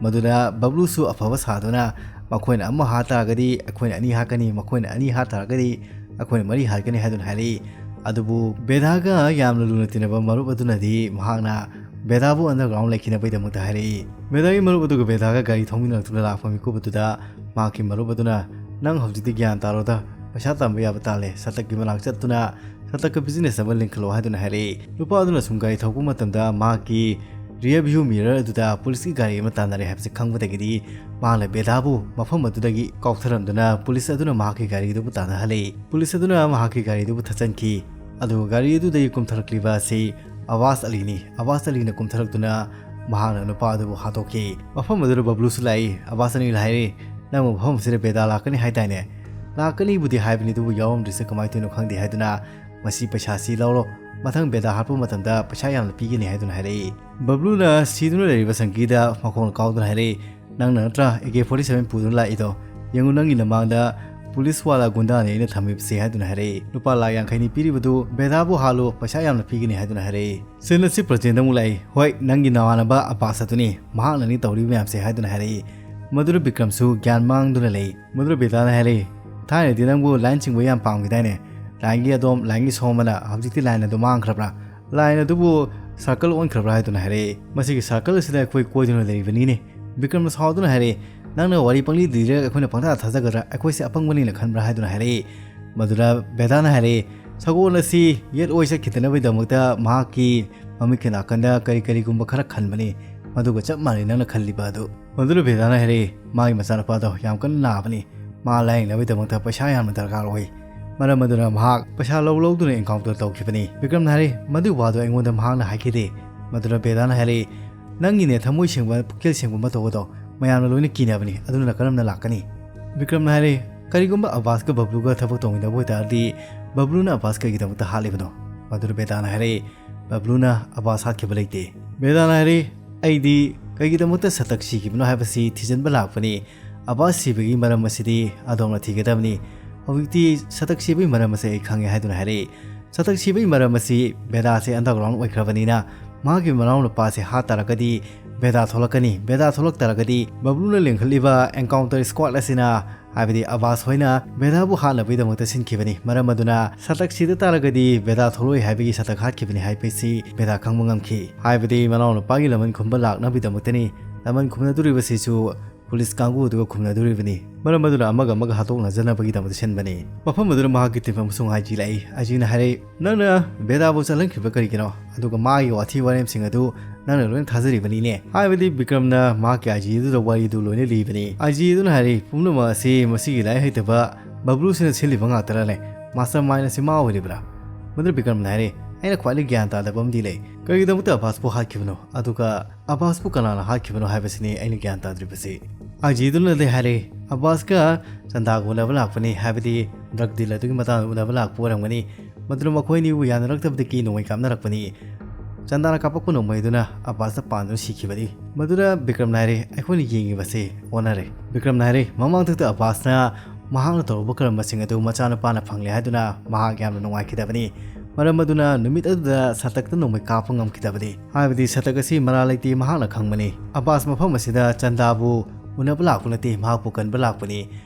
ꯃꯗꯨꯗ ꯕꯕ꯭ꯂꯨꯁꯨ ꯑꯐꯕ ꯁꯥꯗꯨꯅ ꯃꯈꯣꯏꯅ ꯑꯃ ꯍꯥꯠ ꯇꯥꯔꯒꯗꯤ ꯑꯩꯈꯣꯏꯅ ꯑꯅꯤ ꯍꯥꯠꯀꯅꯤ, ꯃꯈꯣꯏꯅ ꯑꯅꯤ ꯍꯥꯠ ꯇꯥꯔꯒꯗꯤ ꯑꯩꯈꯣꯏꯅ ꯃꯔꯤ ꯍꯥꯠꯀꯅꯤ ꯍꯥꯏꯗꯨꯅ ꯍꯥꯏꯔꯛꯏ꯫ ꯑꯗꯨꯕꯨ ꯕꯦꯗꯥꯒ ꯌꯥꯝꯅ ꯂꯨꯅ ꯇꯤꯟꯅꯕ ꯃꯔꯨꯞ ꯑꯗꯨꯅꯗꯤ ꯃꯍꯥꯛꯅ ꯕꯦꯗꯥꯕꯨ ꯑꯟꯗꯔꯒ꯭ꯔꯥꯎꯟ ꯂꯩꯈꯤꯅꯕꯒꯤꯗꯃꯛꯇ ꯍꯥꯏꯔꯛꯏ꯫ ꯕꯦꯗꯥꯒꯤ ꯃꯔꯨꯞ ꯑꯗꯨꯒ ꯕꯦꯗꯥꯒ ꯒꯥꯔꯤ ꯊꯧꯃꯤꯟꯅꯔꯛꯇꯨꯅ ꯂꯥꯛꯄ ꯃꯤꯀꯨꯞ ꯑꯗꯨꯗ ꯃꯍꯥꯛꯀꯤ ꯃꯔꯨꯞ ꯑꯗꯨꯅ, "ꯅꯪ ꯍꯧꯖꯤꯛꯇꯤ ꯒ꯭ꯌꯥꯟ ꯇꯥꯔꯣꯗ, ꯄꯩꯁꯥ ꯇꯥꯟꯕ ꯌꯥꯕ ꯇꯥꯜꯂꯦ, ꯁꯇꯛꯀꯤ ꯃꯅꯥꯛ ꯆꯠꯇꯨꯅ ꯁꯇꯛꯀ ꯕꯤꯖꯤꯅꯦꯁ ꯑꯃ ꯂꯤꯡꯈꯠꯂꯣ" ꯍꯥꯏꯗꯨꯅ ꯍꯥꯏꯔꯛꯏ꯫ ꯅꯨꯄꯥ ꯑꯗꯨꯅ ꯁꯨꯝ ꯒꯥꯔꯤ ꯊꯧꯔꯛꯄ ꯃꯇꯝꯗ ꯃꯍꯥꯛꯀꯤ ꯔꯤꯌꯔ ꯚ꯭ꯌꯨ ꯃꯤꯔꯔ ꯑꯗꯨꯗ ꯄꯨꯂꯤꯁꯀꯤ ꯒꯥꯔꯤ ꯑꯃ ꯇꯥꯟꯅꯔꯦ ꯍꯥꯏꯕꯁꯤ ꯈꯪꯕꯗꯒꯤꯗꯤ ꯃꯍꯥꯛꯅ ꯕꯦꯗꯥꯕꯨ ꯃꯐꯝ ꯑꯗꯨꯗꯒꯤ ꯀꯥꯎꯊꯔꯝꯗꯨꯅ ꯄꯨꯂꯤꯁ ꯑꯗꯨꯅ ꯃꯍꯥꯛꯀꯤ ꯒꯥꯔꯤ ꯑꯗꯨꯕꯨ ꯇꯥꯟꯅꯍꯜꯂꯤ꯫ ꯄꯨꯂꯤꯁ ꯑꯗꯨꯅ ꯃꯍꯥꯛꯀꯤ ꯒꯥꯔꯤ ꯑꯗꯨꯕꯨ ꯊꯠꯆꯟꯈꯤ꯫ ꯑꯗꯨꯒ ꯒꯥꯔꯤ ꯑꯗꯨꯗꯒꯤ ꯀꯨꯝꯊꯔꯛꯂꯤꯕ ꯑꯁꯤ ꯑꯕꯥꯁ ꯑꯂꯤꯅꯤ꯫ ꯑꯕꯥꯁ ꯑꯂꯤꯅ ꯀꯨꯝꯊꯔꯛꯇꯨꯅ ꯃꯍꯥꯛꯅ ꯅꯨꯄꯥ ꯑꯗꯨꯕꯨ ꯍꯥꯠꯇꯣꯛꯈꯤ꯫ ꯃꯐꯝ ꯑꯗꯨꯗ ꯕꯕ꯭ꯂꯨꯁꯨ ꯂꯥꯛꯏ꯫ ꯑꯕꯥꯁ ꯑꯂꯤꯅ ꯍꯥꯏꯔꯤ, "ꯅꯪꯕꯨ ꯃꯐꯝ ꯑꯁꯤꯗ ꯕꯦꯗꯥ ꯂꯥꯛꯀꯅꯤ ꯍꯥꯏꯗꯥꯏꯅꯦ?" "ꯂꯥꯛꯀꯅꯤꯕꯨꯗꯤ ꯍꯥꯏꯕꯅꯤ, ꯑꯗꯨꯕꯨ ꯌꯥꯎꯔꯝꯗ꯭ꯔꯤꯁꯦ ꯀꯃꯥꯏꯅ ꯇꯧꯔꯤꯅꯣ ꯈꯪꯗꯦ" ꯍꯥꯏꯗꯨꯅ, "ꯃꯁꯤ ꯄꯩꯁꯥꯁꯤ ꯂꯧꯔꯣ, ꯃꯊꯪ ꯕꯦꯗꯥ ꯍꯥꯠꯄ ꯃꯇꯝꯗ ꯄꯩꯁꯥ ꯌꯥꯝꯅ ꯄꯤꯒꯅꯤ" ꯍꯥꯏꯗꯨꯅ ꯍꯥꯏꯔꯛꯏ꯫ ꯕꯕ꯭ꯂꯨꯅ ꯁꯤꯗꯨꯅ ꯂꯩꯔꯤꯕ ꯁꯪꯀꯤꯗ ꯃꯈꯣꯡꯅ ꯀꯥꯎꯗꯨꯅ ꯍꯥꯏꯔꯛꯏ, "ꯅꯪꯅ ꯅꯠꯇ꯭ꯔꯥ ꯑꯦ ꯀꯦ ꯐꯣꯔꯇꯤ ꯁꯚꯦꯟ ꯄꯨꯗꯨꯅ ꯂꯥꯛꯏꯗꯣ? ꯌꯦꯡꯉꯨ, ꯅꯪꯒꯤ ꯅꯃꯥꯡꯗ ꯄꯨꯂꯤꯁ ꯋꯥꯂꯥ ꯒꯨꯟꯗꯥꯅꯤ ꯑꯩꯅ ꯊꯝꯃꯤꯕꯁꯦ ꯍꯥꯏꯗꯨꯅ ꯍꯥꯏꯔꯛꯏ꯫ ꯂꯨꯄꯥ ꯂꯥꯛ ꯌꯥꯡꯈꯩꯅꯤ ꯄꯤꯔꯤꯕꯗꯨ ꯕꯦꯗꯥꯕꯨ ꯍꯥꯠꯂꯨ, ꯄꯩꯁꯥ ꯌꯥꯝꯅ ꯄꯤꯒꯅꯤ ꯍꯥꯏꯗꯨꯅ ꯍꯥꯏꯔꯛꯏ꯫ ꯁꯤꯟ ꯑꯁꯤ ꯄ꯭ꯔꯖꯦꯟꯗ ꯑꯃꯨꯛ ꯂꯥꯛꯏ꯫ ꯍꯣꯏ, ꯅꯪꯒꯤ ꯅꯃꯥꯟꯅꯕ ꯑꯕꯥꯁ ꯑꯗꯨꯅꯤ, ꯃꯍꯥꯛꯅꯅꯤ ꯇꯧꯔꯤꯕ ꯃꯌꯥꯝꯁꯦ ꯍꯥꯏꯗꯨꯅ ꯍꯥꯏꯔꯛꯏ꯫ ꯃꯗꯨꯗ ꯕꯤꯀ꯭ꯔꯝꯁꯨ ꯒ꯭ꯌꯥꯟ ꯃꯥꯡꯗꯨꯅ ꯂꯩ꯫ ꯃꯗꯨꯗ ꯕꯦꯗꯥꯅ ꯍꯥꯏꯔꯛꯏ, ꯊꯥꯏꯅꯗꯤ ꯅꯪꯕꯨ ꯂꯥꯏꯟ ꯆꯤꯡꯕ ꯌꯥꯝ ꯄꯥꯝꯈꯤꯗꯥꯏꯅꯦ? ꯂꯥꯏꯟꯒꯤ ꯑꯗꯣꯝ, ꯂꯥꯏꯟꯒꯤ ꯁꯣꯝ ꯑꯅ, ꯍꯧꯖꯤꯛꯇꯤ ꯂꯥꯏꯟ ꯑꯗꯨ ꯃꯥꯡꯈ꯭ꯔꯕ꯭ꯔꯥ? ꯂꯥꯏꯟ ꯑꯗꯨꯕꯨ ꯁꯥꯔꯀꯜ ꯑꯣꯟꯈ꯭ꯔꯕ꯭ꯔꯥ ꯍꯥꯏꯗꯨꯅ ꯍꯥꯏꯔꯛꯏ꯫ ꯃꯁꯤꯒꯤ ꯁꯥꯔꯀꯜ ꯑꯁꯤꯗ ꯑꯩꯈꯣꯏ ꯀꯣꯏꯗꯨꯅ ꯂꯩꯔꯤꯕꯅꯤꯅꯦ꯫ ꯕꯤꯀ꯭ꯔꯝꯅ ꯁꯥꯎꯗꯨꯅ ꯍꯥꯏꯔꯛꯏ, ꯅꯪꯅ ꯋꯥꯔꯤ ꯄꯪꯂꯤ ꯂꯤꯔꯒ ꯑꯩꯈꯣꯏꯅ ꯄꯪꯊꯥ ꯊꯥꯖꯒꯗ꯭ꯔꯥ? ꯑꯩꯈꯣꯏꯁꯦ ꯑꯄꯪꯕꯅꯤꯅ ꯈꯟꯕ꯭ꯔꯥ ꯍꯥꯏꯗꯨꯅ ꯍꯥꯏꯔꯛꯏ꯫ ꯃꯗꯨꯗ ꯕꯦꯗꯥꯅ ꯍꯥꯏꯔꯛꯏ, ꯁꯒꯣꯜ ꯑꯁꯤ ꯌꯦꯠ ꯑꯣꯏ ꯆꯠꯈꯤꯗꯅꯕꯒꯤꯗꯃꯛꯇ ꯃꯍꯥꯛꯀꯤ ꯃꯃꯤꯠꯀꯤ ꯅꯥꯀꯟꯗ ꯀꯔꯤ ꯀꯔꯤꯒꯨꯝꯕ ꯈꯔ ꯈꯟꯕꯅꯤ, ꯃꯗꯨꯒ ꯆꯞ ꯃꯥꯟꯅꯩ ꯅꯪꯅ ꯈꯜꯂꯤꯕ ꯑꯗꯨ꯫ ꯃꯗꯨꯗ ꯕꯦꯗꯥꯅ ꯍꯥꯏꯔꯛꯏ, ꯃꯥꯒꯤ ꯃꯆꯥꯅꯨꯄꯥꯗꯣ ꯌꯥꯝ ꯀꯟꯅ ꯅꯥꯕꯅꯤ, ꯃꯥ ꯂꯥꯌꯦꯡꯅꯕꯒꯤꯗꯃꯛꯇ ꯄꯩꯁꯥ ꯌꯥꯝꯅ ꯗꯔꯀꯥꯔ ꯑꯣꯏ꯫ ꯃꯔꯝ ꯑꯗꯨꯅ ꯃꯍꯥꯛ ꯄꯩꯁꯥ ꯂꯧ ꯂꯧꯗꯨꯅ ꯑꯦꯟꯀꯥꯎꯟꯇꯔ ꯇꯧꯈꯤꯕꯅꯤ꯫ ꯕꯤꯀ꯭ꯔꯝꯅ ꯍꯥꯏꯔꯛꯏ, ꯃꯗꯨꯒꯤ ꯋꯥꯗꯣ ꯑꯩꯉꯣꯟꯗ ꯃꯍꯥꯛꯅ ꯍꯥꯏꯈꯤꯗꯦ꯫ ꯃꯗꯨꯗ ꯕꯦꯗꯥꯅ ꯍꯥꯏꯔꯛꯏ, ꯅꯪꯒꯤꯅꯦ ꯊꯃꯣꯏ ꯁꯦꯡꯕ, ꯄꯨꯛꯆꯦꯜ ꯁꯦꯡꯕ ꯃꯇꯧ ꯑꯗꯣ ꯃꯌꯥꯝꯅ ꯂꯣꯏꯅ ꯀꯤꯅꯕꯅꯤ, ꯑꯗꯨꯅ ꯀꯔꯝꯅ ꯂꯥꯛꯀꯅꯤ? ꯕꯤꯀ꯭ꯔꯝꯅ ꯍꯥꯏꯔꯛꯏ, ꯀꯔꯤꯒꯨꯝꯕ ꯑꯕꯥꯁꯀ ꯕꯕ꯭ꯂꯨꯒ ꯊꯕꯛ ꯇꯧꯃꯤꯟꯅꯕ ꯑꯣꯏꯇꯥꯔꯗꯤ ꯕꯕ꯭ꯂꯨꯅ ꯑꯕꯥꯁ ꯀꯩꯒꯤꯗꯃꯛꯇ ꯍꯥꯠꯂꯤꯕꯅꯣ? ꯃꯗꯨꯗ ꯕꯦꯗꯥꯅ ꯍꯥꯏꯔꯛꯏ, ꯕꯕ꯭ꯂꯨꯅ ꯑꯕꯥꯁ ꯍꯥꯠꯈꯤꯕ ꯂꯩꯇꯦ꯫ ꯕꯦꯗꯥꯅ ꯍꯥꯏꯔꯛꯏ, ꯑꯩꯗꯤ ꯀꯩꯒꯤꯗꯃꯛꯇ ꯁꯇꯛ ꯁꯤꯈꯤꯕꯅꯣ ꯍꯥꯏꯕꯁꯤ ꯊꯤꯖꯤꯟꯕ ꯂꯥꯛꯄꯅꯤ꯫ ꯑꯕꯥꯁ ꯁꯤꯕꯒꯤ ꯃꯔꯝ ꯑꯁꯤꯗꯤ ꯑꯗꯣꯝꯅ ꯊꯤꯒꯗꯕꯅꯤ꯫ ꯍꯧꯖꯤꯛꯇꯤ ꯁꯇꯛ ꯁꯤꯕꯒꯤ ꯃꯔꯝ ꯑꯁꯤ ꯑꯩ ꯈꯪꯉꯦ ꯍꯥꯏꯗꯨꯅ ꯍꯥꯏꯔꯛꯏ꯫ ꯁꯇꯛ ꯁꯤꯕꯒꯤ ꯃꯔꯝ ꯑꯁꯤ ꯕꯦꯗꯥꯁꯦ ꯑꯟꯗꯔꯒ꯭ꯔꯥꯎꯟ ꯑꯣꯏꯈ꯭ꯔꯕꯅꯤꯅ ꯃꯍꯥꯛꯀꯤ ꯃꯅꯥꯎ ꯅꯨꯄꯥꯁꯦ ꯍꯥꯠꯇꯥꯔꯒꯗꯤ ꯕꯦꯗꯥ ꯊꯣꯛꯂꯛꯀꯅꯤ꯫ ꯕꯦꯗꯥ ꯊꯣꯛꯂꯛꯇꯥꯔꯒꯗꯤ ꯕꯕ꯭ꯂꯨꯅ ꯂꯤꯡꯈꯠꯂꯤꯕ ꯑꯦꯟꯀꯥꯎꯟꯇꯔ ꯁ꯭ꯀ꯭ꯋꯥꯗ ꯑꯁꯤꯅ, ꯍꯥꯏꯕꯗꯤ ꯑꯕꯥꯁ ꯍꯣꯏꯅ ꯕꯦꯗꯥꯕꯨ ꯍꯥꯠꯅꯕꯒꯤꯗꯃꯛꯇ ꯁꯤꯟꯈꯤꯕꯅꯤ꯫ ꯃꯔꯝ ꯑꯗꯨꯅ ꯁꯇꯛ ꯁꯤꯗ ꯇꯥꯔꯒꯗꯤ ꯕꯦꯗꯥ ꯊꯣꯛꯂꯛꯑꯣꯏ ꯍꯥꯏꯕꯒꯤ ꯁꯇꯛ ꯍꯥꯠꯈꯤꯕꯅꯤ ꯍꯥꯏꯕꯁꯤ ꯕꯦꯗꯥ ꯈꯪꯕ ꯉꯝꯈꯤ꯫ ꯍꯥꯏꯕꯗꯤ ꯃꯅꯥꯎ ꯅꯨꯄꯥꯒꯤ ꯂꯃꯟ ꯈꯨꯝꯕ ꯂꯥꯛꯅꯕꯒꯤꯗꯃꯛꯇꯅꯤ꯫ ꯂꯃꯟ ꯈꯨꯝꯅꯗꯣꯔꯤꯕꯁꯤꯁꯨ ꯄꯨꯂꯤꯁ ꯀꯥꯡꯕꯨ ꯑꯗꯨꯒ ꯈꯨꯝꯅꯗꯣꯔꯤꯕꯅꯤ꯫ ꯃꯔꯝ ꯑꯗꯨꯅ ꯑꯃꯒ ꯑꯃꯒ ꯍꯥꯠꯇꯣꯛꯅꯖꯅꯕꯒꯤꯗꯃꯛꯇ ꯁꯤꯟꯕꯅꯤ꯫ ꯃꯐꯝ ꯑꯗꯨꯗ ꯃꯍꯥꯛꯀꯤ ꯇꯤꯝ ꯑꯃꯁꯨ ꯉꯥꯏꯖꯤꯜꯂꯛꯏ꯫ ꯑꯥꯏ ꯖꯤꯅ ꯍꯥꯏꯔꯛꯏ, ꯅꯪꯅ ꯕꯦꯗꯥꯕꯨ ꯆꯠꯍꯟꯈ꯭ꯔꯤꯕ ꯀꯔꯤꯒꯤꯅꯣ? ꯑꯗꯨꯒ ꯃꯥꯒꯤ ꯋꯥꯊꯤ ꯋꯥꯔꯦꯝꯁꯤꯡ ꯑꯗꯨ ꯅꯪꯅ ꯂꯣꯏꯅ ꯊꯥꯖꯔꯤꯕꯅꯤꯅꯦ꯫ ꯍꯥꯏꯕꯗꯤ ꯕꯤꯀ꯭ꯔꯝꯅ ꯃꯍꯥꯛꯀꯤ ꯑꯥꯏ ꯖꯤ ꯑꯗꯨꯗ ꯋꯥꯔꯤꯗꯨ ꯂꯣꯏꯅ ꯂꯤꯕꯅꯤ꯫ ꯑꯥꯏ ꯖꯤ ꯑꯗꯨꯅ ꯍꯥꯏꯔꯤ, ꯄꯨꯝꯅꯃꯛ ꯑꯁꯤ ꯃꯁꯤꯒꯤ ꯂꯥꯏꯔꯤꯛ ꯍꯩꯇꯕ ꯕꯕ꯭ꯂꯨꯁꯤꯅ ꯁꯤꯜꯂꯤꯕ ꯉꯥꯛꯇꯔꯅꯦ? ꯃꯥꯁꯇꯔ ꯃꯥꯏꯟ ꯑꯁꯤ ꯃꯥ ꯑꯣꯏꯔꯤꯕ꯭ꯔꯥ? ꯃꯗꯨꯗ ꯕꯤꯀ꯭ꯔꯝꯅ ꯍꯥꯏꯔꯤ, ꯑꯩꯅ ꯈ꯭ꯋꯥꯏꯗꯒꯤ ꯒ꯭ꯌꯥꯟ ꯇꯥꯗꯕ ꯑꯃꯗꯤ ꯂꯩ꯫ ꯀꯔꯤꯒꯤꯗꯃꯛꯇ ꯑꯕꯥꯁꯄꯨ ꯍꯥꯠꯈꯤꯕꯅꯣ? ꯑꯗꯨꯒ ꯑꯕꯥꯁꯄꯨ ꯀꯅꯥꯅ ꯍꯥꯠꯈꯤꯕꯅꯣ ꯍꯥꯏꯕꯁꯤꯅꯤ ꯑꯩꯅ ꯒ꯭ꯌꯥꯟ ꯇꯥꯗ꯭ꯔꯤꯕꯁꯤ꯫ ꯑꯥꯏ ꯖꯤ ꯑꯗꯨꯅꯗꯤ ꯍꯥꯏꯔꯤ, ꯑꯕꯥꯁꯀ ꯆꯟꯗꯥꯒ ꯎꯅꯕ ꯂꯥꯛꯄꯅꯤ, ꯍꯥꯏꯕꯗꯤ ꯗ꯭ꯔꯒ ꯗꯤꯜ ꯑꯗꯨꯒꯤ ꯃꯇꯥꯡꯗ ꯎꯅꯕ ꯂꯥꯛꯄ ꯑꯣꯏꯔꯝꯒꯅꯤ꯫ ꯃꯗꯨꯅ ꯃꯈꯣꯏ ꯑꯅꯤꯕꯨ ꯌꯥꯅꯔꯛꯇꯕꯗꯒꯤ ꯅꯣꯡꯃꯩ ꯀꯥꯞꯅꯔꯛꯄꯅꯤ꯫ ꯆꯟꯗꯥꯅ ꯀꯥꯞꯄꯛꯄ ꯅꯣꯡꯃꯩꯗꯨꯅ ꯑꯕꯥꯁꯇ ꯄꯥꯟꯗꯨꯅ ꯁꯤꯈꯤꯕꯅꯤ꯫ ꯃꯗꯨꯗ ꯕꯤꯀ꯭ꯔꯝꯅ ꯍꯥꯏꯔꯤ, ꯑꯩꯈꯣꯏꯅ ꯌꯦꯡꯉꯤꯕꯁꯤ ꯑꯣꯟꯅꯔꯦ꯫ ꯕꯤꯀ꯭ꯔꯝꯅ ꯍꯥꯏꯔꯤ, ꯃꯃꯥꯡꯊꯛꯇ ꯑꯕꯥꯁꯅ ꯃꯍꯥꯛꯅ ꯇꯧꯔꯨꯕ ꯀꯔꯃꯁꯤꯡ ꯑꯗꯨ ꯃꯆꯥꯅꯨꯄꯥꯅ ꯐꯪꯂꯦ ꯍꯥꯏꯗꯨꯅ ꯃꯍꯥꯛ ꯌꯥꯝꯅ ꯅꯨꯡꯉꯥꯏꯈꯤꯗꯕꯅꯤ꯫ ꯃꯔꯝ ꯑꯗꯨꯅ ꯅꯨꯃꯤꯠ ꯑꯗꯨꯗ ꯁꯇꯛꯇ ꯅꯣꯡꯃꯩ ꯀꯥꯞꯄ ꯉꯝꯈꯤꯗꯕꯅꯤ꯫ ꯍꯥꯏꯕꯗꯤ ꯁꯇꯛ ꯑꯁꯤ ꯃꯔꯥꯜ ꯂꯩꯇꯦ ꯃꯍꯥꯛꯅ ꯈꯪꯕꯅꯤ꯫ ꯑꯕꯥꯁ ꯃꯐꯝ ꯑꯁꯤꯗ ꯆꯟꯗꯥꯕꯨ ꯎꯅꯕ ꯂꯥꯛꯄ ꯅꯠꯇꯦ, ꯃꯍꯥꯛꯄꯨ ꯀꯟꯕ ꯂꯥꯛꯄꯅꯤ꯫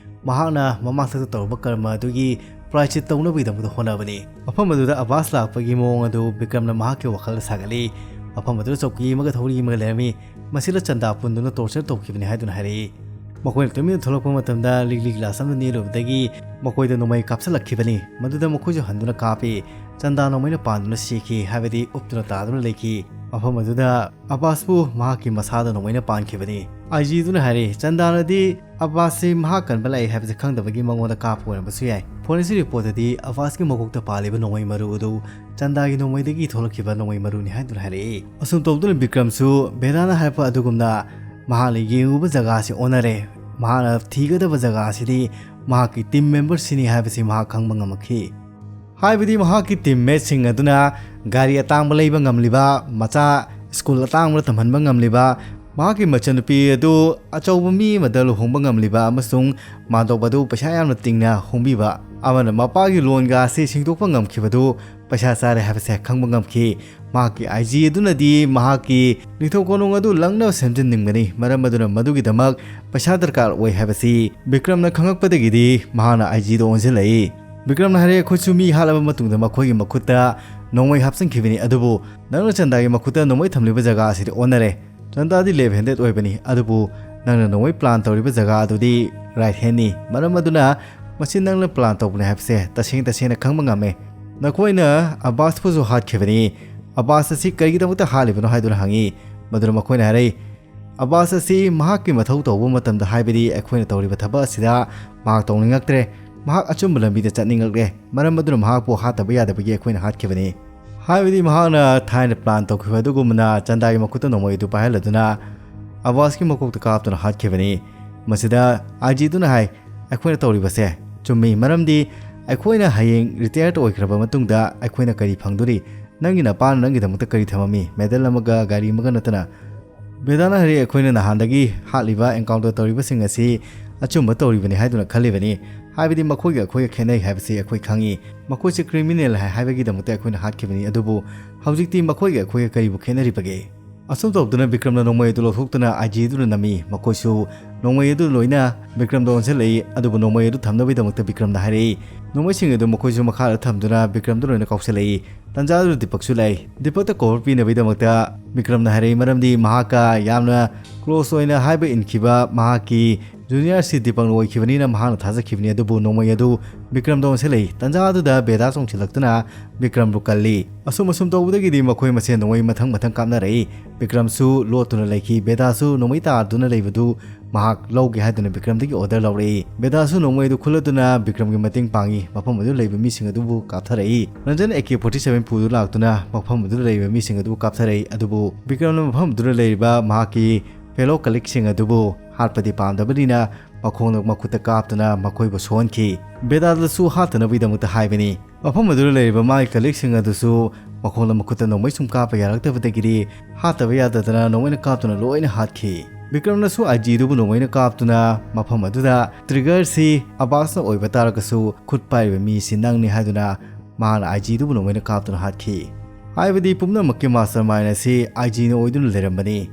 ꯃꯍꯥꯛꯅ ꯃꯃꯥꯡꯊꯛꯇ ꯇꯧꯔꯨꯕ ꯀꯔꯃ ꯑꯗꯨꯒꯤ ꯄ꯭ꯔꯥꯏꯆꯤꯠ ꯇꯧꯅꯕꯒꯤꯗꯃꯛꯇ ꯍꯣꯠꯅꯕꯅꯤ꯫ ꯃꯐꯝ ꯑꯗꯨꯗ ꯑꯕꯥꯁ ꯂꯥꯛꯄꯒꯤ ꯃꯑꯣꯡ ꯑꯗꯨ ꯕꯤꯀ꯭ꯔꯝꯅ ꯃꯍꯥꯛꯀꯤ ꯋꯥꯈꯜꯗ ꯁꯥꯒꯠꯂꯤ꯫ ꯃꯐꯝ ꯑꯗꯨꯗ ꯆꯧꯀꯤ ꯑꯃꯒ ꯊꯧꯔꯤ ꯑꯃꯒ ꯂꯩꯔꯝꯃꯤ꯫ ꯃꯁꯤꯗ ꯆꯟꯗꯥ ꯄꯨꯟꯗꯨꯅ ꯇꯣꯔꯆꯔ ꯇꯧꯈꯤꯕꯅꯤ ꯍꯥꯏꯗꯨꯅ ꯍꯥꯏꯔꯛꯏ꯫ ꯃꯈꯣꯏꯅ ꯇꯨꯃꯤꯟꯅ ꯊꯣꯛꯂꯛꯄ ꯃꯇꯝꯗ ꯂꯤꯛꯂꯤ ꯒ꯭ꯂꯥꯁ ꯑꯃꯗ ꯅꯦꯜꯂꯨꯕꯗꯒꯤ ꯃꯈꯣꯏꯗ ꯅꯣꯡꯃꯩ ꯀꯥꯞꯁꯤꯜꯂꯛꯈꯤꯕꯅꯤ꯫ ꯃꯗꯨꯗ ꯃꯈꯣꯏꯁꯨ ꯍꯟꯗꯨꯅ ꯀꯥꯞꯄꯤ꯫ ꯆꯟꯗꯥ ꯅꯣꯡꯃꯩꯅ ꯄꯥꯟꯗꯨꯅ ꯁꯤꯈꯤ, ꯍꯥꯏꯕꯗꯤ ꯎꯞꯇꯨꯅ ꯇꯥꯗꯨꯅ ꯂꯩꯈꯤ꯫ ꯃꯐꯝ ꯑꯗꯨꯗ ꯑꯕꯥꯁꯄꯨ ꯃꯍꯥꯛꯀꯤ ꯃꯁꯥꯗ ꯅꯣꯡꯃꯩꯅ ꯄꯥꯟꯈꯤꯕꯅꯤ꯫ ꯑꯥꯏ ꯖꯤꯗꯨꯅ ꯍꯥꯏꯔꯤ, ꯆꯟꯗꯥꯅꯗꯤ ꯑꯕꯥꯁꯁꯤ ꯃꯍꯥꯛ ꯀꯟꯕ ꯂꯥꯛꯏ ꯍꯥꯏꯕꯁꯤ ꯈꯪꯗꯕꯒꯤ ꯃꯉꯣꯟꯗ ꯀꯥꯞꯄ ꯑꯣꯏꯔꯝꯕꯁꯨ ꯌꯥꯏ꯫ ꯐꯣꯔꯦꯟꯁꯤꯛ ꯔꯤꯄꯣꯔꯠꯇꯗꯤ ꯑꯕꯥꯁꯀꯤ ꯃꯀꯣꯛꯇ ꯄꯥꯜꯂꯤꯕ ꯅꯣꯡꯃꯩ ꯃꯔꯨ ꯑꯗꯨ ꯆꯟꯗꯥꯒꯤ ꯅꯣꯡꯃꯩꯗꯒꯤ ꯊꯣꯛꯂꯛꯈꯤꯕ ꯅꯣꯡꯃꯩ ꯃꯔꯨꯅꯤ ꯍꯥꯏꯗꯨꯅ ꯍꯥꯏꯔꯛꯏ꯫ ꯑꯁꯨꯝ ꯇꯧꯗꯨꯅ ꯕꯤꯀ꯭ꯔꯝꯁꯨ ꯕꯦꯗꯥꯅ ꯍꯥꯏꯔꯛꯄ ꯑꯗꯨꯒꯨꯝꯅ ꯃꯍꯥꯛꯅ ꯌꯦꯡꯉꯨꯕ ꯖꯒꯥ ꯑꯁꯤ ꯑꯣꯟꯅꯔꯦ꯫ ꯃꯍꯥꯛꯅ ꯊꯤꯒꯗꯕ ꯖꯒꯥ ꯑꯁꯤꯗꯤ ꯃꯍꯥꯛꯀꯤ ꯇꯤꯝ ꯃꯦꯝꯕꯔꯁꯤꯅꯤ ꯍꯥꯏꯕꯁꯤ ꯃꯍꯥꯛ ꯈꯪꯕ ꯉꯝꯃꯛꯈꯤ꯫ ꯍꯥꯏꯕꯗꯤ ꯃꯍꯥꯛꯀꯤ ꯇꯤꯝꯃꯦꯠꯁꯤꯡ ꯑꯗꯨꯅ ꯒꯥꯔꯤ ꯑꯇꯥꯡꯕ ꯂꯩꯕ ꯉꯝꯂꯤꯕ, ꯃꯆꯥ ꯁ꯭ꯀꯨꯜ ꯑꯇꯥꯡꯕꯗ ꯇꯝꯍꯟꯕ ꯉꯝꯂꯤꯕ, ꯃꯍꯥꯛꯀꯤ ꯃꯆꯟꯅꯨꯄꯤ ꯑꯗꯨ ꯑꯆꯧꯕ ꯃꯤ ꯑꯃꯗ ꯂꯨꯍꯣꯡꯕ ꯉꯝꯂꯤꯕ ꯑꯃꯁꯨꯡ ꯃꯥꯟꯗꯣꯞ ꯑꯗꯨ ꯄꯩꯁꯥ ꯌꯥꯝꯅ ꯇꯤꯡꯅ ꯍꯣꯡꯕꯤꯕ, ꯑꯃꯅ ꯃꯄꯥꯒꯤ ꯂꯣꯟꯒ ꯑꯁꯤ ꯁꯤꯡꯗꯣꯛꯄ ꯉꯝꯈꯤꯕꯗꯨ ꯄꯩꯁꯥ ꯆꯥꯔꯦ ꯍꯥꯏꯕꯁꯦ ꯈꯪꯕ ꯉꯝꯈꯤ꯫ ꯃꯍꯥꯛꯀꯤ ꯑꯥꯏ ꯖꯤ ꯑꯗꯨꯅꯗꯤ ꯃꯍꯥꯛꯀꯤ ꯅꯤꯡꯊꯧ ꯀꯣꯅꯨꯡ ꯑꯗꯨ ꯂꯪꯅꯕ ꯁꯦꯝꯖꯤꯟꯅꯤꯡꯕꯅꯤ, ꯃꯔꯝ ꯑꯗꯨꯅ ꯃꯗꯨꯒꯤꯗꯃꯛ ꯄꯩꯁꯥ ꯗꯔꯀꯥꯔ ꯑꯣꯏ ꯍꯥꯏꯕꯁꯤ ꯕꯤꯀ꯭ꯔꯝꯅ ꯈꯪꯂꯛꯄꯗꯒꯤꯗꯤ ꯃꯍꯥꯛꯅ ꯑꯥꯏ ꯖꯤꯗ ꯑꯣꯟꯁꯤꯜꯂꯛꯏ꯫ ꯕꯤꯀ꯭ꯔꯝꯅ ꯍꯥꯏꯔꯦ, ꯑꯩꯈꯣꯏꯁꯨ ꯃꯤ ꯍꯥꯠꯂꯕ ꯃꯇꯨꯡꯗ ꯃꯈꯣꯏꯒꯤ ꯃꯈꯨꯠꯇ ꯅꯣꯡꯃꯩ ꯍꯥꯞꯆꯤꯟꯈꯤꯕꯅꯤ, ꯑꯗꯨꯕꯨ ꯅꯪꯅ ꯆꯟꯗꯥꯒꯤ ꯃꯈꯨꯠꯇ ꯅꯣꯡꯃꯩ ꯊꯝꯂꯤꯕ ꯖꯒꯥ ꯑꯁꯤꯗꯤ ꯑꯣꯟꯅꯔꯦ꯫ ꯆꯟꯗꯥꯗꯤ ꯂꯦꯐ ꯍꯦꯟꯗꯦꯗ ꯑꯣꯏꯕꯅꯤ, ꯑꯗꯨꯕꯨ ꯅꯪꯅ ꯅꯣꯡꯃꯩ ꯄ꯭ꯂꯥꯟ ꯇꯧꯔꯤꯕ ꯖꯒꯥ ꯑꯗꯨꯗꯤ ꯔꯥꯏꯠ ꯍꯦꯟꯅꯤ꯫ ꯃꯔꯝ ꯑꯗꯨꯅ ꯃꯁꯤ ꯅꯪꯅ ꯄ꯭ꯂꯥꯟ ꯇꯧꯕꯅꯤ ꯍꯥꯏꯕꯁꯦ ꯇꯁꯦꯡ ꯇꯁꯦꯡꯅ ꯈꯪꯕ ꯉꯝꯃꯦ꯫ ꯅꯈꯣꯏꯅ ꯑꯕꯥꯁꯄꯨꯁꯨ ꯍꯥꯠꯈꯤꯕꯅꯤ꯫ ꯑꯕꯥꯁ ꯑꯁꯤ ꯀꯔꯤꯒꯤꯗꯃꯛꯇ ꯍꯥꯠꯂꯤꯕꯅꯣ ꯍꯥꯏꯗꯨꯅ ꯍꯪꯉꯤ꯫ ꯃꯗꯨꯅ ꯃꯈꯣꯏꯅ ꯍꯥꯏꯔꯛꯏ, ꯑꯕꯥꯁ ꯑꯁꯤ ꯃꯍꯥꯛꯀꯤ ꯃꯊꯧ ꯇꯧꯕ ꯃꯇꯝꯗ, ꯍꯥꯏꯕꯗꯤ ꯑꯩꯈꯣꯏꯅ ꯇꯧꯔꯤꯕ ꯊꯕꯛ ꯑꯁꯤꯗ ꯃꯍꯥꯛ ꯇꯧꯅꯤꯡꯉꯛꯇ꯭ꯔꯦ꯫ ꯃꯍꯥꯛ ꯑꯆꯨꯝꯕ ꯂꯝꯕꯤꯗ ꯆꯠꯅꯤꯡꯂꯛꯂꯦ꯫ ꯃꯔꯝ ꯑꯗꯨꯅ ꯃꯍꯥꯛꯄꯨ ꯍꯥꯠꯇꯕ ꯌꯥꯗꯕꯒꯤ ꯑꯩꯈꯣꯏꯅ ꯍꯥꯠꯈꯤꯕꯅꯤ꯫ ꯍꯥꯏꯕꯗꯤ ꯃꯍꯥꯛꯅ ꯊꯥꯏꯅ ꯄ꯭ꯂꯥꯟ ꯇꯧꯈꯤꯕ ꯑꯗꯨꯒꯨꯝꯅ ꯆꯟꯗꯥꯒꯤ ꯃꯈꯨꯠꯇ ꯅꯣꯡꯃꯩ ꯑꯗꯨ ꯄꯥꯏꯍꯜꯂꯗꯨꯅ ꯑꯕꯥꯁꯀꯤ ꯃꯀꯣꯛꯇ ꯀꯥꯞꯇꯨꯅ ꯍꯥꯠꯈꯤꯕꯅꯤ꯫ ꯃꯁꯤꯗ ꯑꯥꯏ ꯖꯤꯗꯨꯅ ꯍꯥꯏ, ꯑꯩꯈꯣꯏꯅ ꯇꯧꯔꯤꯕꯁꯦ ꯆꯨꯝꯃꯤ, ꯃꯔꯝꯗꯤ ꯑꯩꯈꯣꯏꯅ ꯍꯌꯦꯡ ꯔꯤꯇꯥꯌꯔ ꯑꯣꯏꯈ꯭ꯔꯕ ꯃꯇꯨꯡꯗ ꯑꯩꯈꯣꯏꯅ ꯀꯔꯤ ꯐꯪꯗꯣꯔꯤ? ꯅꯪꯒꯤ ꯅꯄꯥꯅ ꯅꯪꯒꯤꯗꯃꯛꯇ ꯀꯔꯤ ꯊꯝꯃꯝꯃꯤ? ꯃꯦꯗꯜ ꯑꯃꯒ ꯒꯥꯔꯤ ꯑꯃꯒ ꯅꯠꯇꯅ꯫ ꯕꯦꯗꯥꯅ ꯍꯥꯏꯔꯛꯏ, "ꯑꯩꯈꯣꯏꯅ ꯅꯍꯥꯟꯗꯒꯤ ꯍꯥꯠꯂꯤꯕ, ꯑꯦꯟꯀꯥꯎꯟꯇꯔ ꯇꯧꯔꯤꯕꯁꯤꯡ ꯑꯁꯤ ꯑꯆꯨꯝꯕ ꯇꯧꯔꯤꯕꯅꯤ ꯍꯥꯏꯗꯨꯅ ꯈꯜꯂꯤꯕꯅꯤ꯫ ꯍꯥꯏꯕꯗꯤ ꯃꯈꯣꯏꯒ ꯑꯩꯈꯣꯏꯒ ꯈꯦꯠꯅꯩ ꯍꯥꯏꯕꯁꯤ ꯑꯩꯈꯣꯏ ꯈꯪꯏ꯫ ꯃꯈꯣꯏꯁꯤ ꯀ꯭ꯔꯤꯃꯤꯅꯦꯜ ꯍꯥꯏ ꯍꯥꯏꯕꯒꯤꯗꯃꯛꯇ ꯑꯩꯈꯣꯏꯅ ꯍꯥꯠꯈꯤꯕꯅꯤ꯫ ꯑꯗꯨꯕꯨ ꯍꯧꯖꯤꯛꯇꯤ ꯃꯈꯣꯏꯒ ꯑꯩꯈꯣꯏꯒ ꯀꯔꯤꯕꯨ ꯈꯦꯠꯅꯔꯤꯕꯒꯦ?" ꯑꯁꯨꯝ ꯇꯧꯗꯨꯅ ꯕꯤꯀ꯭ꯔꯝꯅ ꯅꯣꯡꯃꯩ ꯑꯗꯨ ꯂꯧꯊꯣꯛꯇꯨꯅ ꯑꯥꯏ ꯖꯤ ꯑꯗꯨꯗ ꯅꯝꯃꯤ꯫ ꯃꯈꯣꯏꯁꯨ ꯅꯣꯡꯃꯩ ꯑꯗꯨ ꯂꯣꯏꯅ ꯕꯤꯀ꯭ꯔꯝꯗ ꯑꯣꯟꯁꯤꯜꯂꯛꯏ꯫ ꯑꯗꯨꯕꯨ ꯅꯣꯡꯃꯩ ꯑꯗꯨ ꯊꯝꯅꯕꯒꯤꯗꯃꯛꯇ ꯕꯤꯀ꯭ꯔꯝꯗ ꯍꯥꯏꯔꯛꯏ꯫ ꯅꯣꯡꯃꯩꯁꯤꯡ ꯑꯗꯨ ꯃꯈꯣꯏꯁꯨ ꯃꯈꯥꯗ ꯊꯝꯗꯨꯅ ꯕꯤꯀ꯭ꯔꯝꯗ ꯂꯣꯏꯅ ꯀꯥꯎꯁꯤꯜꯂꯛꯏ꯫ ꯇꯟꯖꯥ ꯑꯗꯨꯗ ꯗꯤꯄꯛꯁꯨ ꯂꯥꯛꯏ꯫ ꯗꯤꯄꯛꯇ ꯀꯣꯚꯔ ꯄꯤꯅꯕꯒꯤꯗꯃꯛꯇ ꯕꯤꯀ꯭ꯔꯝꯅ ꯍꯥꯏꯔꯛꯏ, ꯃꯔꯝꯗꯤ ꯃꯍꯥꯛꯀ ꯌꯥꯝꯅ ꯀ꯭ꯂꯣꯁ ꯑꯣꯏꯅ ꯍꯥꯏꯕ ꯏꯟꯈꯤꯕ ꯃꯍꯥꯛꯀꯤ ꯖꯨꯅꯤꯌꯔꯁꯤ ꯗꯤꯄꯛꯅ ꯑꯣꯏꯈꯤꯕꯅꯤꯅ ꯃꯍꯥꯛꯅ ꯊꯥꯖꯈꯤꯕꯅꯤ꯫ ꯑꯗꯨꯕꯨ ꯅꯣꯡꯃꯩ ꯑꯗꯨ ꯕꯤꯀ꯭ꯔꯝꯗ ꯑꯣꯟꯁꯤꯜꯂꯛꯏ꯫ ꯇꯟꯖꯥ ꯑꯗꯨꯗ ꯕꯦꯗꯥ ꯆꯣꯡꯁꯤꯜꯂꯛꯇꯨꯅ ꯕꯤꯀ꯭ꯔꯝꯕꯨ ꯀꯜꯂꯤ꯫ ꯑꯁꯨꯝ ꯑꯁꯨꯝ ꯇꯧꯕꯗꯒꯤꯗꯤ ꯃꯈꯣꯏ ꯃꯁꯦꯟ ꯅꯣꯡꯃꯩ ꯃꯊꯪ ꯃꯊꯪ ꯀꯥꯞꯅꯔꯛꯏ꯫ ꯕꯤꯀ꯭ꯔꯝꯁꯨ ꯂꯣꯠꯇꯨꯅ ꯂꯩꯈꯤ꯫ ꯕꯦꯗꯥꯁꯨ ꯅꯣꯡꯃꯩ ꯇꯥꯗꯨꯅ ꯂꯩꯕꯗꯨ ꯃꯍꯥꯛ ꯂꯧꯒꯦ ꯍꯥꯏꯗꯨꯅ ꯕꯤꯀ꯭ꯔꯝꯗꯒꯤ ꯑꯣꯔꯗꯔ ꯂꯧꯔꯛꯏ꯫ ꯕꯦꯗꯥꯁꯨ ꯅꯣꯡꯃꯩ ꯑꯗꯨ ꯈꯨꯜꯂꯗꯨꯅ ꯕꯤꯀ꯭ꯔꯝꯒꯤ ꯃꯇꯦꯡ ꯄꯥꯡꯏ꯫ ꯃꯐꯝ ꯑꯗꯨꯗ ꯂꯩꯕ ꯃꯤꯁꯤꯡ ꯑꯗꯨꯕꯨ ꯀꯥꯞꯊꯔꯛꯏ꯫ Ranjan A K forty seven ꯄꯨꯗꯨꯅ ꯂꯥꯛꯇꯨꯅ ꯃꯐꯝ ꯑꯗꯨꯗ ꯂꯩꯕ ꯃꯤꯁꯤꯡ ꯑꯗꯨꯕꯨ ꯀꯥꯞꯊꯔꯛꯏ꯫ ꯑꯗꯨꯕꯨ ꯕꯤꯀ꯭ꯔꯝꯅ ꯃꯐꯝ ꯑꯗꯨꯗ ꯂꯩꯔꯤꯕ ꯃꯍꯥꯛꯀꯤ ꯐꯦꯂꯣ ꯀꯂꯤꯛꯁꯤꯡ ꯑꯗꯨꯕꯨ ꯍꯥꯠꯄꯗꯤ ꯄꯥꯝꯗꯕꯅꯤꯅ ꯃꯈꯣꯡꯗ ꯃꯈꯨꯠꯇ ꯀꯥꯞꯇꯨꯅ ꯃꯈꯣꯏꯕꯨ ꯁꯣꯛꯍꯟꯈꯤ꯫ ꯕꯦꯗꯥꯗꯁꯨ ꯍꯥꯠꯇꯅꯕꯒꯤꯗꯃꯛꯇ ꯍꯥꯏꯕꯅꯤ꯫ ꯃꯐꯝ ꯑꯗꯨꯗ ꯂꯩꯔꯤꯕ ꯃꯥꯒꯤ ꯀꯂꯤꯛꯁꯤꯡ ꯑꯗꯨꯁꯨ ꯃꯈꯣꯡꯗ ꯃꯈꯨꯠꯇ ꯅꯣꯡꯃꯩ ꯁꯨꯝ ꯀꯥꯞꯄ ꯌꯥꯔꯛꯇꯕꯗꯒꯤꯗꯤ ꯍꯥꯠꯇꯕ ꯌꯥꯗꯗꯅ ꯅꯣꯡꯃꯩꯅ ꯀꯥꯞꯇꯨꯅ ꯂꯣꯏꯅ ꯍꯥꯠꯈꯤ꯫ ꯕꯤꯀ꯭ꯔꯝꯅꯁꯨ ꯑꯥꯏ ꯖꯤ ꯑꯗꯨꯕꯨ ꯅꯣꯡꯃꯩꯅ ꯀꯥꯞꯇꯨꯅ ꯃꯐꯝ ꯑꯗꯨꯗ ꯇ꯭ꯔꯤꯒꯔꯁꯤ ꯑꯕꯥꯁꯅ ꯑꯣꯏꯕ ꯇꯥꯔꯒꯁꯨ ꯈꯨꯠ ꯄꯥꯏꯔꯤꯕ ꯃꯤꯁꯤ ꯅꯪꯅꯤ ꯍꯥꯏꯗꯨꯅ ꯃꯍꯥꯛꯅ ꯑꯥꯏ ꯖꯤ ꯑꯗꯨꯕꯨ ꯅꯣꯡꯃꯩꯅ ꯀꯥꯞꯇꯨꯅ ꯍꯥꯠꯈꯤ꯫ ꯍꯥꯏꯕꯗꯤ ꯄꯨꯝꯅꯃꯛꯀꯤ ꯃꯥꯁꯇꯔ ꯃꯥꯏꯟ ꯑꯁꯤ ꯑꯥꯏ ꯖꯤꯅ ꯑꯣꯏꯗꯨꯅ ꯂꯩꯔꯝꯕꯅꯤ꯫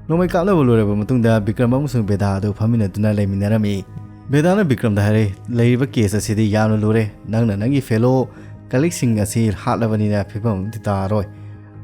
ꯅꯣꯡꯃꯩ ꯀꯥꯞꯅꯕ ꯂꯣꯏꯔꯕ ꯃꯇꯨꯡꯗ ꯕꯤꯀ꯭ꯔꯝ ꯑꯃꯁꯨꯡ ꯕꯦꯗꯥ ꯑꯗꯨ ꯐꯝꯃꯤꯟꯅꯗꯨꯅ ꯂꯩꯃꯤꯟꯅꯔꯝꯃꯤ꯫ ꯕꯦꯗꯥꯅ ꯕꯤꯀ꯭ꯔꯝꯗ ꯍꯥꯏꯔꯦ, "ꯂꯩꯔꯤꯕ ꯀꯦꯁ ꯑꯁꯤꯗꯤ ꯌꯥꯝꯅ ꯂꯨꯔꯦ꯫ ꯅꯪꯅ ꯅꯪꯒꯤ ꯐꯦꯂꯣ ꯀꯂꯤꯛꯁꯤꯡ ꯑꯁꯤ ꯍꯥꯠꯂꯕꯅꯤꯅ ꯐꯤꯕꯝ ꯑꯃꯗꯤ ꯇꯥꯔꯔꯣꯏ꯫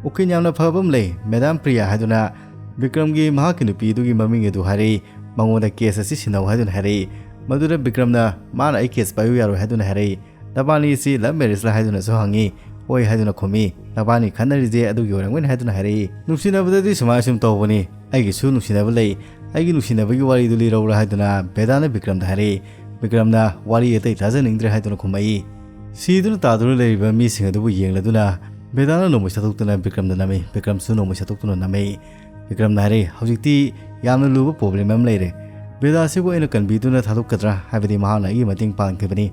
ꯎꯀꯤꯜ ꯌꯥꯝꯅ ꯐꯕ ꯑꯃ ꯂꯩ, ꯃꯦꯗꯥꯝ ꯄ꯭ꯔꯤꯌꯥ ꯍꯥꯏꯗꯨꯅ ꯕꯤꯀ꯭ꯔꯝꯒꯤ ꯃꯍꯥꯛꯀꯤ ꯅꯨꯄꯤ ꯑꯗꯨꯒꯤ ꯃꯃꯤꯡ ꯑꯗꯨ ꯍꯥꯏꯔꯛꯏ꯫ ꯃꯉꯣꯟꯗ ꯀꯦꯁ ꯑꯁꯤ ꯁꯤꯟꯅꯧ ꯍꯥꯏꯗꯨꯅ ꯍꯥꯏꯔꯛꯏ꯫ ꯃꯗꯨꯗ ꯕꯤꯀ꯭ꯔꯝꯅ ꯃꯥꯅ ꯑꯩ ꯀꯦꯁ ꯄꯥꯏꯌꯨ ꯌꯥꯔꯣꯏ ꯍꯥꯏꯗꯨꯅ ꯍꯥꯏꯔꯛꯏ꯫ "ꯅꯕꯥꯅꯤ ꯑꯁꯤ ꯂꯚ ꯃꯦꯔꯦꯖꯂ?" ꯍꯥꯏꯗꯨꯅꯁꯨ ꯍꯪꯉꯤ꯫ "ꯍꯣꯏ" ꯍꯥꯏꯗꯨꯅ ꯈꯨꯝꯃꯤ꯫ "ꯅꯕꯥꯅꯤ ꯈꯟꯅꯔꯤꯁꯦ ꯑꯗꯨꯒꯤ ꯑꯣꯏꯔꯝꯒꯅꯤ" ꯍꯥꯏꯗꯨꯅ ꯍꯥꯏꯔꯛꯏ꯫ ꯅꯨꯡꯁꯤꯅꯕꯗꯗꯤ ꯁꯨꯃꯥꯏꯅ ꯁꯨꯝ ꯇꯧꯕꯅꯤ꯫ "ꯑꯩꯒꯤꯁꯨ ꯅꯨꯡꯁꯤꯅꯕ ꯂꯩ꯫ ꯑꯩꯒꯤ ꯅꯨꯡꯁꯤꯅꯕꯒꯤ ꯋꯥꯔꯤꯗꯨ ꯂꯤꯔꯧꯔꯥ?" ꯍꯥꯏꯗꯨꯅ ꯕꯦꯗꯥꯅ ꯕꯤꯀ꯭ꯔꯝꯗ ꯍꯥꯏꯔꯛꯏ꯫ ꯕꯤꯀ꯭ꯔꯝꯅ ꯋꯥꯔꯤ ꯑꯇꯩ ꯇꯥꯖꯅꯤꯡꯗ꯭ꯔꯦ ꯍꯥꯏꯗꯨꯅ ꯈꯨꯝꯃꯛꯏ꯫ ꯁꯤꯗꯨꯅ ꯇꯥꯗꯨꯅ ꯂꯩꯔꯤꯕ ꯃꯤꯁꯤꯡ ꯑꯗꯨꯕꯨ ꯌꯦꯡꯂꯗꯨꯅ ꯕꯦꯗꯥꯅ ꯅꯣꯡꯃꯩ ꯁꯠꯇꯣꯛꯇꯨꯅ ꯕꯤꯀ꯭ꯔꯝꯗ ꯅꯝꯃꯤ꯫ ꯕꯤꯀ꯭ꯔꯝꯁꯨ ꯅꯣꯡꯃꯩ ꯁꯠꯇꯣꯛꯇꯨꯅ ꯅꯝꯃꯛꯏ꯫ ꯕꯤꯀ꯭ꯔꯝꯅ ꯍꯥꯏꯔꯛꯏ, "ꯍꯧꯖꯤꯛꯇꯤ ꯌꯥꯝꯅ ꯂꯨꯕ ꯄ꯭ꯔꯣꯕ꯭ꯂꯦꯝ ꯑꯃ ꯂꯩꯔꯦ꯫ ꯕꯦꯗꯥꯁꯤꯕꯨ ꯑꯩꯅ ꯀꯟꯕꯤꯗꯨꯅ ꯊꯥꯗꯣꯛꯀꯗ꯭ꯔꯥ? ꯍꯥꯏꯕꯗꯤ ꯃꯍꯥꯛꯅ ꯑꯩꯒꯤ ꯃꯇꯦꯡ ꯄꯥꯡꯈꯤꯕꯅꯤ꯫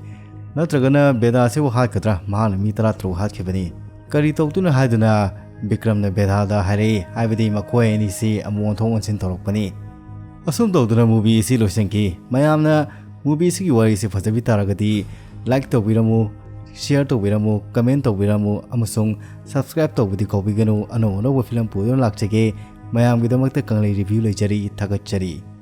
ꯅꯠꯇ꯭ꯔꯒꯅ ꯕꯦꯗꯥꯁꯤꯕꯨ ꯍꯥꯠꯀꯗ꯭ꯔꯥ? ꯃꯍꯥꯛꯅ ꯃꯤ ꯇꯔꯥ ꯇꯔꯨꯛ ꯍꯥꯠꯈꯤꯕꯅꯤ꯫ ꯀꯔꯤ ꯇꯧꯗꯨꯅ ꯍꯥꯏꯗꯨꯅ ꯕꯤꯀ꯭ꯔꯝꯅ ꯕꯦꯗꯥꯗ ꯍꯥꯏꯔꯛꯏ, ꯍꯥꯏꯕꯗꯤ ꯃꯈꯣꯏ ꯑꯅꯤꯁꯤ ꯑꯃꯨꯛ ꯑꯣꯟꯊꯣꯛ ꯑꯣꯟꯁꯤꯟ ꯇꯧꯔꯛꯄꯅꯤ꯫ ꯑꯁꯨꯝ ꯇꯧꯗꯨꯅ movie ꯑꯁꯤ ꯂꯣꯏꯁꯤꯟꯈꯤ꯫ ꯃꯌꯥꯝꯅ movie ꯑꯁꯤꯒꯤ ꯋꯥꯔꯤꯁꯤ ꯐꯖꯕꯤ ꯇꯥꯔꯒꯗꯤ like ꯇꯧꯕꯤꯔꯝꯃꯨ, share ꯇꯧꯕꯤꯔꯝꯃꯨ, comment ꯇꯧꯕꯤꯔꯝꯃꯨ ꯑꯃꯁꯨꯡ subscribe ꯇꯧꯕꯗꯤ ꯀꯥꯎꯕꯤꯒꯅꯨ꯫ ꯑꯅꯧ ꯑꯅꯧꯕ film ꯄꯨꯗꯨꯅ ꯂꯥꯛꯆꯒꯦ꯫ ꯃꯌꯥꯝꯒꯤꯗꯃꯛꯇ ꯀꯪꯂꯩ review ꯂꯩꯖꯔꯤ꯫ ꯊꯥꯒꯠꯆꯔꯤ꯫